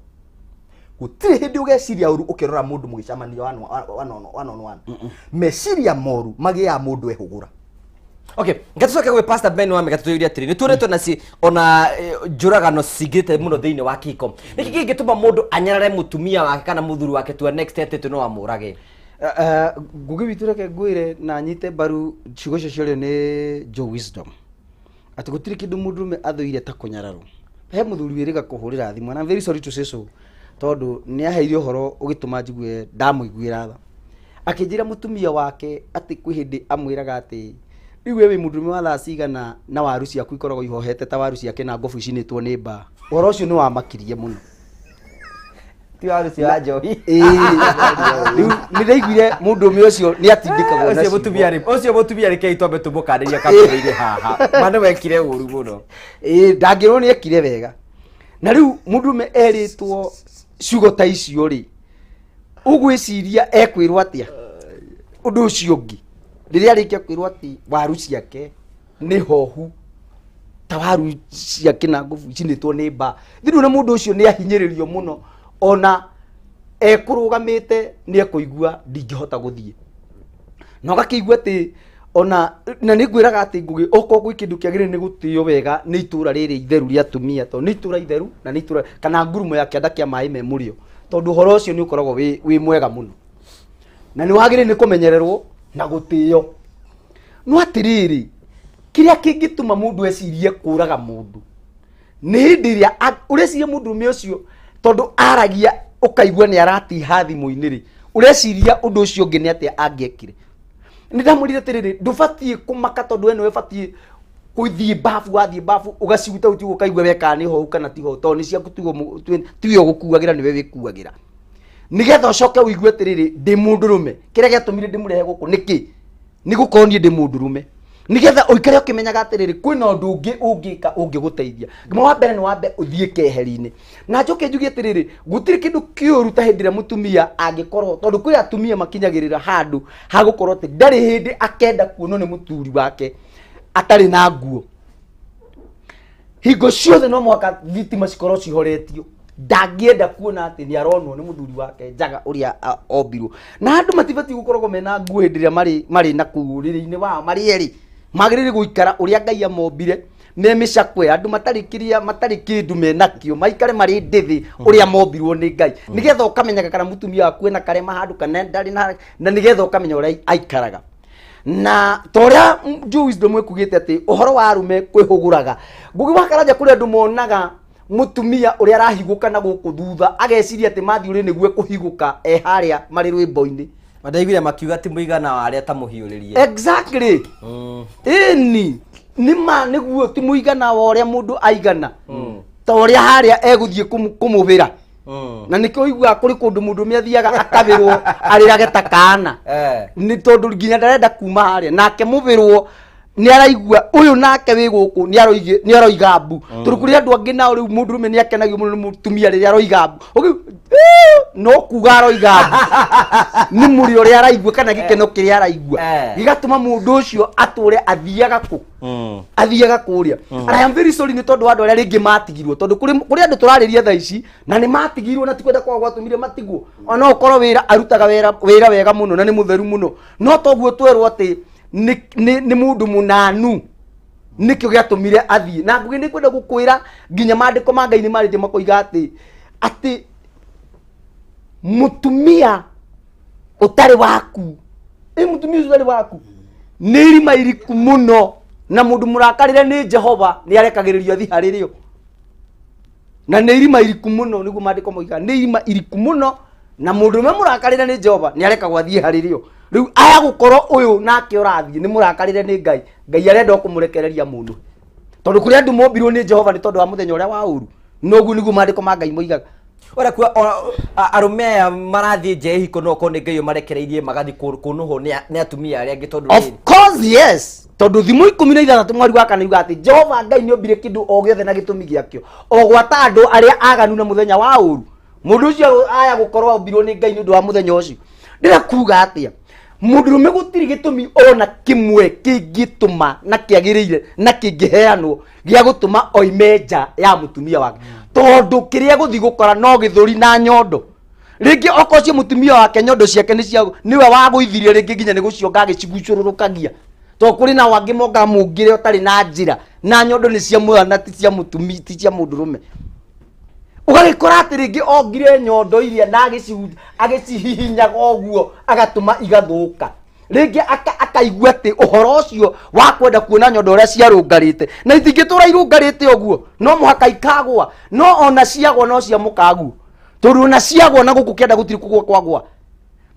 Gũtirĩ hĩndĩ ũgeciria ũru ũkĩrora mũndũ mũgĩcemania one on one on one. Meciria moru magĩaga mũndũ ehũgũra. Okay, ngatucoke gwĩ Pastor Ben wa mĩgate tũyũrie atĩrĩ, nĩ tuonetwo na ci ona njũragano cingĩte mũno thĩinĩ wa kĩhiko. Nĩkĩ kĩngĩtũma mũndũ anyarare mũtumia wake kana mũthuri wake to an extent atĩ no amũrage? Ngugi witũ, reke ngwĩre na nyite mbaru ciugo icio ciario nĩ Joe Wisdom, atĩ gũtirĩ kĩndũ mũndũrũme athũire ta kũnyararwo. He mũthuri wĩrĩga kũhũrĩra thimũ, and I'm very sorry to say so, tondũ nĩ aheire ũhoro ũgĩtũma njigue ndamũiguĩra tha. Akĩnjĩra mũtumia wake atĩ kwĩ hĩndĩ amwĩraga atĩ rĩu we wĩ mũndũrũme wa thaa cigana na waru ciaku ikoragwo ihohete ta waru ciake na ngobu icinĩtwo nĩ mbaa. Ũhoro ũcio nĩ wamakirie mũno. Ti waru cia njohi. Ĩĩ, rĩu nĩ ndaiguire mũndũrũme ũcio nĩ atindĩkagwo na Ũcio ciugo. mũtumia rĩ, ũcio mũtumia reke twambe tũmũkanĩria kamũthĩinĩ haha. Ma nĩ wekire ũru mũno. Ĩĩ, ndangĩrwo nĩ ekire wega. Na rĩu mũndũrũme erĩtwo ciugo ta icio rĩ, ũgwĩciria ekwĩrwo atĩa ũndũ ũcio ũngĩ rĩrĩa arĩkia kwĩrwo atĩ waru ciake nĩ hohu ta waru cia kĩnangobu icinĩtwo nĩ mbaa? Thĩinĩ na mũndũ ũcio nĩ ahinyĩrĩrio mũno, ona ekũrũgamĩte nĩ ekũigua ndingĩhota gũthiĩ, na ũgakĩigua atĩ ona na nĩ ngwĩraga atĩ Ngũgĩ, okorwo gwĩ kĩndũ kĩagĩrĩire nĩ gũtĩo wega nĩ itũra rĩrĩ itheru rĩa atumia, tondũ nĩ itũra itheru na nĩ itũra kana ngurumo ya kĩanda kĩa maĩ me mũrĩo, tondũ ũhoro ũcio nĩ ũkoragwo wĩ mwega mũno na nĩ wagĩrĩire nĩ kũmenyererwo na gũtĩo. No atĩrĩrĩ, kĩrĩa kĩngĩtũma mũndũ ecirie kũraga mũndũ nĩ hĩndĩ ĩrĩa ũreciria mũndũrũme ũcio, tondũ aragia ũkaigua nĩ aratiha thimũ-inĩ rĩ, ũreciria ũndũ ũcio ũngĩ nĩ atĩa angĩekire. Nĩ ndamwĩrire atĩrĩrĩ, ndũbatiĩ kũmaka tondũ we nĩwe ũbatiĩ gũthiĩ babu, wathiĩ babu ũgaciruta ũtigwo ũkaigua we kana nĩ hohu kana ti hohu, tondũ nĩ ciaku, tiwe ũgũkuagĩra, nĩwe wĩkuagĩra, nĩgetha ũcoke ũigue atĩrĩrĩ, ndĩ mũndũrũme. Kĩrĩa gĩatũmire ndĩmũrehe gũkũ nĩkĩ? Nĩ gũkorwo niĩ ndĩ mũndũrũme. Nĩgetha ũikare ũkĩmenyaga atĩrĩrĩ, kwĩna ũndũ ũngĩ ũngĩka ũngĩgũteithia. Ngĩma wa mbere nĩ wambe ũthiĩ keheri-inĩ. Na njoke njuge atĩrĩrĩ, gũtirĩ kĩndũ kĩũru ta hĩndĩ ĩrĩa mũtumia angĩkorwo, tondũ kwĩ atumia makinyagĩrĩra handũ ha gũkorwo atĩ ndarĩ hĩndĩ akenda kuonwo nĩ mũthuri wake atarĩ na nguo. Hingo ciothe no mũhaka thitima cikorwo cihoretio. Ndangĩenda kuona atĩ nĩ aronwo nĩ mũthuri wake njaga ũrĩa ombirwo. Na andũ matibatiĩ gũkoragwo mena nguo hĩndĩ ĩrĩa marĩ na kũu ũrĩrĩ-inĩ wao marĩ erĩ. Magĩrĩire gũikara ũrĩa Ngai amombire me mĩcakwe, andũ matarĩ kĩrĩa, matarĩ kĩndũ menakĩo, maikare marĩ ndĩthĩ ũrĩa mombirwo nĩ Ngai. Nĩgetha ũkamenyaga kana mũtumia waku ena karema handũ kana ndarĩ na, na nĩgetha ũkamenya ũrĩa aikaraga. Na ta ũrĩa Joe Wisdom ĩkugĩte atĩ ũhoro wa arũme kwĩhũgũraga. Ngũgĩ wa Karanja kũrĩ andũ monaga mũtumia ũrĩa arahigũka na gũkũ thutha ageciria atĩ Matthew rĩ nĩguo ekũhigũka e harĩa marĩ rwĩmbo-inĩ. Mandaiguire makiuga ti mũigana wa arĩa ta mũhiũrĩrie. Exactly. Ĩni nĩ ma nĩguo ti mũigana wa ũrĩa mũndũ aigana. Ta ũrĩa harĩa egũthiĩ kũmũbĩra. Na nĩkĩo ũiguaga kũrĩ kũndũ mũndũ ũmwe athiaga akabĩrwo arĩrage ta kaana. Nĩ tondũ nginya ndarenda kuma harĩa. Nake mũbĩrwo nĩ araigua ũyũ nake wĩ gũkũ nĩ aroiga mbu. Tondũ kũrĩ andũ angĩ nao rĩu mũndũrũme nĩ akenagio mũno nĩ mũtumia rĩrĩa aroiga mbu. Ũngĩ, no kuga aroiga mbu. Nĩ mũrĩo ũrĩa araigua kana gĩkeno kĩrĩa araigua. Gĩgatũma mũndũ ũcio atũre athiaga kũ? Athiaga kũrĩa. And I am very sorry nĩ tondũ wa andũ arĩa rĩngĩ matigirwo, tondũ kũrĩ andũ tũrarĩria thaa ici na nĩ matigirwo na tikwenda kwaga gwatũmire matigwo. Ona ũkorwo wĩra arutaga wĩra wega mũno na nĩ mũtheru mũno, no toguo twerwo atĩ nĩ mũndũ mũnanu nĩkĩo gĩatũmire athiĩ. Na Ngũgĩ nĩ kwenda gũkwĩra nginya maandĩko ma Ngai nĩ marĩtie makoiga atĩ mũtumia ũtarĩ waku, ĩ mũtumia ũcio ũtarĩ waku nĩ irima iriku mũno, na mũndũ mũrakarĩre nĩ Jehova nĩ arekagĩrĩrio athiĩ harĩ rĩo. Na nĩ irima iriku mũno, nĩguo maandĩko moigaga, nĩ irima iriku mũno, na mũndũ ũmwe mũrakarĩre nĩ Jehova nĩ arekagwo athiĩ harĩ rĩo. Rĩu aya gũkorwo ũyũ nake ũrathiĩ nĩ mũrakarĩre nĩ Ngai, Ngai arenda o kũmũrekereria mũndũ, tondũ kũrĩ andũ mombirwo nĩ Jehova nĩ tondũ wa mũthenya ũrĩa wa ũru. Noguo nĩguo maandĩko ma Ngai moigaga. Ora kwa arũme aya marathiĩ nja ya ihiko no okorwo nĩ Ngai ũmarekereirie magathiĩ kũnũhwo nĩ atumia arĩa angĩ tondũ Of rĩrĩ. course yes, tondũ thimo ikũmi na ithathatũ mweri wa kana yuga atĩ Jehova Ngai nĩ ombire kĩndũ o gĩothe na gĩtũmi gĩakĩo, o gwata andũ arĩa aganu na mũthenya wa ũru. Mũndũ ũcio aya gũkorwo ombirwo nĩ Ngai nĩ ũndũ wa mũthenya ũcio. Ndĩrenda kuga atĩa, mũndũrũme gũtirĩ gĩtũmi ona kĩmwe kĩngĩtũma na kĩagĩrĩire na kĩngĩheanwo gĩa gũtũma oime nja ya mũtumia wake, tondũ kĩrĩa egũthiĩ gũkora no gĩthũri na nyondo. Rĩngĩ okorwo cio mũtumia wake nyondo ciake nĩ cia nĩwe wagũithirie, rĩngĩ nginya nĩ gũcionga agĩcigucũrũrũkagia, tondũ kũrĩ nao angĩ mongaga mũngĩre ũtarĩ na njĩra, na nyondo nĩ cia mwana ti cia mũtumia, ti cia mũndũrũme. Ũgagĩkora atĩ rĩngĩ ongire nyondo iria na agĩcihihinyaga ũguo agatũma igathũka. Rĩngĩ akaigua atĩ ũhoro ũcio wa kwenda kuona nyondo ũrĩa ciarũngarĩte, na itingĩtũra irũngarĩte ũguo, no mũhaka ikagũa. No ona ciagwa no cia mũkaguo, tondũ ona ciagwa na gũkũ kĩanda gũtirĩ kũgũa kwagũa.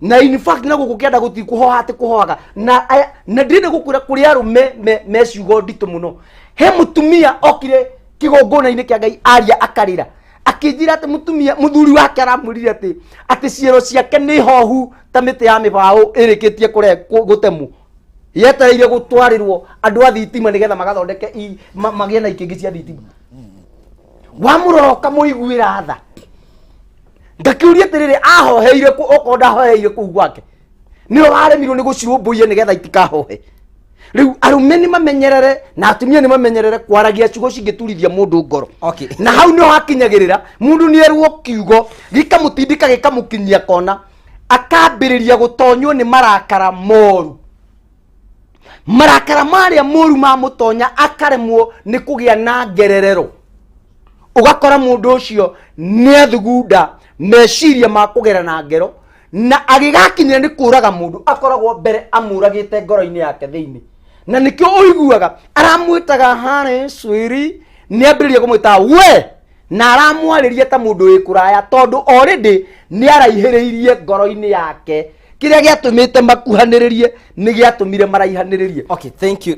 Na in fact na gũkũ kĩanda gũtirĩ kũhoha atĩ kũhohaga. Na aya, na ndĩrenda gũkwĩra kũrĩ arũme me ciugo nditũ mũno. He mũtumia okire kĩgongona-inĩ kĩa Ngai aria akarĩra, akĩnjĩra atĩ mũthuri wake aramwĩrire atĩ ciero ciake nĩ hohu ta mĩtĩ ya mĩbaũ ĩrĩkĩtie gũtemwo, yetereire gũtwarĩrwo andũ a thitima nĩgetha magathondeke magĩe na ikĩngĩ cia thitima. Wamũrora ũkamũiguĩra tha. Ngakĩũria atĩrĩrĩ, ahoheire kũ okorwo ndahoheire kũu gwake? Nĩwe waremirwo nĩ gũcirũmbũiya nĩgetha itikahohe. Rĩu arũme nĩ mamenyerere na atumia nĩ mamenyerere kwaragia ciugo cingĩturithia mũndũ ngoro. Na hau nĩho hakinyagĩrĩra mũndũ nĩ erwo kiugo gĩkamũtindĩka gĩkamũkinyia kona, akambĩrĩria gũtonywo nĩ marakara moru. Marakara marĩa moru mamũtonya akaremwo nĩ kũgĩa na ngererero. Ũgakora mũndũ ũcio nĩ athugunda meciria ma kũgera na ngero, na agĩgakinyĩra nĩ kũraga mũndũ akoragwo mbere amũragĩte ngoro-inĩ yake thĩinĩ. Na nĩkĩo ũiguaga aramwĩtaga harĩ cwĩri, nĩ ambĩrĩria kũmwĩta we, na aramwarĩria ta mũndũ wĩ kũraya, tondũ already nĩ araihĩrĩirie ngoro-inĩ yake. Kĩrĩa gĩatũmĩte makuhanĩrĩrie nĩ gĩatũmire maraihanĩrĩrie. Okay, thank you.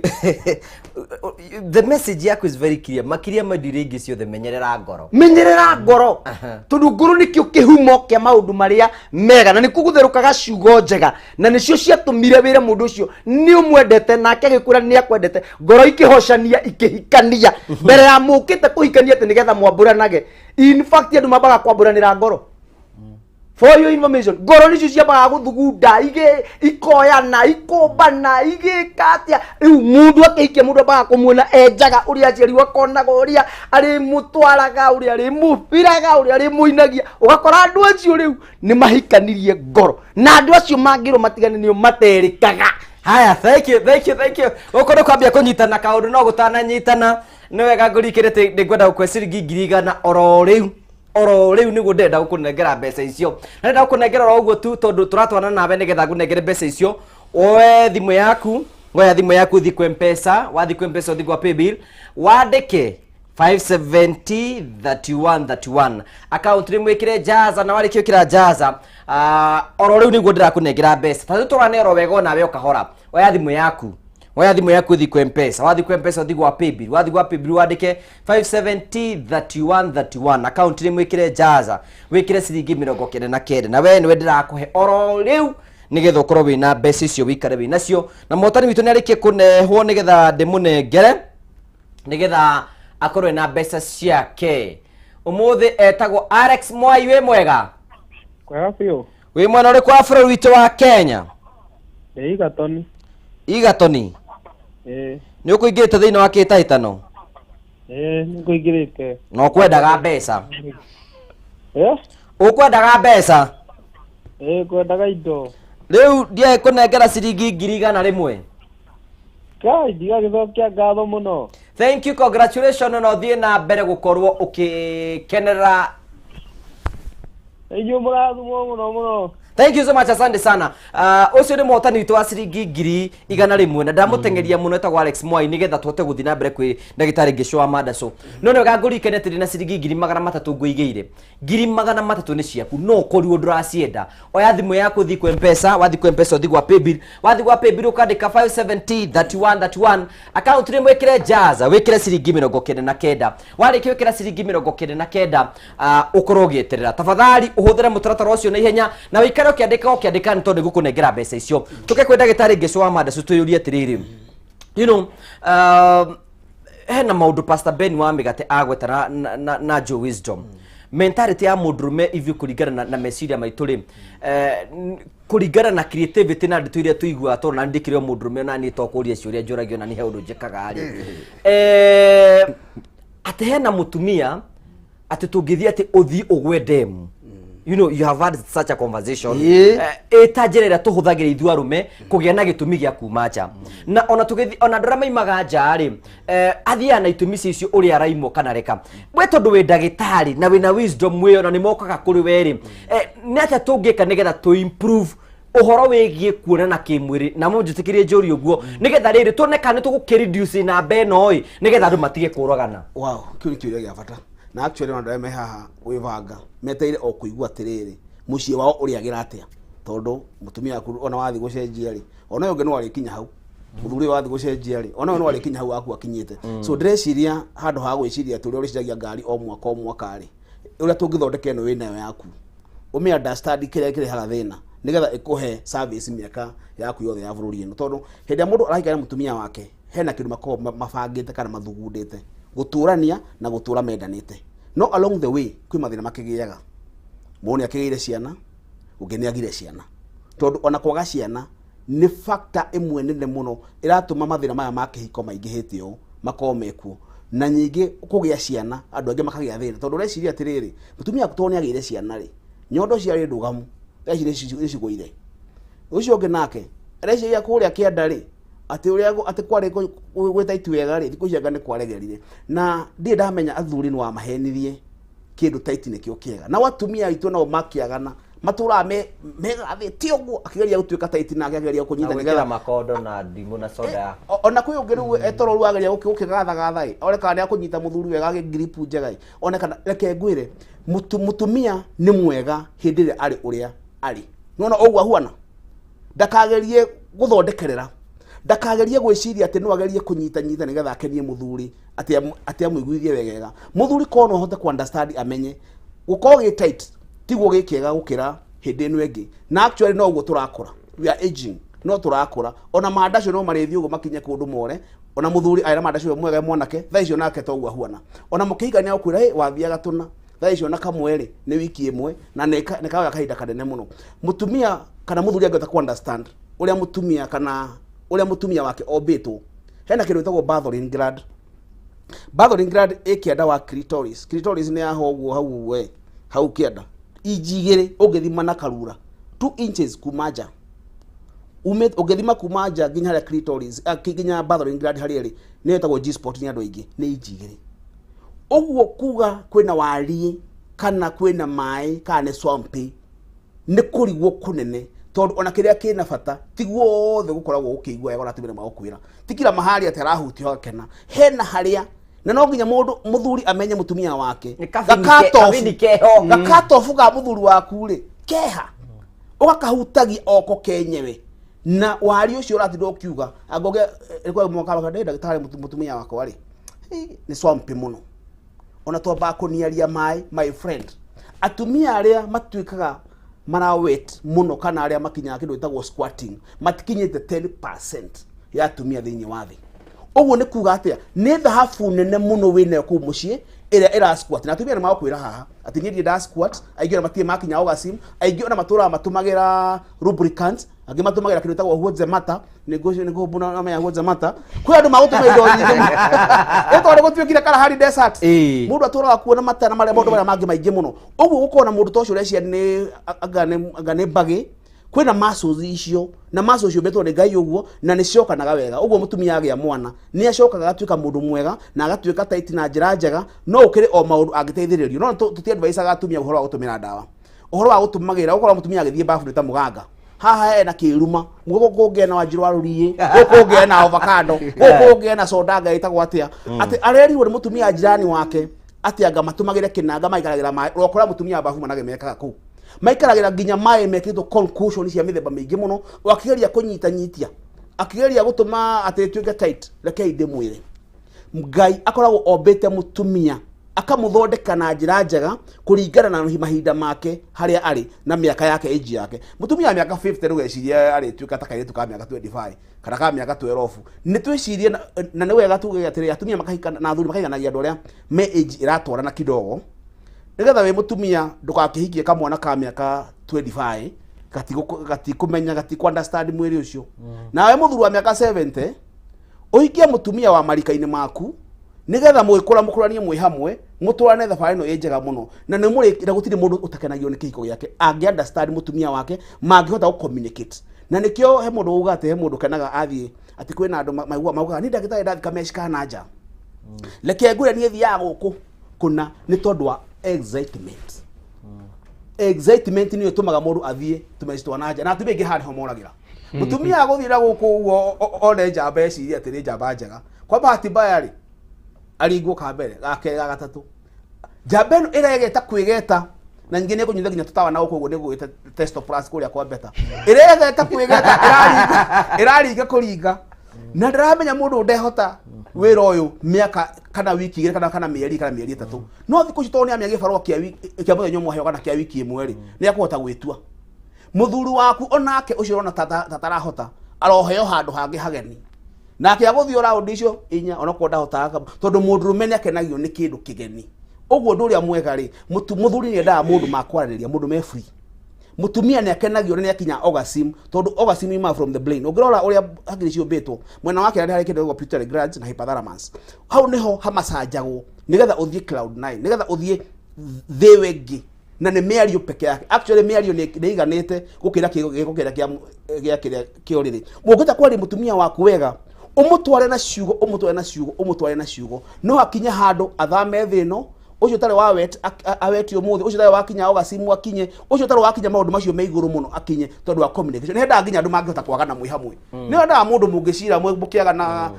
The message yaku is very clear. Makiria ma indo iria ingĩ ciothe, menyerera ngoro. Menyerera ngoro, tondũ ngoro nĩkĩo kĩhumo kĩa maũndũ marĩa mega, na nĩkuo gũtherũkaga ciugo njega, na nĩcio ciatũmire wĩre mũndũ ũcio nĩ ũmwendete, nake agĩkwĩra nĩ akwendete. Ngoro ikĩhocania, ikĩhikania mbere ya mũkĩte kũhikania atĩ nĩgetha mwambũranage. In fact, andũ mambaga kwambũranĩra ngoro. For your information, ngoro nicio ciambaga gũthugunda, igĩ ikoyana, ikũmbana, igĩka atĩa. Rĩu mũndũ akĩhikia mũndũ ambaga kũmuona enjaga ũrĩa aciarirwo, akonaga ũrĩa arĩmũtwaraga, ũrĩa arĩmũbiraga, ũrĩa arĩmũinagia. Ũgakora andũ acio rĩu nĩ mahikanirie ngoro, na andũ acio mangĩrwo matigane nĩo materĩkaga. Haya, thank you, thank you, thank you. Gũkũ nĩ kwambia kũnyitana kaũndũ, no gũtananyitana nĩ wega ngũrikĩre atĩ nĩ ngwenda gũkũhe ciringi 100,000 oro rĩu, oro rĩu nĩguo ndĩrenda gũkũnengera mbeca icio, na ndĩrenda gũkũnengera oro ũguo tu tondũ tũratwarana nawe nĩgetha ngũnengere mbeca icio. Woe thimũ yaku, woya thimũ yaku, ũthiĩ kwĩ Mpesa. Wathiĩ kwĩ Mpesa, ũthiĩ kwa paybill, wandĩke 570 31 31, account nĩ mwĩkĩre jaza, na warĩkia gwĩkĩra jaza, oro rĩu nĩguo ndĩrakũnengera mbeca. Ta tũtwarane oro wega onawe o kahora. Oya thimũ yaku, oya thimũ yaku, ũthiĩ kwĩ Mpesa. Wathiĩ kwĩ Mpesa, ũthiĩ gwa paybill. Wathiĩ gwa paybill, wandĩke 570 31 31, account nĩ mwĩkĩre jaza, wĩkĩre ciringi 99, na we nĩwe ndĩrakũhe oro rĩu nĩgetha ũkorwo wĩna mbeca icio, wĩikare wĩ nacio. Na mũhotani witũ nĩ arĩkie kũnehwo nĩgetha ndĩmũnengere, nĩgetha akorwo ena mbeca ciake ũmũthĩ. Etagwo Alex Mwai. Wĩ mwega? Kwega biũ. Wĩ mwena ũrĩkũ wa bũrũri witũ wa Kenya? Ndĩ Igatoni. Igatoni? Ĩĩ. Nĩ ũkũingĩrĩte thĩinĩ wa kĩhĩtahĩtano? Ĩĩ, nĩngũingĩrĩte. Na ũkwendaga mbeca? Ĩ? Ũkwendaga mbeca? Ĩĩ, ngwendaga indo. Rĩu ndiaĩ kũnengera ciringi 100,000. Kai, ndigagĩcokia ngatho mũno. Thank you, congratulations, na ũthiĩ na mbere gũkorwo ũkĩkenerera. Inyuĩ mũrathimwo mũno mũno. Thank you so much, asante sana. Ũcio nĩ mũhotani witũ wa ciringi 100,000, na ndamũteng'eria mũno, etagwo Alex Mwai, nĩgetha tũhote gũthiĩ na mbere kwĩ ndagĩtarĩ Ngĩcũ wa Mandaco. No nĩ wega ngũririkane atĩ ndĩna ciringi 300,000 ngũigĩire. 300,000 nĩ ciaku, no ũkorirwo ndũracienda. Oya thimũ yaku, ũthiĩ kwĩ Mpesa. Wathiĩ kwĩ Mpesa, ũthiĩ gwa paybill. Wathiĩ gwa paybill, ũkandĩka 570 31 31, account nĩ mwĩkĩre jaza, wĩkĩre ciringi 99. Warĩkia gwĩkĩra ciringi 99, ũkorwo ũgĩeterera. Tafadhali ũhũthĩre mũtaratara ũcio na ihenya na wĩikare ũkĩandĩka, ũkĩandĩka, nĩ tondũ nĩngũkũnengera mbeca icio. Tũke kwĩ ndagĩtarĩ Ngĩcũ wa Mandacu, twĩyũrie atĩrĩrĩ, hena maũndũ Pastor Ben wa Mĩgate agweta na Joe Wisdom, mentality ya mũndũrũme ithuĩ kũringana na meciria maitũ rĩ, kũringana na creativity na ndeto iria tũiguaga, tondũ na ndĩkĩrĩ o mũndũrũme, ona niĩ to kũria ciũria njũragio, na nĩ he ũndũ njĩkaga rĩ, atĩ hena mũtumia atĩ tũngĩthiĩ atĩ ũthiĩ ũgwe ndemu. You have had such a conversation. Ĩta njĩra ĩrĩa tũhũthagĩra ithuĩ arũme kũgĩa na gĩtũmi gĩa kuma nja, na ona tũgĩthiĩ ona andũ arĩa maimaga nja rĩ, athiaga na itũmi icio ũrĩa araimwo kana reka we, tondũ wĩ ndagĩtarĩ na wĩna wisdom wĩyo na nĩ mokaga kũrĩ we rĩ, nĩ atĩa tũngĩka nĩgetha tũ improve ũhoro wĩgiĩ kuonana kĩmwĩrĩ? Na mũnjĩtĩkĩrie njũrie ũguo nĩgetha rĩrĩ tuone kana nĩ tũgũkĩreduce namba ĩno ĩ, nĩgetha andũ matige kũragana. Wow, kĩu nĩ kĩũria gĩa bata, na actually ona andũ arĩa me haha gwĩbanga metereire o kũigua atĩrĩrĩ, mũciĩ wao ũrĩagĩra atĩa, tondũ mũtumia waku ona wathiĩ gũcenjia rĩ, ona ũyũ ũngĩ no arĩkinya hau, mũthuri ũyũ wathiĩ gũcenjia rĩ, ona ũyũ no arĩkinya hau waku akinyĩte. So ndĩreciria handũ ha gwĩciria atĩ ũrĩa ũrĩcenjagia ngari o mwaka o mwaka rĩ, ũrĩa tũngĩthondeka ĩno wĩnayo yaku, ũmĩ understand kĩrĩa kĩrehaga thĩna, nĩgetha ĩkũhe service mĩaka yaku yothe ya bũrũri ĩno. Tondũ hĩndĩ ĩrĩa mũndũ arahikania na mũtumia wake, hena kĩndũ makoragwo mabangĩte kana mathugundĩte gũtũrania na gũtũra mendanĩte, no along the way kwĩ mathĩna makĩgĩaga. Mũndũ nĩ akĩgĩire ciana, ũngĩ nĩ agire ciana, tondũ ona kwaga ciana nĩ factor ĩmwe nene mũno ĩratũma mathĩna maya ma kĩhiko maingĩhĩte ũũ makorwo mekuo. Na nyingĩ kũgĩa ciana, andũ angĩ makagĩa thĩna, tondũ ũreciria atĩrĩrĩ, mũtumia waku tondũ nĩ agĩire ciana rĩ, nyondo ciarĩ ndũgamu, reciria nĩ cigũire. Ũcio ũngĩ nake areciria kũrĩa kĩanda rĩ, atĩ ũrĩa atĩ kwarĩ gwĩ tight wega rĩ, thikũ ici anga nĩ kwaregerire. Na ndirĩ ndamenya athuri nĩ wamahenirie kĩndũ tight nĩkĩo kĩega, nao atumia aitũ nao makĩagana matũraga megathĩte ũguo, akĩgeria gũtuĩka tight nake akĩgeria kũnyita na nĩgetha gwĩkĩra makondo na ndimũ na soda ya Ona kwĩ ũngĩ rĩu etoro rĩu ageria gũkĩgathagatha ĩ, one kana nĩ akũnyita mũthuri wega agĩ grip njega ĩ, one kana. Reke ngwĩre, mũtumia nĩ mwega hĩndĩ ĩrĩa arĩ ũrĩa arĩ, nĩwona ũguo ahuana, ndakagerie gũthondekerera. Ndakagerie gwĩciria atĩ no agerie kũnyitanyita nĩgetha akenie mũthuri, atĩ amũiguithie wegega. Mũthuri korwo no ahote ku understand, amenye gũkorwo gĩ tight tiguo gĩ kĩega gũkĩra hĩndĩ ĩno ĩngĩ, na actually no ũguo tũrakũra, we are aging, no tũrakũra. Ona mandacio no marĩthiĩ ũguo makinye kũndũ more. Ona mũthuri arĩ na mandacio mwega mwanake, thaa icio nake toguo ahuana. Ona mũkĩhikania gũkwĩra, "Hey, wathiaga tũna thaa icio na kamwe rĩ nĩ wiki ĩmwe na nĩ kaoya kahinda kanene mũno." Mũtumia kana mũthuri angĩhota ku understand ũrĩa mũtumia kana ũrĩa mũtumia wake ombĩtwo, hena kĩndũ gĩtagwo Bartholin gland. Bartholin gland ĩ kĩanda wa clitoris. Clitoris nĩ yaho ũguo hau, we hau kĩanda, inji 2 ũngĩthima na karura, 2 inches kuma nja ume, ũngĩthima kuma nja nginya harĩa clitoris, nginya Bartholin gland harĩa ĩrĩ, nĩyo ĩtagwo G spot nĩ andũ aingĩ, nĩ inji 2 ũguo. Kuga kwĩna wariĩ kana kwĩna maĩ kana nĩ swampy nĩ kũrigwo kũnene, tondũ ona kĩrĩa kĩna bata ti guothe gũkoragwo gũkĩigua wega. Ona atumia magũkwĩra ti kila mahali atĩ arahutio agakena, hena harĩa, na no nginya mũndũ mũthuri amenye mũtumia wake. Kabini keho. Gakatobu ga mũthuri waku rĩ keha, ũgakahutagia oko kenyewe, na wari ũcio ũratinda ũkiuga angũge ndagĩtarĩ mũtumia wakwa rĩ nĩ swampy mũno. Ona twambaga kũniaria maĩ, my friend. Atumia arĩa matuĩkaga mara wet mũno kana arĩa makinyaga kĩndũ gĩtagwo squirting matikinyĩte 10% ya atumia thĩinĩ wa thĩ. Ũguo nĩ kuga atĩa? Nĩ thahabu nene mũno wĩnayo kũu mũciĩ ĩrĩa ĩra squirt, na atumia nĩ magũkwĩra haha atĩ niĩ ndirĩ nda squirt. Aingĩ ona matirĩ makinya orgasm. Aingĩ ona matũraga matũmagĩra lubricants, angĩ matũmagĩra kĩndũ gĩtagwo huodzemata. Nĩngũmenya huodzemata, kwĩ andũ magũtũmĩra indo nyingĩ ĩ tondũ gũtuĩkire Kalahari Desert. Mũndũ atũraga kuona mata na marĩa maũndũ marĩa mangĩ maingĩ mũno. Ũguo gũkorwo na mũndũ ta ũcio ũreciria nĩ anga nĩ mbagĩ, kwĩna muscles icio, na muscles ciũmbĩtwo nĩ Ngai ũguo na nĩ ciokanaga wega ũguo. Mũtumia agĩa mwana nĩ acokaga agatuĩka mũndũ mwega na agatuĩka tight na njĩra njega, no ũkĩrĩ o maũndũ angĩteithĩrĩrio. No tũtiadvisaga atumia ũhoro wa gũtũmĩra ndawa, ũhoro wa gũtũmagĩra ũkorwo mũtumia agĩthiĩ bafu nĩ ta mũganga. Haha hena kĩruma, gũkũ kũngĩ ena wanjiru wa rũriĩ, gũkũ kũngĩ ena avocado, gũkũ kũngĩ ena soda nga ĩtagwo atĩa, atĩ arerirwo nĩ mũtumia jirani wake atĩ anga matũmagĩre kĩnanga maikaragĩra maĩ. Ũgakora mũtumia wa bafu manage mekaga kũu maikaragĩra nginya maĩ mekĩrĩtwo concoction cia mĩthemba mĩingĩ mũno, o akĩgeria kũnyitanyitia, akĩgeria gũtũma atĩ ĩtuĩke tight. Rekei ndĩmwĩre, Ngai akoragwo ombĩte mũtumia akamũthondeka na njĩra njega kũringana na mahinda make harĩa arĩ na mĩaka yake, age yake. Mũtumia wa mĩaka 50 ndũgecirie arĩtuĩka ta kairĩtu ka mĩaka 25 kana ka mĩaka 12. Nĩ twĩcirie na nĩ wega tuge atĩrĩ, atumia makahika na athuri makahikanagia andũ arĩa me age ĩratwarana kidogo, nĩgetha wĩ mũtumia ndũgakĩhikie kamwana ka mĩaka 25 gatikũmenya, gatikũ understand mwĩrĩ ũcio. Nawe mũthuri wa mĩaka 70 ũhikie mũtumia wa marika-inĩ maku, nĩgetha mũgĩkũra mũkũranie mwĩ hamwe, mũtwarane thabarĩ ĩno ĩ njega mũno, na nĩ mũrĩ na gũtirĩ mũndũ ũtakenagio nĩ kĩhiko gĩake angĩ understand mũtumia wake, mangĩhota gũ communicate. Na nĩkĩo he mũndũ uga atĩ he mũndũ kenaga athiĩ atĩ kwĩna andũ maiguaga maugaga niĩ ndagĩtarĩ ndathi kameci kana nja, reke ngwĩre niĩ thiaga gũkũ kũna nĩ tondũ wa excitement. Excitement nĩyo ĩtũmaga mũndũ athiĩ tũmeci twa na nja, na atumia aingĩ haha nĩho moragĩra. Mũtumia agũthiĩ na gũkũ ũguo one njamba, ecirie atĩ nĩ njamba njega, kwa bahati mbaya rĩ aringwo ka mbere, ga kerĩ, ga gatatũ, njamba ĩno ĩregeta kwĩgeta, na ningĩ nĩ ĩkũnyuithia nginya tũtawa na gũkũ ũguo nĩ gũgĩte testo plus kũrĩa kwa beta ĩregeta kwĩgeta, ĩraringa ĩraringa kũringa, na ndĩramenya mũndũ ndehota wĩra ũyũ mĩaka kana wiki 2 kana mĩeri 3. No thikũ ici tondũ nĩ amenya gĩbarũa kĩa mũthenya ũmwe aheo kana kĩa wiki 1 rĩ, nĩ akũhota gwĩtua. Mũthuri waku onake ũcio ũrona ta tarahota aroheo handũ hangĩ hageni, nake agũthiĩ raundi icio inya onakorwo ndahotaga, tondũ mũndũrũme nĩ akenagio nĩ kĩndũ kĩgeni. Ũguo ũndũ ũrĩa mwega rĩ, mũthuri nĩ endaga mũndũ makwarĩrĩria, mũndũ me free. Mũtumia nĩ akenagio nĩ akinya orgasm, tondũ orgasm yumaga from the brain. Ũngĩrora ũrĩa hakiri ciũmbĩtwo, mwena wa kĩanda nĩ harĩ kĩndũ gĩtagwo pituitary glands na hypothalamus. Hau nĩho hamacanjagwo nĩgetha ũthiĩ cloud 9, nĩgetha ũthiĩ thĩ ĩngĩ, na nĩ mĩario peke yake. Actually mĩario nĩ iganĩte gũkĩra gĩko kĩrĩa gĩa kĩrĩa kĩa ũrĩrĩ. Ũngĩhota kwaria mũtumia waku wega, ũmũtware na ciugo, ũmũtware na ciugo, ũmũtware na ciugo, no akinye handũ athame thĩ ĩno. Ũcio ũtarĩ wa wet aweti ũmũthĩ, ũcio ũtarĩ wakinya orgasm akinye, ũcio ũtarĩ wakinya maũndũ macio me igũrũ mũno akinye, tondũ wa communication. Nĩ hendaga nginya andũ mangĩhota kwagana mwĩ hamwe. Nĩ hendaga mũndũ mũngĩcira mũkĩagana,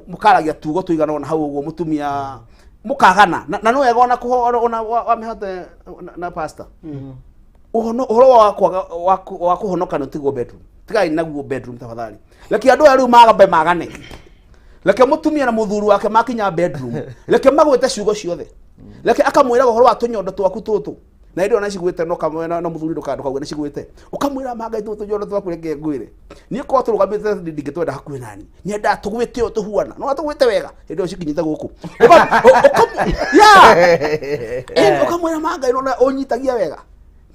mũkaragia tugo tũigana ona hau ũguo, mũtumia mũkagana na nĩ wega ona ona wamĩhote na pastor ũhoro wa kwaga wa kũhonoka nĩ ũtigwo bedroom. Tigai naguo bedroom tafadhali. Reke andũ aya rĩu magambe magane. Reke mũtumia na mũthuri wake makinya bedroom. Reke magwĩte ciugo ciothe. Reke akamwĩra ũhoro wa tũnyondo twaku tũtũ. Na hĩndĩ ĩyo nacigwĩte no kamwe na mũthuri ndũkauge nĩcigwĩte. Ũkamwĩra manga tũtũ tũnyondo twaku reke ngwĩre. Niĩ korwo tũrũgamĩte ndingĩtwenda hakuhĩ nani. Nyendaga tũgwĩte ũũ tũhuana. No tũgwĩte wega. Hĩndĩ ĩyo cikinyĩte gũkũ. Ũkamwĩra manga nona ũnyitagia wega.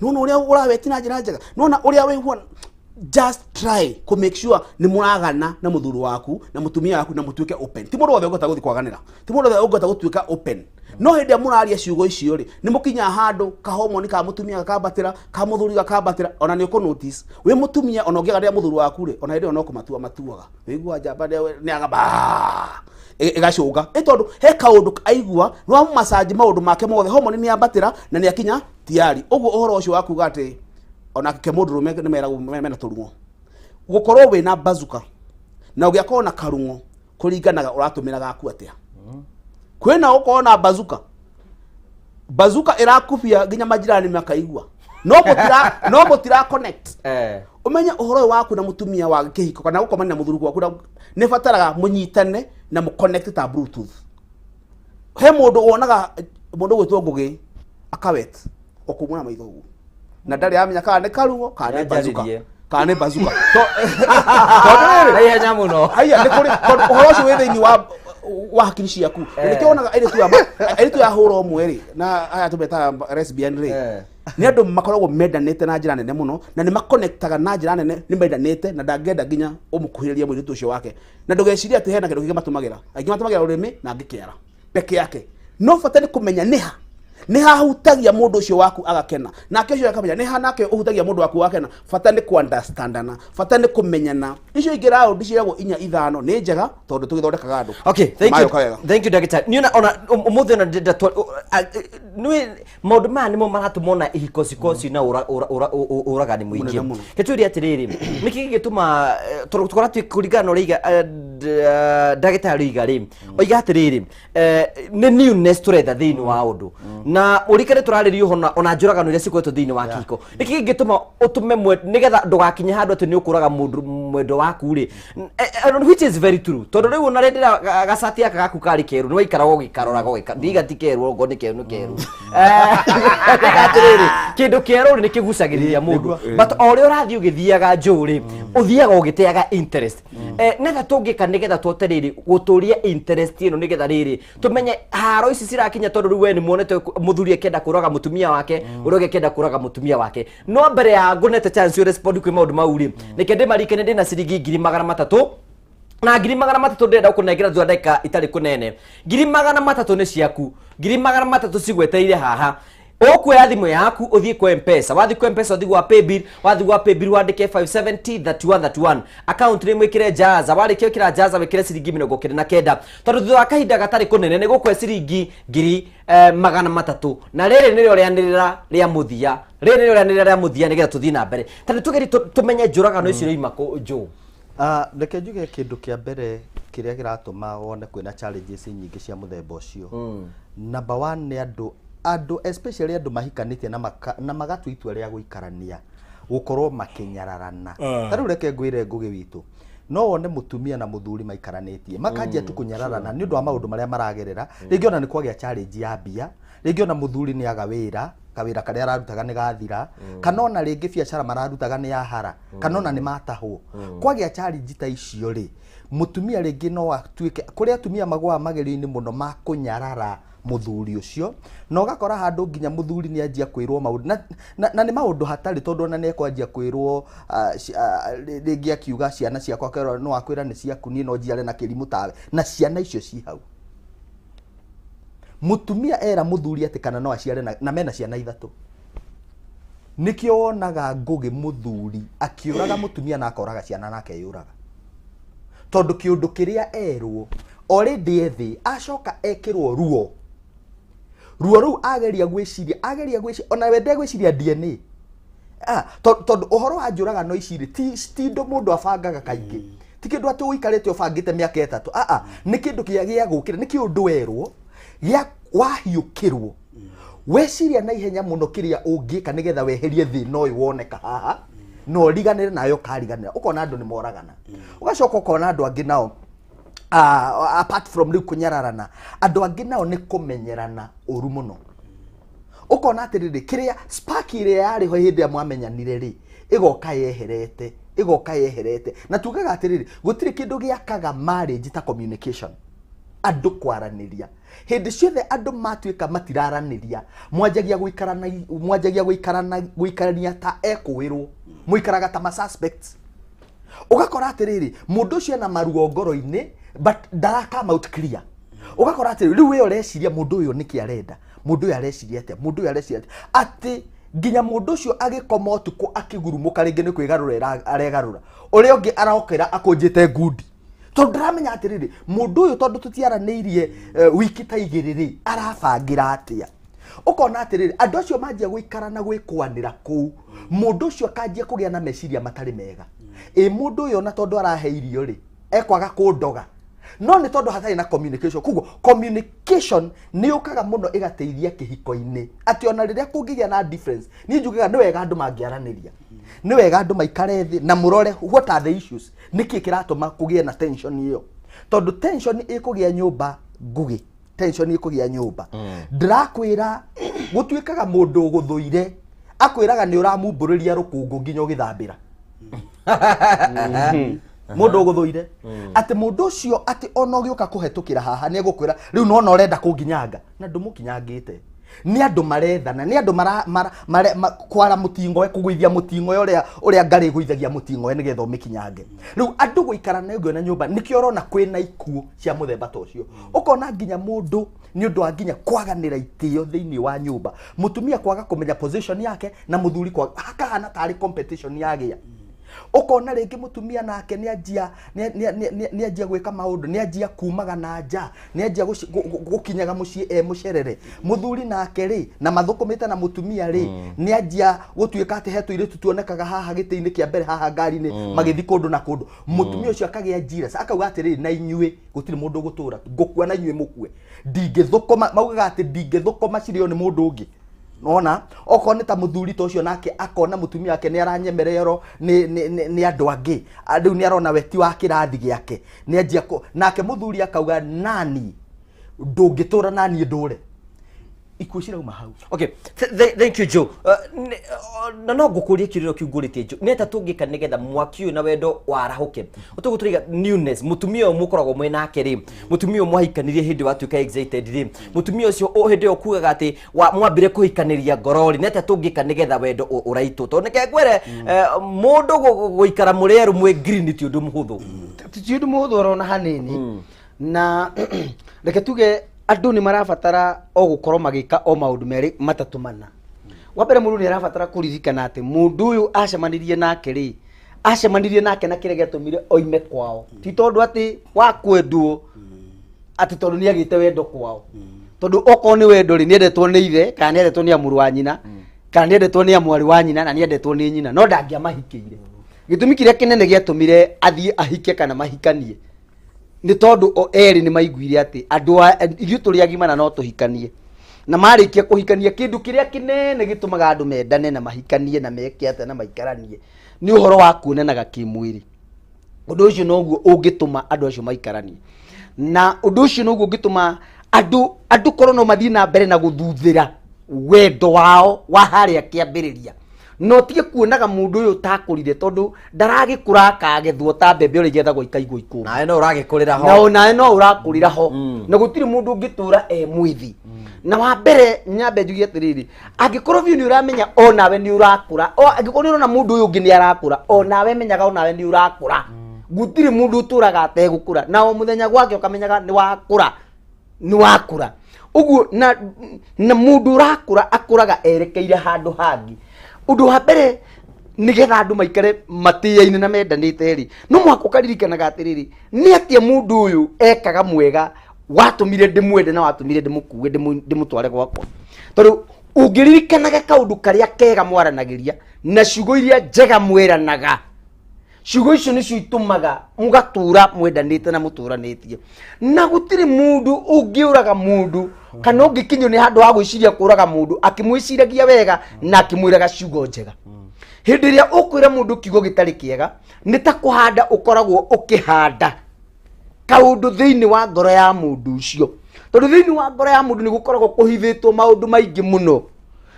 Nona ũrĩa ũraweti na njĩra njega. Nona ũrĩa wĩhuana. Just try to make sure ni muragana na muthuri waku na mutumia waku na mutuike open. Ti mundu wothe ungihota guthi kwaganira. Ti mundu wothe ungihota gutuika open. No hindi muraria ciugo icio ri ni mukinya handu ka hormone ka mutumia gakambatira ka muthuri gakambatira ona ni uku notice wi mutumia ona ungiaganira muthuri waku ri ona hindi ona kumatua matuaga wigua njamba ni agamba igacunga ĩ tondu he kaundu aigua ni wa massage maundu make mothe hormone ni ambatira na ni akinya tiari uguo uhoro ucio wa kuga ati ona ke mundu rume ni meragwo mena turung'o gukorwo wina bazuka na ugiakorwo na karung'o kuringanaga uratumira gaku atia kwina ukorwo na bazuka bazuka irakubia nginya majirani makaigua no mutira connect umenye uhoro waku na mutumia wa kihiko kana gukomania na muthuri waku ni bataraga munyitane na mu connect ta bluetooth. He mundu wonaga mundu gwitwo Ngugi akawet okumuna maitho uguo na ndari amenya kana nĩ karung'o kana nĩ bazuka kana nĩ bazuka tondu rĩrĩ ihenya mũno haiya nĩ kũrĩ tondu ũhoro ũcio wĩ thĩinĩ wa hakiri ciaku. Nĩkĩo wonaga airĩtu ya hũra ũmwe rĩ na aya tũmetaga lesbian rĩ nĩ andũ makoragwo mendanĩte na njĩra nene mũno na nĩ makonektaga na njĩra nene nĩ mendanĩte na ndangĩenda nginya ũmũkuhĩrĩrie mũirĩtu ũcio wake na ndũgecirie atĩ hena kĩndũ kĩngĩ matũmagĩra aingĩ matũmagĩra rũrĩmĩ na angĩ kĩara peke yake no bata nĩ kũmenya nĩha nĩ hahutagia mũndũ ũcio waku agakena nake ũcio akamenya nĩ ha nake ũhutagia mũndũ waku agakena. Bata nĩ kũ-understandana, bata nĩ kũmenyana. Icio ingĩ round ciĩragwo 4 5 nĩ njega tondũ tũgĩthondekaga andũ. Okay, thank you. Thank you ndagĩtarĩ. Niĩ ona ũmũthĩ ona ndĩrenda nĩ maũndũ maya nĩmo maratũma ona ihiko cikorwo ciĩna ũragani mũingĩ. Reke tũrie atĩrĩrĩ, nĩkĩ gĩgĩtũma tondũ tũkoretwo kũringana na ũrĩa ndagĩtarĩ oiga rĩ, oiga atĩrĩrĩ, nĩ newness tũretha thĩinĩ wa ũndũ na urikane turariria ũhoro ona njũragano iria cikoretwo thĩinĩ wa kĩhiko. Nĩkĩ gĩngĩtũma ũtũme nĩgetha ndũgakinye handũ atĩ nĩ ũkũraga mũndũ mwendo waku rĩ, which is very true tondũ rĩu ona rĩndĩra gacati gaka gaku karĩ kerũ nĩ waikaraga ũgĩkaroraga ũgĩka ndiga ti kerũ okorwo nĩ kerũ nĩ kerũ. Atĩrĩrĩ, kĩndũ kĩerũ rĩ nĩ kĩgucagĩrĩria mũndũ but o ũrĩa ũrathiĩ ũgĩthiaga njũũ rĩ ũthiaga ũgĩteaga interest. Nĩgetha tũngĩka nĩgetha tũhote rĩrĩ gũtũria interest ĩno nĩgetha rĩrĩ tũmenye haro ici cirakinya tondũ rĩu we nĩ muonete muthuri akĩenda kũraga mũtumia wake ũrĩa ũngĩ akĩenda kũraga mũtumia wake. No mbere ya ngũnete chance respond kwĩ maũndũ mau rĩ nĩke ndĩmarikane ndĩna ciringi 300,000 na 300,000 ndĩrenda gũkũnengera thutha ndagĩka itarĩ kũnene. 300,000 nĩ ciaku, 300,000 cigwetereire haha. Ũkuoya thimũ yaku ũthiĩ kwa M-Pesa, wathiĩ kwa M-Pesa ũthiĩ gwa Paybill, wathiĩ gwa Paybill wandĩke 570 31 31 account nĩ mwĩkĩre Jaza, warĩkia gwĩkĩra Jaza wĩkĩre ciringi 99 tondũ thutha wa kahinda gatarĩ kũnene nĩ gũkũhe ciringi 300,000 na rĩrĩ nĩrĩo rĩanĩrĩra rĩa mũthia, rĩrĩ nĩrĩo rĩanĩrĩra rĩa mũthia nĩgetha tũthiĩ na mbere. Ta nĩ tũgerie tũmenye njũragano icio irauma kũ njũ. Reke njuge kĩndũ kĩa mbere kĩrĩa kĩratũma wone kwĩna challenges nyingĩ cia mũthemba ũcio. Number 1 nĩ andũ especially andũ mahikanĩtie na magatua itua rĩa gũikarania gũkorwo makĩnyararana. Ta rĩu reke ngwĩre Ngũgĩ witũ, no wone mũtumia na mũthuri maikaranĩtie makanjia tu kũnyararana nĩ ũndũ wa maũndũ marĩa maragerera. Rĩngĩ ona nĩ kwagĩa challenge ya mbia, rĩngĩ ona mũthuri nĩ aga wĩra, kawĩra karĩa ararutaga nĩ gathira, kana ona rĩngĩ biacara mararutaga nĩ yahara, kana ona nĩ matahwo. Kwagĩa challenge ta icio rĩ, mũtumia rĩngĩ no atuĩke kũrĩa atumia magũaga magerio-inĩ mũno ma kũnyarara mũthuri ũcio, na ũgakora handũ nginya mũthuri nĩ anjia kwĩrwo maũndũ na nĩ maũndũ hatarĩ tondũ ona nĩ ekwanjia kwĩrwo rĩngĩ akiuga ciana ciakwa akerwo no akwĩra nĩ ciaku niĩ no njiare na kĩrimũ tawe, na ciana icio ci hau. Mũtumia era mũthuri atĩ kana no aciare na mena ciana 3. Nĩkĩo wonaga Ngũgĩ mũthuri akĩũraga mũtumia na akoraga ciana na akeyũraga, tondũ kĩũndũ kĩrĩa erwo already ethĩ acoka ekĩrwo ruo ruo rũu ageria gwĩciria ona we ndegwĩciria DNA tondũ ũhoro wa njũragano ici rĩ ti indo mũndũ abangaga kaingĩ, ti kĩndũ atĩ ũikarĩte ũbangĩte mĩaka 3, nĩ kĩndũ gĩa gũkĩra, nĩ kĩũndũ werwo gĩa wahiũkĩrwo weciria na ihenya mũno kĩrĩa ũngĩka nĩgetha weherie thĩna ũyũ woneka haha Na ũriganĩre nawe ũkariganĩra, ũkona andũ nĩ moragana. Ũgacoka ũkona andũ angĩ nao, apart from rĩu kũnyararana, andũ angĩ nao nĩ kũmenyerana ũru mũno. Ũkona atĩrĩrĩ, kĩrĩa spark ĩrĩa yarĩ ho hĩndĩ ĩrĩa mwamenyanire rĩ, ĩgoka yeherete, ĩgoka yeherete. Na tugaga atĩrĩrĩ, gũtirĩ kĩndũ gĩakaga marriage ta communication, andũ kwaranĩria. Hĩndĩ ciothe andũ matuĩka matiraranĩria, mwanjagia gũikarana, mwanjagia gũikarana, gũikarania ta ekũĩrwo, mũikaraga ta ma suspects. Ũgakora atĩrĩrĩ, mũndũ ũcio ena maruo ngoro-inĩ but ndara come out clear. Ũgakora atĩrĩrĩ, rĩu we ũreciria mũndũ ũyũ nĩkĩ arenda, mũndũ ũyũ areciria atĩa, mũndũ ũyũ areciria atĩa, atĩ nginya mũndũ ũcio agĩkoma ũtukũ akĩgurumũka rĩngĩ nĩ kwĩgarũra aregarũra, ũrĩa ũngĩ arokĩra akũnjĩte ngundi, tondũ ndaramenya atĩrĩrĩ, mũndũ ũyũ tondũ tũtiaranĩirie wiki ta igĩrĩ rĩ, arabangĩra atĩa. Ũkona atĩrĩrĩ, andũ acio manjia gũikara na gwĩkũanĩra kũu, mũndũ ũcio akanjia kũgĩa na meciria matarĩ mega. Ĩ mũndũ ũyũ ona tondũ arahe irio rĩ, ekwaga kũndoga, no nĩ tondũ hatarĩ na communication. Koguo communication nĩ yũkaga mũno ĩgateithia kĩhiko-inĩ, atĩ ona rĩrĩa kũngĩgĩa na difference, niĩ njugaga nĩ wega andũ mangĩaranĩria, nĩ wega andũ maikare thĩ na mũrore what are the issues, nĩkĩ kĩratũma kũgĩe na tension ĩyo. Tondũ tension ĩkũgĩa nyũmba ngũgĩ, tension ĩkũgĩa nyũmba. Ndĩrakwĩra gũtuĩkaga mũndũ ũgũthũire akwĩraga nĩ ũramumbũrĩria rũkũngũ nginya ũgĩthambĩra. Mũndũ ũgũthũire atĩ mũndũ ũcio atĩ ona ũgĩũka kũhetũkĩra haha nĩ egũkwĩra rĩu nona ũrenda kũnginyanga, na ndũmũkinyangĩte. Nĩ andũ marethana, nĩ andũ kwara mũtingoe, kũgũithia mũtingoe ũrĩa ũrĩa ngarĩ ĩgũithagia mũtingoe nĩgetha ũmĩkinyange. Rĩu andũ gũikara na ũguo na nyũmba, nĩkĩo ũrona kwĩna ikuũ cia mũthemba ta ũcio. Ũkona nginya mũndũ nĩ ũndũ wa nginya kwaganĩra itĩo thĩinĩ wa nyũmba, mũtumia kwaga kũmenya position yake na mũthuri kwaga, hakahana tarĩ competition yagĩa. Ũkona rĩngĩ mũtumia nake nĩ anjia gwĩka maũndũ, nĩ anjia kumaga na nja, nĩ anjia gũkinyaga mũciĩ e mũcerere. Mũthuri nake rĩ, na mathũkũmĩte na mũtumia rĩ, nĩ anjia gũtuĩka atĩ he tũirĩtu tuonekaga haha gĩtĩ-inĩ kĩa mbere haha ngari-inĩ magĩthiĩ kũndũ na kũndũ. Mũtumia ũcio akagĩa jealous, akauga atĩrĩrĩ, na inyuĩ gũtirĩ mũndũ ũgũtũra, ngũkua na inyuĩ mũkue, ndingĩthũkũma. Maugaga atĩ ndingĩthũkũma cirĩo nĩ mũndũ ũngĩ. Nona okorwo nĩ ta mũthuri ta ũcio nake akona mũtumia wake nĩ aranyemererwo nĩ andũ angĩ, rĩu nĩ arona we ti wa kĩrathi gĩake, nĩ anjia nake mũthuri akauga nani ndũngĩtũra naniĩ ndũre. Ikuũ cirauma hau. Okay, thank you Joe. Na no ngũkũrie kĩũria kĩu ngũrĩtie Joe. Nĩ atĩa tũngĩka nĩgetha mwaki ũyũ na wendo warahũke? Ũtũgũ tũraiga newness, mũtumia ũyũ mũkoragwo mwĩ nake rĩ, mũtumia ũyũ mwahikanirie hĩndĩ watuĩka excited rĩ, mũtumia ũcio hĩndĩ ĩyo kugaga atĩ mwambire kũhikanĩria ngoro rĩ, nĩ atĩa tũngĩka nĩgetha wendo ũraitwo? Tondũ nĩke ngwĩre, mũndũ gũikara mũrĩ erũ mwĩ green ti ũndũ mũhũthũ. Ti ũndũ mũhũthũ orona hanini. Na reke tuge andũ nĩ marabatara o gũkorwo magĩka o maũndũ merĩ matatũ mana. Wa mbere, mũndũ nĩ arabatara kũririkana atĩ mũndũ ũyũ acemanirie nake rĩ, acemanirie nake na kĩrĩa gĩatũmire oime kwao, ti tondũ atĩ wa kwendwo, atĩ tondũ nĩ agĩte wendo kwao. Tondũ okorwo nĩ wendo rĩ, nĩ endetwo nĩ ithe, kana nĩ endetwo nĩ amũrũ wa nyina, kana nĩ endetwo nĩ amwarĩ wa nyina, na nĩ endetwo nĩ nyina, no ndangĩamahikĩire. Gĩtũmi kĩrĩa kĩnene gĩatũmire athiĩ ahike kana mahikanie nĩ tondũ o erĩ nĩ maiguire atĩ andũ ithuĩ tũrĩ agima na no tũhikanie. Na marĩkia kũhikania, kĩndũ kĩrĩa kĩnene gĩtũmaga andũ mendane na mahikanie na meke atĩa na maikaranie nĩ ũhoro wa kuonanaga kĩmwĩrĩ. Ũndũ ũcio noguo ũngĩtũma andũ acio maikaranie, na ũndũ ũcio noguo ũngĩtũma andũ korwo no mathiĩ na mbere na gũthuthĩra wendo wao wa harĩa kĩambĩrĩria, no tige kuonaga mũndũ ũyũ ũtakũrire, tondũ ndaragĩkũra akagethwo ta mbembe ũrĩa igethagwo ikaigwo ikũmbĩ. Nawe no ũragĩkũrĩra ho. Na onawe no ũrakũrĩra ho, na gũtirĩ mũndũ ũngĩtũra e mwĩthĩ. Na wa mbere nyambe njuge atĩrĩrĩ, angĩkorwo biũ nĩ ũramenya onawe nĩ ũrakũra, o angĩkorwo nĩ ũrona mũndũ ũyũ ũngĩ nĩ arakũra, onawe menyaga onawe nĩ ũrakũra. Gũtirĩ mũndũ ũtũraga ategũkũra, na o mũthenya gwake ũkamenyaga nĩ wakũra, nĩ wakũra ũguo. Na mũndũ ũrakũra akũraga erekeire handũ hangĩ. Ũndũ wa mbere, nĩgetha andũ maikare matĩaine na mendanĩte rĩ, no mũhaka ũkaririkanaga atĩrĩrĩ, nĩ atĩa mũndũ ũyũ ekaga mwega watũmire ndĩmwende na watũmire ndĩmũkue ndĩmũtware gwakwa. Tondũ ũngĩririkanaga kaũndũ karĩa kega mwaranagĩria na ciugo iria njega mweranaga, ciugo icio nĩcio itũmaga mũgatũra mwendanĩte na mũtũranĩtie. Na gũtirĩ mũndũ ũngĩũraga mũndũ kana ũngĩkinyio nĩ handũ ha gwĩciria kũraga mũndũ akĩmwĩciragia wega na akĩmwĩraga ciugo njega. Hĩndĩ ĩrĩa ũkwĩra mũndũ kiugo gĩtarĩ kĩega nĩ ta kũhanda ũkoragwo ũkĩhanda kaũndũ thĩinĩ wa ngoro ya mũndũ ũcio, tondũ thĩinĩ wa ngoro ya mũndũ nĩ gũkoragwo kũhithĩtwo maũndũ maingĩ mũno,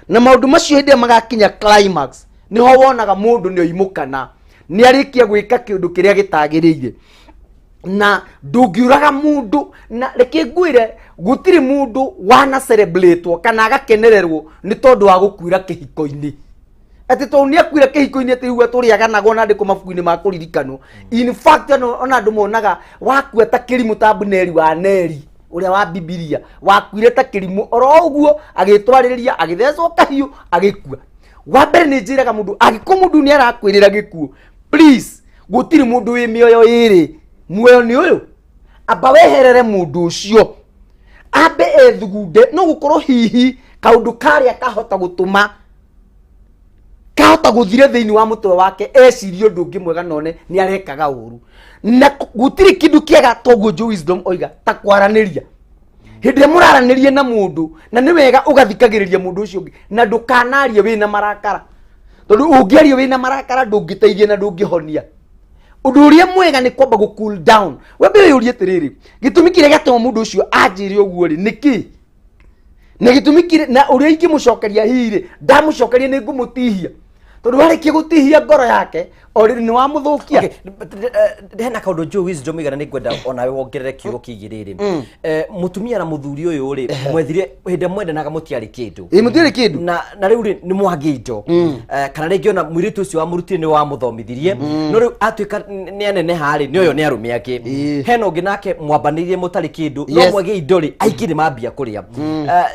na maũndũ macio hĩndĩ ĩrĩa magakinya climax nĩho wonaga mũndũ nĩ oimũkana, nĩ arĩkia gwĩka kĩũndũ kĩrĩa gĩtagĩrĩire. Na ndũngiũraga mũndũ, na reke ngwĩre gũtirĩ mũndũ wana celebrate kana agakenererwo nĩ tondũ wa gũkuĩra kĩhiko-inĩ, atĩ tondũ nĩ akuire kĩhiko-inĩ atĩ rĩu tũrĩaganagwo na andĩkwo mabuku-inĩ ma kũririkanwo. In fact ona andũ monaga wakua ta kĩrimũ ta Abuneri wa Neri ũrĩa wa Bibilia, wakuire ta kĩrimũ oro ũguo, agĩtwarĩrĩria, agĩthecwo kahiũ, agĩkua. Wa mbere nĩ njĩraga mũndũ, angĩkorwo mũndũ nĩ arakwĩrĩra gĩkuũ, please, gũtirĩ mũndũ wĩ mĩoyo ĩrĩ, muoyo nĩ ũyũ, amba weherere mũndũ ũcio, ambe ethugunde, no gũkorwo hihi kaũndũ karĩa kahota gũtũma kahota gũthire thĩinĩ wa mũtwe wake, ecirie ũndũ ũngĩ mwega none nĩ arekaga ũru. Na gũtirĩ kĩndũ kĩega toguo Joe Wisdom oiga ta kwaranĩria. Hĩndĩ ĩrĩa mũraranĩria na mũndũ, na nĩ wega ũgathikagĩrĩria mũndũ ũcio ũngĩ, na ndũkanarie wĩna marakara, tondũ ũngĩaria wĩna marakara ndũngĩteithia na ndũngĩhonia. Ũndũ ũrĩa mwega nĩ kwamba gũ cool down, wambe wĩyũrie atĩrĩrĩ, gĩtũmi kĩrĩa gĩatũma mũndũ ũcio anjĩre ũguo rĩ nĩ kĩ, na gĩtũmi kĩrĩa na ũrĩa ingĩmũcokeria hihi rĩ, ndamũcokeria nĩ ngũmũtihia, tondũ warĩkia gũtihia ngoro yake already nĩ wamũthũkia. Okay, but, hena kaũndũ Joe Wisdom igana nĩ ngwenda onawe wongerere kiugo kĩgiĩ rĩrĩ. Mũtumia na mũthuri ũyũ rĩ, mwethire hĩndĩ ĩrĩa mwendanaga mũtiarĩ kĩndũ. Ĩ, mũtiarĩ kĩndũ. Na rĩu rĩ nĩ mwagĩ indo. Kana rĩngĩ ona mũirĩtu ũcio wamũrutire nĩ wamũthomithirie, no rĩu atuĩka nĩ aneneha rĩ, nĩ ũyũ nĩ arũme ake. Hena ũngĩ nake mwambanĩirie mũtarĩ kĩndũ, no mwagĩ indo rĩ, aingĩ nĩ mambia kũrĩa.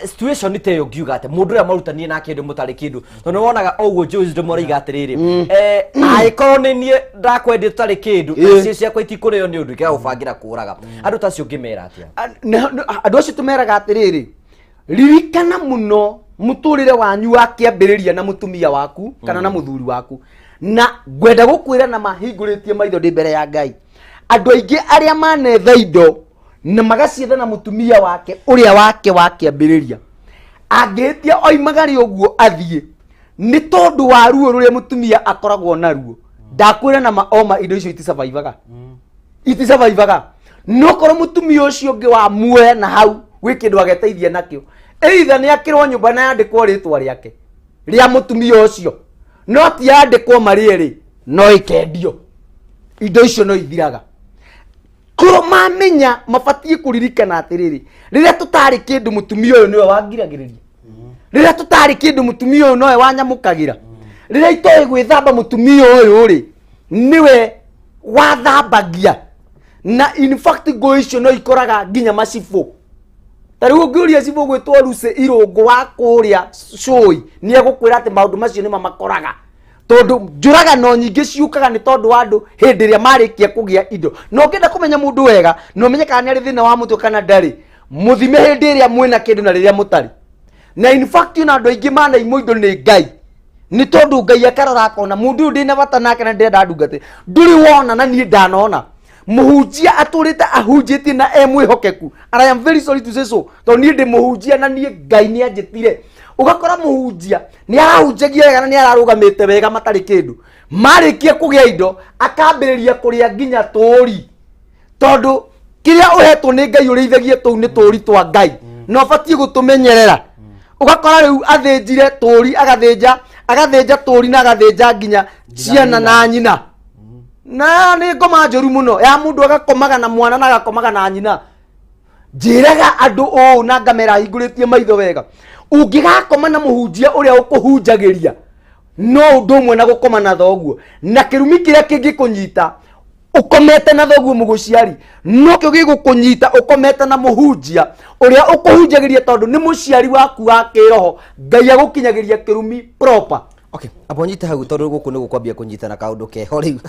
Situation ta ĩyo ngiuga atĩ mũndũ ũrĩa mwarutanie nake hĩndĩ mũtarĩ kĩndũ, tondũ nĩ wonaga ũguo Joe Wisdom arauga atĩrĩrĩ, angĩkorwo nĩ niĩ ndakwendire tũtarĩ kĩndũ, icio ciakwa itikũrĩo nĩ ũndũ, ikĩaga gũbangĩra kũraga. Andũ ta acio ũngĩmera atĩa? Andũ acio tũmeraga atĩrĩrĩ, ririkana mũno mũtũrĩre wanyu wa kĩambĩrĩria na mũtumia waku kana na mũthuri waku, na ngwenda gũkwĩra na mahingũrĩtie maitho ndĩ mbere ya Ngai, andũ aingĩ arĩa manetha indo na magacietha na mũtumia wake ũrĩa wake wa kĩambĩrĩria, angĩhĩtia oimagare ũguo athiĩ, nĩ tondũ wa ruo rũrĩa mũtumia akoragwo naruo. Ndakwĩra na ma oma indo icio itisurvivaga, itisurvivaga. No korwo mũtumia ũcio ũngĩ wa muoya na hau gwĩ kĩndũ ageteithia nakĩo, either nĩ akĩrwo nyũmba na yandĩkwo rĩtwa rĩake rĩa mũtumia ũcio, no ti yandĩkwo marĩ erĩ, no ĩkendio, indo icio no ithiraga. Korwo mamenya mabatiĩ kũririkana atĩrĩrĩ, rĩrĩa tũtarĩ kĩndũ mũtumia ũyũ nĩwe wangiragĩrĩria, rĩrĩa tũtarĩ kĩndũ mũtumia ũyũ nowe wanyamũkagĩra, rĩrĩa itoĩ gwĩthamba mũtumia ũyũ rĩ nĩwe wathambagia. Na in fact ngũĩ icio no ikoraga nginya macibũ. Ta rĩu ũngĩũria cibũ gwĩtwo Lucy Irũngũ wa kũrĩa Cũi, nĩ egũkwĩra atĩ maũndũ macio nĩmo makoraga, tondũ njũragano nyingĩ ciũkaga nĩ tondũ wa andũ hĩndĩ ĩrĩa marĩkia kũgĩa indo. Na ũngĩenda kũmenya mũndũ wega na ũmenye kana nĩ arĩ thĩna wa mũtwe kana ndarĩ, mũthime hĩndĩ ĩrĩa mwĩna kĩndũ na rĩrĩa mũtarĩ. Na in fact ona andũ aingĩ manaimwo indo nĩ Ngai, nĩ tondũ Ngai akarora akona mũndũ ũyũ ndĩna bata nake na ndĩrenda ndungate. Ndũrĩ wona na niĩ ndanona mũhunjia atũrĩte ahunjĩtie na e mwĩhokeku, and I am very sorry to say so, tondũ niĩ ndĩ mũhunjia na niĩ Ngai nĩ anjĩtire. Ũgakora mũhunjia nĩ arahunjagia wega na nĩ ararũgamĩte wega matarĩ kĩndũ, marĩkia kũgĩa indo akambĩrĩria kũrĩa nginya tũũri, tondũ kĩrĩa ũhetwo nĩ Ngai ũrĩithagie tũu nĩ tũũri twa Ngai na ũbatiĩ gũtũmenyerera. Ũgakora rĩu athĩnjire tũũri, agathĩnja tũũri na agathĩnja nginya ciana na nyina. Na nĩ ngoma njũru mũno ya mũndũ agakomaga na mwana na agakomaga na nyina. Njĩraga andũ ũũ na ngamera hingũrĩtie maitho wega, ũngĩgakoma na mũhunjia ũrĩa ũkũhunjagĩria no ũndũ ũmwe na gũkoma na thoguo, na kĩrumi kĩrĩa kĩngĩkũnyita ũkomete na thoguo mũgũciari nokĩo gĩgũkũnyita ũkomete na mũhunjia ũrĩa ũkũhunjagĩria, tondũ nĩ mũciari waku wa kĩroho. Ngai agũkinyagĩria kĩrumi proper. Okay, abo nyita hau tondũ gũkũ nĩ gũkwambia kũnyitana kaũndũ keho rĩu.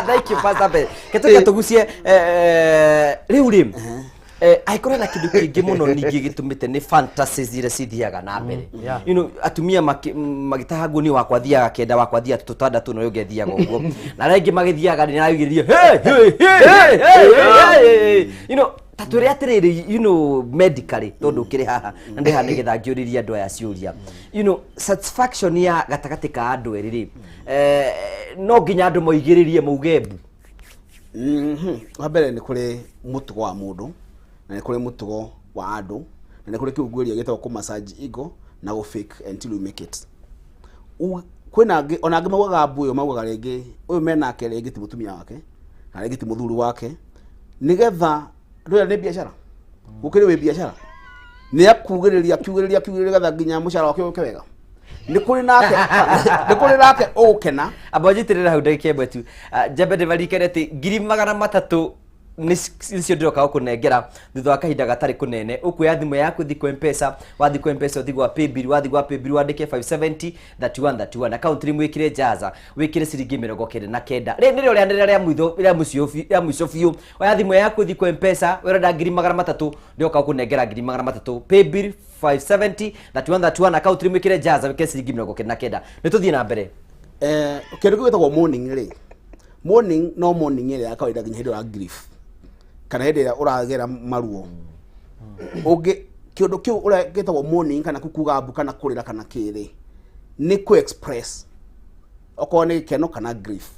Thank you Pastor Ben. Kĩtũke tũgucie rĩu rĩ, angĩkorwo na kĩndũ kĩngĩ mũno ningĩ gĩtũmĩte nĩ fantasies iria cithiaga na mbere. You know, atumia magĩtaha nguo, niĩ wakwa thiaga kenda, wakwa thiaga tũtandatũ, na ũyũ ũngĩ athiaga ũguo, na arĩa angĩ magĩthiaga nĩ araugĩrĩria hey, hey, hey, hey, hey, hey, hey. You know, Ta twĩre atĩrĩrĩ, medically, tondũ ũkĩrĩ haha na ndĩ haha nĩgetha ngĩũrĩrie andũ aya ciũria, satisfaction ya gatagatĩ ka andũ erĩ rĩ, no nginya andũ moigĩrĩrie mauge mbu? Wa mbere nĩ kũrĩ mũtugo wa mũndũ na nĩ kũrĩ mũtugo wa andũ na nĩ kũrĩ kĩũngũĩria gĩtagwo kũ massage ego na gũ fake until you make it. Kwĩna angĩ ona angĩ maugaga mbu ĩyo, maugaga rĩngĩ ũyũ menake rĩngĩ ti mũtumia wake na rĩngĩ ti mũthuri wake, nĩgetha ndũrĩa nĩ biacara gũkĩrĩ wĩ biacara nĩ akugĩrĩria akiugĩrĩria akiugĩrĩria nĩgetha nginya mũcara wake ũke wega. Nĩ kũrĩ nake, nĩ kũrĩ nake ũgũkena. Amba ũnjitĩrĩre hau ndagĩka ĩmwe tu. Njambe ndĩmaririkane atĩ 300,000 nĩcio ndĩroka gũkũnengera thutha wa kahinda gatarĩ kũnene. Ũkuoya thimũ yaku ũthiĩ kwa M-Pesa, wathiĩ kwa M-Pesa ũthiĩ gwa Paybill, wathiĩ gwa Paybill wandĩke 570 31 31, account name wĩkĩre Jaza, wĩkĩre ciringi 99. Rĩrĩ nĩrĩo rĩanĩrĩra rĩa mũitho, rĩa mũico biũ, rĩa mũico biũ. Oya thimũ yaku ũthiĩ kwa M-Pesa, ũrenda 300,000, ndĩroka gũkũnengera 300,000. Paybill 570 31 31, account name wĩkĩre Jaza, wĩkĩre ciringi 99. Nĩ tũthiĩ na mbere. Kĩndũ kĩu gĩtagwo morning rĩ, morning no morning ĩrĩa ya kawaida nginya hĩndĩ ya grief kana hĩndĩ ĩrĩa ũragera maruo. Ũngĩ kĩndũ kĩu ũrĩa gĩtagwo morning kana kukuga mbu kana kũrĩra kana kĩrĩ nĩ kũ express okorwo nĩ gĩkeno kana grief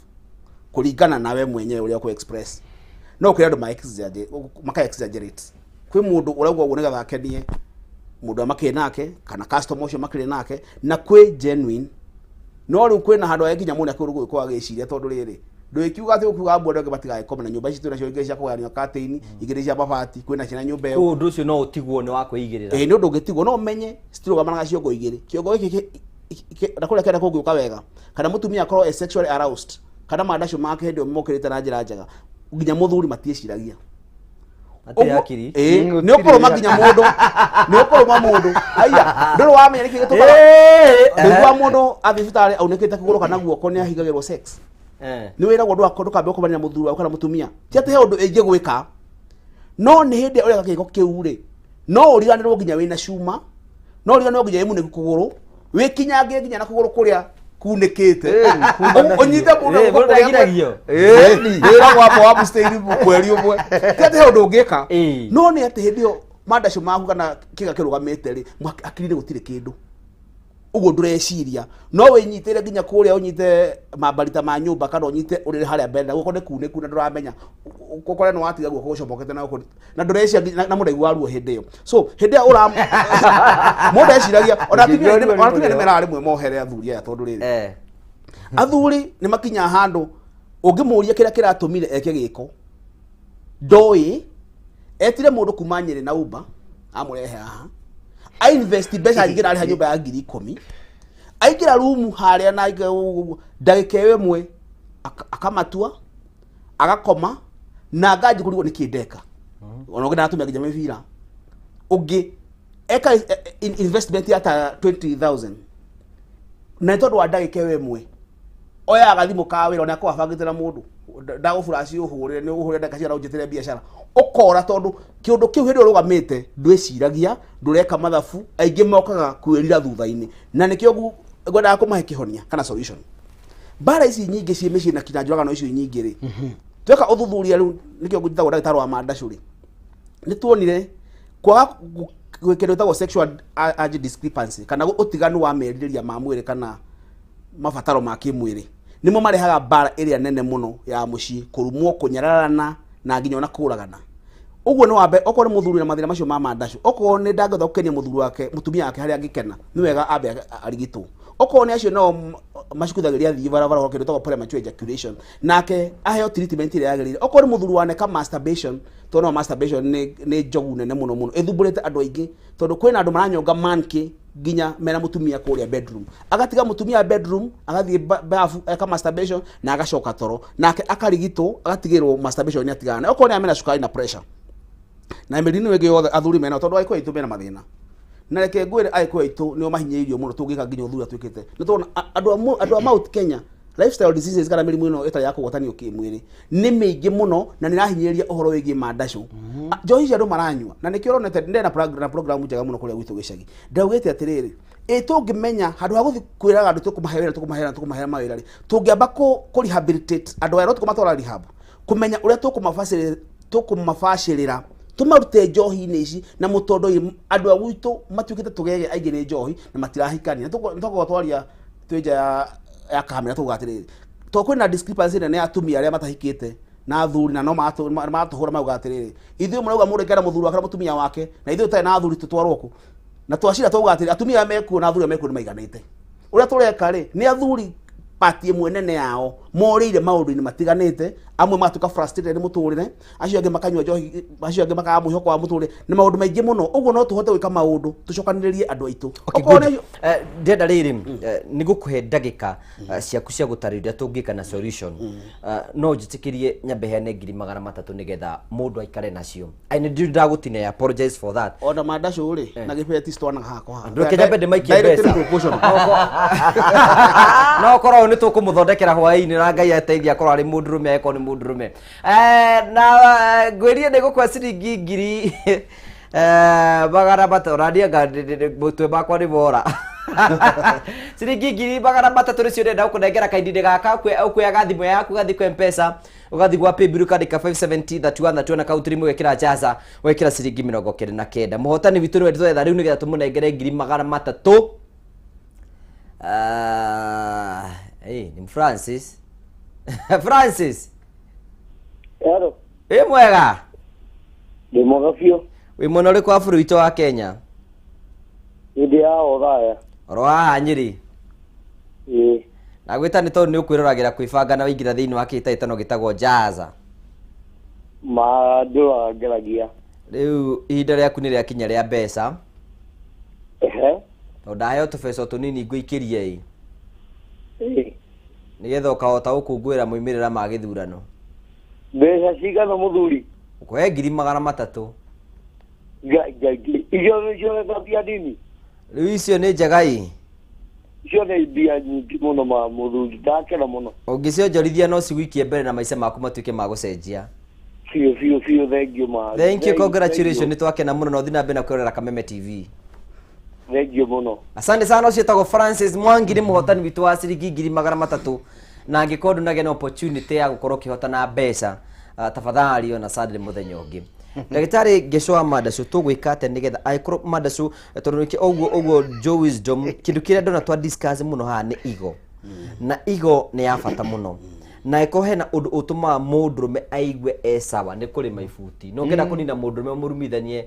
kũringana nawe mwenyewe ũrĩa ũkũ express. No kũrĩ andũ maka exaggerate. Kwĩ mũndũ ũrauga ũguo nĩgetha akenie mũndũ ũrĩa makĩrĩ nake kana customer ũcio makĩrĩ nake, na kwĩ genuine. No rĩu kwĩna handũ nginya mũndũ akĩrĩ gũgĩkorwo agĩciria tondũ rĩrĩ ndũgĩkiuga atĩ ũkiuga mbu andũ angĩ matigagĩkome na nyũmba ici twĩnacio ingĩ cia kũgayanio curtain, ingĩ nĩ cia mabati, kwĩna ciana nyũmba ĩyo. Kũu ũndũ ũcio no ũtigwo nĩ wa kwĩigĩrĩra. Ĩĩ, nĩ ũndũ ũngĩtigwo, no ũmenye citirũgamanaga ciongo igĩrĩ. Kĩongo gĩkĩ na kũrĩa kĩenda kũngĩũka wega, kana mũtumia akorwo e sexually aroused, kana mandacio make hĩndĩ ĩyo mokĩrĩte na njĩra njega, nginya mũthuri matiĩciragia. Matirĩ hakiri. Ĩĩ, nĩ ũkũrũma nginya mũndũ, nĩ ũkũrũma mũndũ. Aya, ndũrĩ wamenya nĩkĩ gĩtũmaga nĩguo mũndũ athiĩ thibitarĩ aunĩkĩte kũgũrũ kana guoko nĩ ahingagĩrwo sex. Nĩ wĩragwo ndũkambe gũkomania na mũthuri waku kana mũtumia. Ti atĩ he ũndũ ĩngĩgwĩka, no nĩ hĩndĩ ĩrĩa ũreka gĩko kĩu rĩ, no ũriganĩrwo nginya wĩna cuma, no ũriganĩrwo nginya wĩ munĩku kũgũrũ, wĩkinyange nginya na kũgũrũ kũrĩa kunĩkĩte. Ũnyite mũndũ guoko Mũndũ kũrĩa agiragio. Wĩragwo amba wa abstain mweri ũmwe. Ti atĩ he ũndũ ũngĩka, no nĩ atĩ hĩndĩ ĩyo mandacio maku kana kĩga kĩrũgamĩte rĩ, hakiri-inĩ gũtirĩ kĩndũ. Ũguo ndũreciria, no wĩnyitĩre nginya kũrĩa ũnyite mambarita ma nyũmba kana ũnyite ũrĩrĩ harĩa mbere na guoko nĩ kunĩku na ndũramenya. Ũkore nĩ watiga guoko gũcomokete na gũkũ, na ndũreciria nginya na mũndũ aiguaga ruo hĩndĩ ĩyo. So hĩndĩ ĩyo mũndũ eciragia, ona atumia Ũngĩigua ruo ona atumia nĩ nĩ meraga rĩmwe mohere athuri aya tondũ rĩrĩ. Athuri nĩ makinyaga handũ ũngĩmũria kĩrĩa kĩratũmire eke gĩko, ndoĩ, etire mũndũ kuma Nyĩrĩ na Uber, amũrehe haha, a invest mbeca nyingĩ na arĩha nyũmba ya 10,000, aingĩra rumu harĩa na aingĩra ũguo, ndagĩka ĩyo ĩmwe akamatua, agakoma, na anganji kũrigwo nĩkĩ ndeka. Ona ũngĩ ndaratũmĩa nginya mĩbira. Ũngĩ eka investment ya ta 20,000. Na nĩ tondũ wa ndagĩka ĩyo ĩmwe, oyaga gathimũ ka wĩra, ona akorwo abangĩte na mũndũ, ndagũburaci ũhũrĩre, nĩ ũhũrĩre ndagĩka cigana ũnjĩtĩre biacara. Ũkora tondũ kĩũndũ kĩu hĩndĩ ĩyo ũrũgamĩte, ndwĩciragia, ndũreka mathabu, aingĩ mokaga kwĩrira thutha-inĩ. Na nĩkĩo ngwendaga kũmahe kĩhonia kana solution. Mbara ici nyingĩ ciĩ mĩciĩ na kinya njũragano icio nyingĩ rĩ, tweka ũthuthuria rĩu, nĩkĩo ngwĩtagwo ndagĩtarĩ wa mandacũ rĩ, nĩ tuonire kwaga kĩndũ gĩtagwo sexual urge discrepancy kana ũtiganu wa merirĩria ma mwĩrĩ kana mabataro ma kĩmwĩrĩ nĩmo marehaga mbara ĩrĩa nene mũno ya mũciĩ, kũrumwo, kũnyararana na nginya ona kũragana. Ũguo nĩ wambe, okorwo nĩ mũthuri na mathĩna macio ma mandacũ, okorwo nĩ ndangĩhota gũkenia mũthuri wake, mũtumia wake harĩa angĩkena, nĩ wega ambe arigitwo. Okorwo nĩ acio nao macukuthagĩria athiĩ barabara kĩndũ gĩtagwo premature ejaculation, nake aheo treatment ĩrĩa yagĩrĩire. Okorwo nĩ mũthuri waneka masturbation, tondũ no masturbation nĩ njogu nene mũno mũno ĩthumbũrĩte andũ aingĩ, tondũ kwĩna andũ maranyonga monkey nginya mena mũtumia kũrĩa bedroom, agatiga mũtumia bedroom agathiĩ bafu eka masturbation na agacoka toro, nake akarigitwo agatigĩrwo masturbation nĩ atigana nayo. Okorwo nĩ amena cukari na pressure na mĩrimũ ĩngĩ yothe athuri mena, tondũ agĩkũyũ aitũ mena mathĩna. Na reke ngwĩre agĩkũyũ aitũ nĩo mahinyĩrĩirio mũno tũngĩka nginya ũthuri atuĩkĩte. Nĩ tũrona andũ a Mount Kenya lifestyle diseases kana mĩrimũ ĩno ĩtarĩ ya kũgwatanio kĩmwĩrĩ nĩ mĩingĩ mũno na nĩ ĩrahinyĩrĩria ũhoro wĩgiĩ mandacũ. Njohi ici andũ maranyua na nĩkĩo ũronete ndĩrĩ na program njega mũno kũrĩa gwitũ gĩcagi. Ndaugĩte atĩrĩrĩ, ĩ tũngĩmenya handũ ha gũthiĩ kwĩraga andũ tũkũmahe wĩra, tũkũmahe wĩra, tũkũmahe mawĩra rĩ, tũngĩamba kũ rehabilitate andũ aya, no tũkũmatwara rehab, kũmenya ũrĩa tũkũmabacĩrĩra Tũmarute njohi-inĩ ici na mũtondo-inĩ. Andũ a gwitũ matuĩkĩte tũgege aingĩ nĩ njohi na matirahikania. Tũkorwo twaria twĩ nja ya kamera tuga atĩrĩrĩ, to kwĩna discrepancy nene ya atumia arĩa matahikĩte na athuri, na no matũhũra mauga atĩrĩrĩ, ithuĩ mũrauga mũndũ aikare na mũthuri wake na mũtumia wake, na ithuĩ tũtarĩ na athuri tũtwarwo kũ? Na twacira twauga atĩrĩ, atumia arĩa mekuo na athuri arĩa mekuo nĩ maiganĩte. Ũrĩa tũreka rĩ, nĩ athuri pati ĩmwe nene yao morĩire maũndũ-inĩ matiganĩte, amwe matuĩka frustrated nĩ mũtũrĩre, acio angĩ makanyua njohi, acio angĩ makaga mwĩhoko wa mũtũrĩre na maũndũ maingĩ mũno. Ũguo no tũhote gwĩka maũndũ tũcokanĩrĩrie andũ aitũ. Okay, Okorwo good. Ndĩrenda rĩrĩ, nĩ gũkũhe ndagĩka ciaku cia gũtarĩria ũrĩa tũngĩka na solution. No njĩtĩkĩrie nyambe heane 300,000 nĩgetha mũndũ aikare nacio. Ai, nĩ ndiũĩ ndagũtinia, I apologize for that. Ona mandacũ rĩ, na gĩbeti citwanaga hakwa haha. Ndũke nyambe ndĩmaikie Directly mbeca. proportional. No korwo nĩ tũkũmũthondekera hwaĩ-inĩ na Ngai ateithia akorwo arĩ mũndũrũme, angĩkorwo nĩ mũndũrũme. Na ngwĩrire nĩ gũkũhe ciringi 300,000, ũrania mũtwe makwa nĩ mora. Ciringi 300,000 nĩcio ndĩrenda gũkũnengera kaindinĩ gaka. Ũkuoyaga thimũ yaku, ũgathiĩ kwa M-Pesa, ũgathiĩ gwa Paybill, ũkandĩka 570 31 31 akaunti rimwe, ũgekĩra Jaza, ũgekĩra ciringi 99. Mũhotani witũ nĩwe twetha rĩu nĩgetha tũmũnengere 300,000. Ni Francis. Francis. Hello. Wĩ mwega? Ndĩ mwega biũ. Wĩ mwena ũrĩkũ wa bũrũri witũ wa Kenya? Ndĩ haha Othaya. Oro haha Nyĩrĩ? Ĩĩ. Na gwĩta nĩ tondũ nĩ ũkwĩroragĩra kwĩbanga na waingĩra thĩinĩ wa kĩhĩtahĩtano gĩtagwo Jaza. Ma ndũraga ngeragia. Rĩu ihinda rĩaku nĩ rĩakinya rĩa mbeca. Ehe. Tondũ ndaheo tũbeca tũnini ngũikĩrie ĩ. Ĩĩ. Nĩgetha ũkahota gũkũngũĩra moimĩrĩra ma gĩthurano. Mbeca cigana mũthuri? Ũkũhe 300,000. Ngai ngai ngai. Icio nĩcio nĩ mbia nini? Rĩu icio nĩ njega ĩ. Icio nĩ mbia nyingĩ mũno ma mũthuri, ndakena mũno. Ũngĩcionjorithia no cigũikie mbere na maica maku matuĩke ma gũcenjia. Biũ biũ biũ, thank you ma. Thank you, congratulations, nĩ twakena mũno na ũthiĩ na mbere na kwĩrorera Kameme TV. Thank you mũno. Asante sana. Ũcio etagwo Francis Mwangi, nĩ mũhotani witũ wa ciringi 300,000, na angĩkorwo ndũnagĩa na opportunity ya gũkorwo ũkĩhotana mbeca, tafadhali ona Sunday mũthenya ũngĩ. Ndagĩtarĩ Ngeco wa Mandacũ, tũgwĩka atĩa nĩgetha angĩkorwo Mandacũ, tondũ nĩkĩo ũguo ũguo Joe Wisdom, kĩndũ kĩrĩa ndona twa discuss mũno haha nĩ ego, na ego nĩ ya bata mũno, na ĩkorwo hena ũndũ ũtũmaga mũndũrũme aigue e sawa nĩ kũrĩma ibuti. No ũngĩenda kũnina mũndũrũme ũmũrumithanie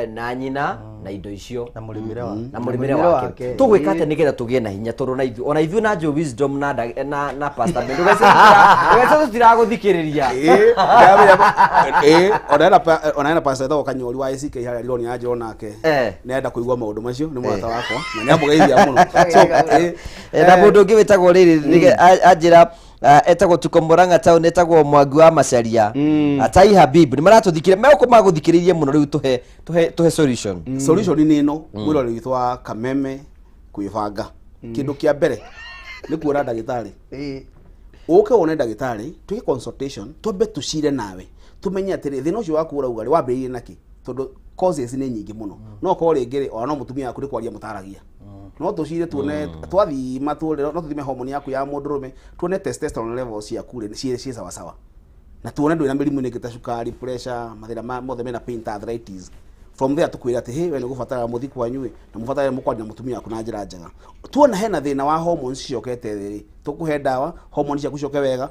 na nyina na indo icio na mũrĩmĩre wake. Na mũrĩmĩre wake. Tũgwĩka atĩa nĩgetha tũgĩe na hinya, tondũ ona ithuĩ na Joe Wisdom na Pastor Ben ndũgeciria tũtiragũthikĩrĩria. Ĩĩ, ona hena pastor etagwo Kanyori wa ACK harĩa Rironi ya Njoro, nake nĩarenda kũigua maũndũ macio, nĩ mũrata wakwa na nĩamũgeithia mũno. So, Na mũndũ ũngĩ wĩtagwo rĩrĩ anjĩra etagwo Tuko Murang'a town, etagwo Mwangi wa Macharia, Atai Habib, nĩ maratũthikĩrĩria, megũkũ magũthikĩrĩirie mũno. Rĩu tũhe solution. Solution nĩ ĩno, mwĩroreri witũ wa Kameme kwĩbanga, kĩndũ kĩa mbere nĩ kuona ndagĩtarĩ. Ũke wone ndagĩtarĩ, twĩke consultation, twambe tũcire nawe tũmenye atĩrĩ, thĩna ũcio waku ũrauga rĩ wambĩrĩirie nakĩ, tondũ causes nĩ nyingĩ mũno. No korwo rĩngĩ rĩ, ona no mũtumia waku nĩ kwaria mũtaragia, no tũcire tuone, twathima tuone, no tũthime hormone yaku ya mũndũrũme, tuone testosterone levels ciaku rĩ ciĩ sawa sawa, na tuone ndũrĩ na mĩrimũ ĩngĩ ta cukari, pressure, mathĩna ma mothe mena pain ta arthritis. From there tũkwĩra atĩ hey, we nĩ ũgũbatara mũthi kwanyu ĩ, na mũbatare mũkwaria na mũtumia waku na njĩra njega. Tuona hena thĩna wa hormones cicokete thĩ rĩ, tũkũhe ndawa hormones ciaku cicoke wega.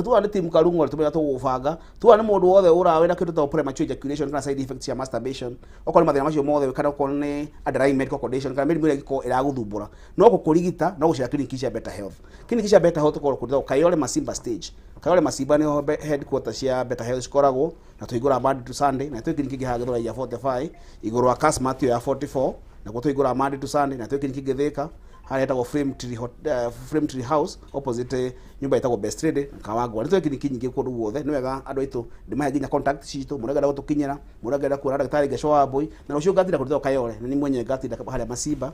Tuona nĩ team Karung'o rĩ, tũmenya tũgũbanga. Tuona nĩ mũndũ wothe ũrawĩra kĩndũ ta premature ejaculation kana side effects cia masturbation, okorwo nĩ mathĩna macio mothe, kana okorwo nĩ underlying medical condition kana mĩrimũ ĩrĩa ĩngĩkorwo ĩragũthumbũra, no gũkũrigita no gũcera clinic cia Better Health. Clinic cia Better Health tũkorwo kũndũ Kayole Masimba stage. Kayole Masimba nĩho headquarters cia Better Health cikoragwo, na tũhingũraga Monday to Sunday. Na twĩ clinic ĩngĩ haha Gĩthũrai ya 45 igũrũ wa Kasmat ya 44, nakuo tũhingũraga Monday to Sunday. Na twĩ clinic ĩngĩ Thĩka harĩa hetagwo Frame Tree House, opposite nyũmba ĩtagwo Best Lady Kawangwa. Nĩ twĩ clinic nyingĩ kũndũ guothe. Nĩ wega andũ aitũ ndĩmahe nginya contact citũ, mũndũ angĩenda gũtũkinyĩra, mũndũ angĩenda kuona ndagĩtarĩ Ngeco wa Mbũi. Na rũciũ ngatinda kũndũ Kayole, na nĩ mwenyewe ngatinda harĩa Masimba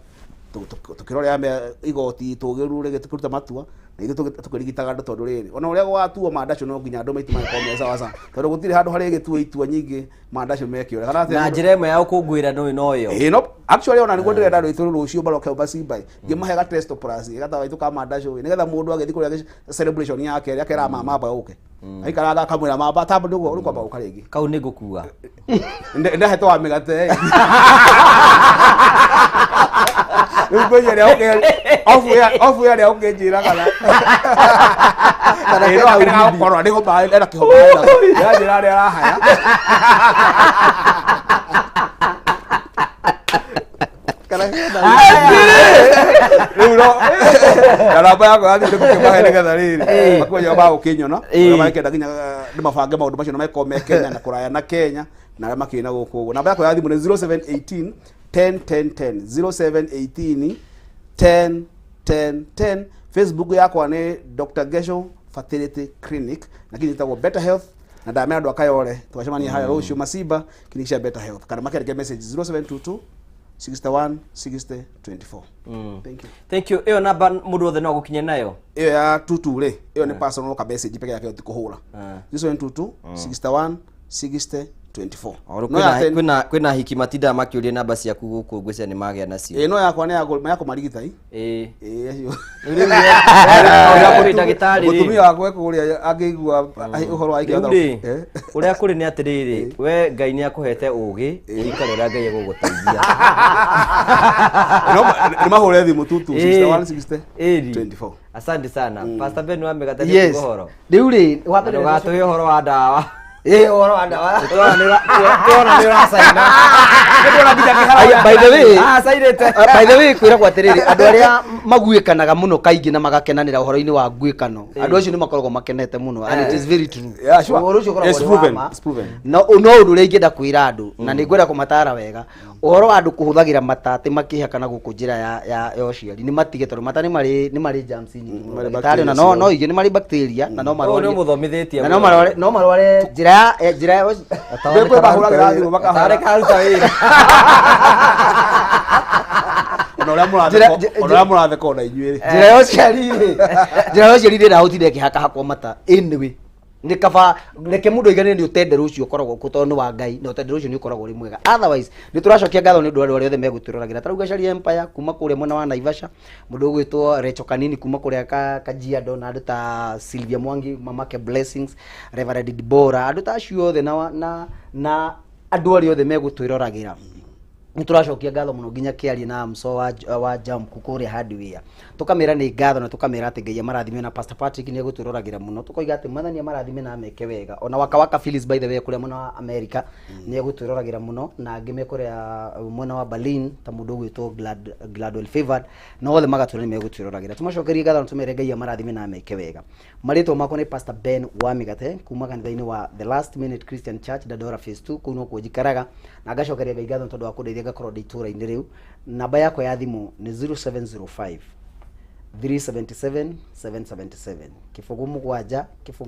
tũkĩrorera igoti tũgĩru rĩngĩ tũkĩruta matua, na ithuĩ tũkĩrigitaga andũ, tondũ rĩrĩ ona ũrĩa gwatuo mandacũ no nginya andũ maitũ magakorwo me sawa sawa, tondũ gũtirĩ handũ harĩ gĩtuo itua nyingĩ mandacũ mekĩore kana atĩa. Na njĩra ĩmwe ya gũkũngũĩra no ĩyo. Ĩĩ, no actually ona nĩguo ndĩrenda andũ aitũ rũciũ maroke Masimba, ngĩmahe ga testo plus gatawa gaitũ ka mandacũ, nĩgetha mũndũ agĩthiĩ kũrĩa celebration yake akera mama amba ũke. Aikaraga akamwĩra mamba tambo nĩguo ũrĩkwamba gũka rĩngĩ. Kau nĩ ngũkua. Ndahetwo wa mĩgate. Rĩu ngwĩciria rĩa obu ya rĩa ũkĩnjĩra kana kana gũkorwo nĩ homa ena kĩhoma yanjĩra arĩa arahaya. Rĩu no na namba yakwa ya thimũ ndĩgũkĩmahe nĩgetha rĩrĩ makwenya magũkĩnyona arĩa marekenda nginya ndĩmabange maũndũ macio na makorwo me Kenya na kũraya na Kenya na arĩa makĩrĩ na gũkũ ũguo. Namba yakwa ya thimũ nĩ 0718 10 10 10 0718 10 10 10. Facebook yakwa nĩ Dr. Gesho Fertility Clinic na kĩndũ gĩtagwo Better Health na ndamera andũ a Kayole tũgacemania harĩa rũciũ Masimba clinic cia Better Health kana makĩandĩke message 0722 61 60 24. Thank you. Thank you. Iyo namba mũndũ wothe no agũkinye nayo. Iyo ya tutu rĩ, iyo nĩ personal ka message peke yake ũtikũhũra. 0722 61 60 24. No ya Kwĩna hiki matindaga makĩũria namba ciaku gũkũ ngwĩciria nĩ magĩa nacio. Ĩĩ no yakwa nĩ ya kũmarigita. Ĩĩ. Ĩĩ acio. Rĩu ndagĩtarĩ rĩ. Mũtumia wakwa ekũrĩa angĩigua ũhoro wa Rĩu rĩ, ũrĩa kũrĩ nĩ atĩrĩrĩ, we Ngai nĩ akũhete ũgĩ, ũikare ũrĩa Ngai egũgũteithia. Nĩ mahũre thimũ tutu 61 60 24. Asante sana. Pastor Ben wa mĩgate nĩ ũhoro. Rĩu rĩ, wa mbere ndũgatũhe ũhoro wa ndawa. Ĩĩ ũhoro wa ndawa. Tuona nĩ ũracaina. By the way, Acairĩte. By the way, kwĩragwo atĩrĩrĩ, andũ arĩa maguĩkanaga mũno kaingĩ na magakenanĩra ũhoro-inĩ wa nguĩkano, andũ acio nĩ makoragwo makenete mũno and it is very true. Yeah, sure. Ũhoro ũcio ũkoragwo It's ũrĩ wa proven. ma. It's proven. No no ũndũ ũrĩa ingĩenda kwĩra andũ na nĩ ngwenda kũmatara wega ũhoro wa andũ kũhũthagĩra mata atĩ makĩhakana gũkũ njĩra ya ũciari nĩ matige tondũ mata nĩ marĩ germs nyingĩ mũno. Marĩ Ndagĩtarĩ ona bacteria no ingĩ nĩ marĩ bacteria na no Ũyũ nĩ marwarie ũmũthomithĩtie na no marware njĩra ya Kwĩ mahũragĩra thimũ makahũra. Tarĩ karuta wĩra. Ona ũrĩa mũratheka ona inyuĩ rĩ. Njĩra ya ũciari rĩ, njĩra ya ũciari rĩ ndahotire ĩkĩhakahakwo mata anyway. Nĩ kaba reke mũndũ aiganĩre nĩ ũtendero ũcio ũkoragwo kuo tondũ nĩ wa Ngai na ũtendero ũcio nĩ ũkoragwo ũrĩ mwega. Otherwise nĩ tũracokia ngatho nĩ ũndũ wa andũ arĩa othe megũtwĩroragĩra. Ta rĩu Gachari Empire kuma kũrĩa mwena wa Naivasha, mũndũ ũgwĩtwo Recho Kanini kuma kũrĩa Kajiado na andũ ta Sylvia Mwangi, Mamake Blessings, Reverend Deborah, andũ ta acio othe na andũ arĩa othe megũtwĩroragĩra. Nĩ tũracokia ngatho mũno nginya kĩarie na mso wa Jamku kũrĩa hardware tũkamĩra nĩ ngatho na tũkamĩra atĩ Ngai amarathime na Pastor Patrick nĩ egũtwĩroragĩra mũno tũkoiga atĩ Mwathani amarathime na ameke wega ona Waka Waka Phyllis by the way kũrĩa mwena wa America nĩ egũtwĩroragĩra mũno na angĩ me kũrĩa mwena wa Berlin ta mũndũ ũgwĩtwo Gladwell Favored na othe magatwĩra nĩ megũtwĩroragĩra tũmacokerie ngatho na tũmere Ngai amarathime na ameke wega. Marĩtwa makwa nĩ Pastor Ben wa Mĩgate kuma kanitha-inĩ wa The Last Minute Christian Church Dandora Phase 2 kũu nokuo njikaraga na ngacokeria Ngai ngatho tondũ wa kũndeithia ngakorwo ndĩ itũũra-inĩ rĩu. Namba yakwa ya thimũ nĩ 0705 377 777 0 7 0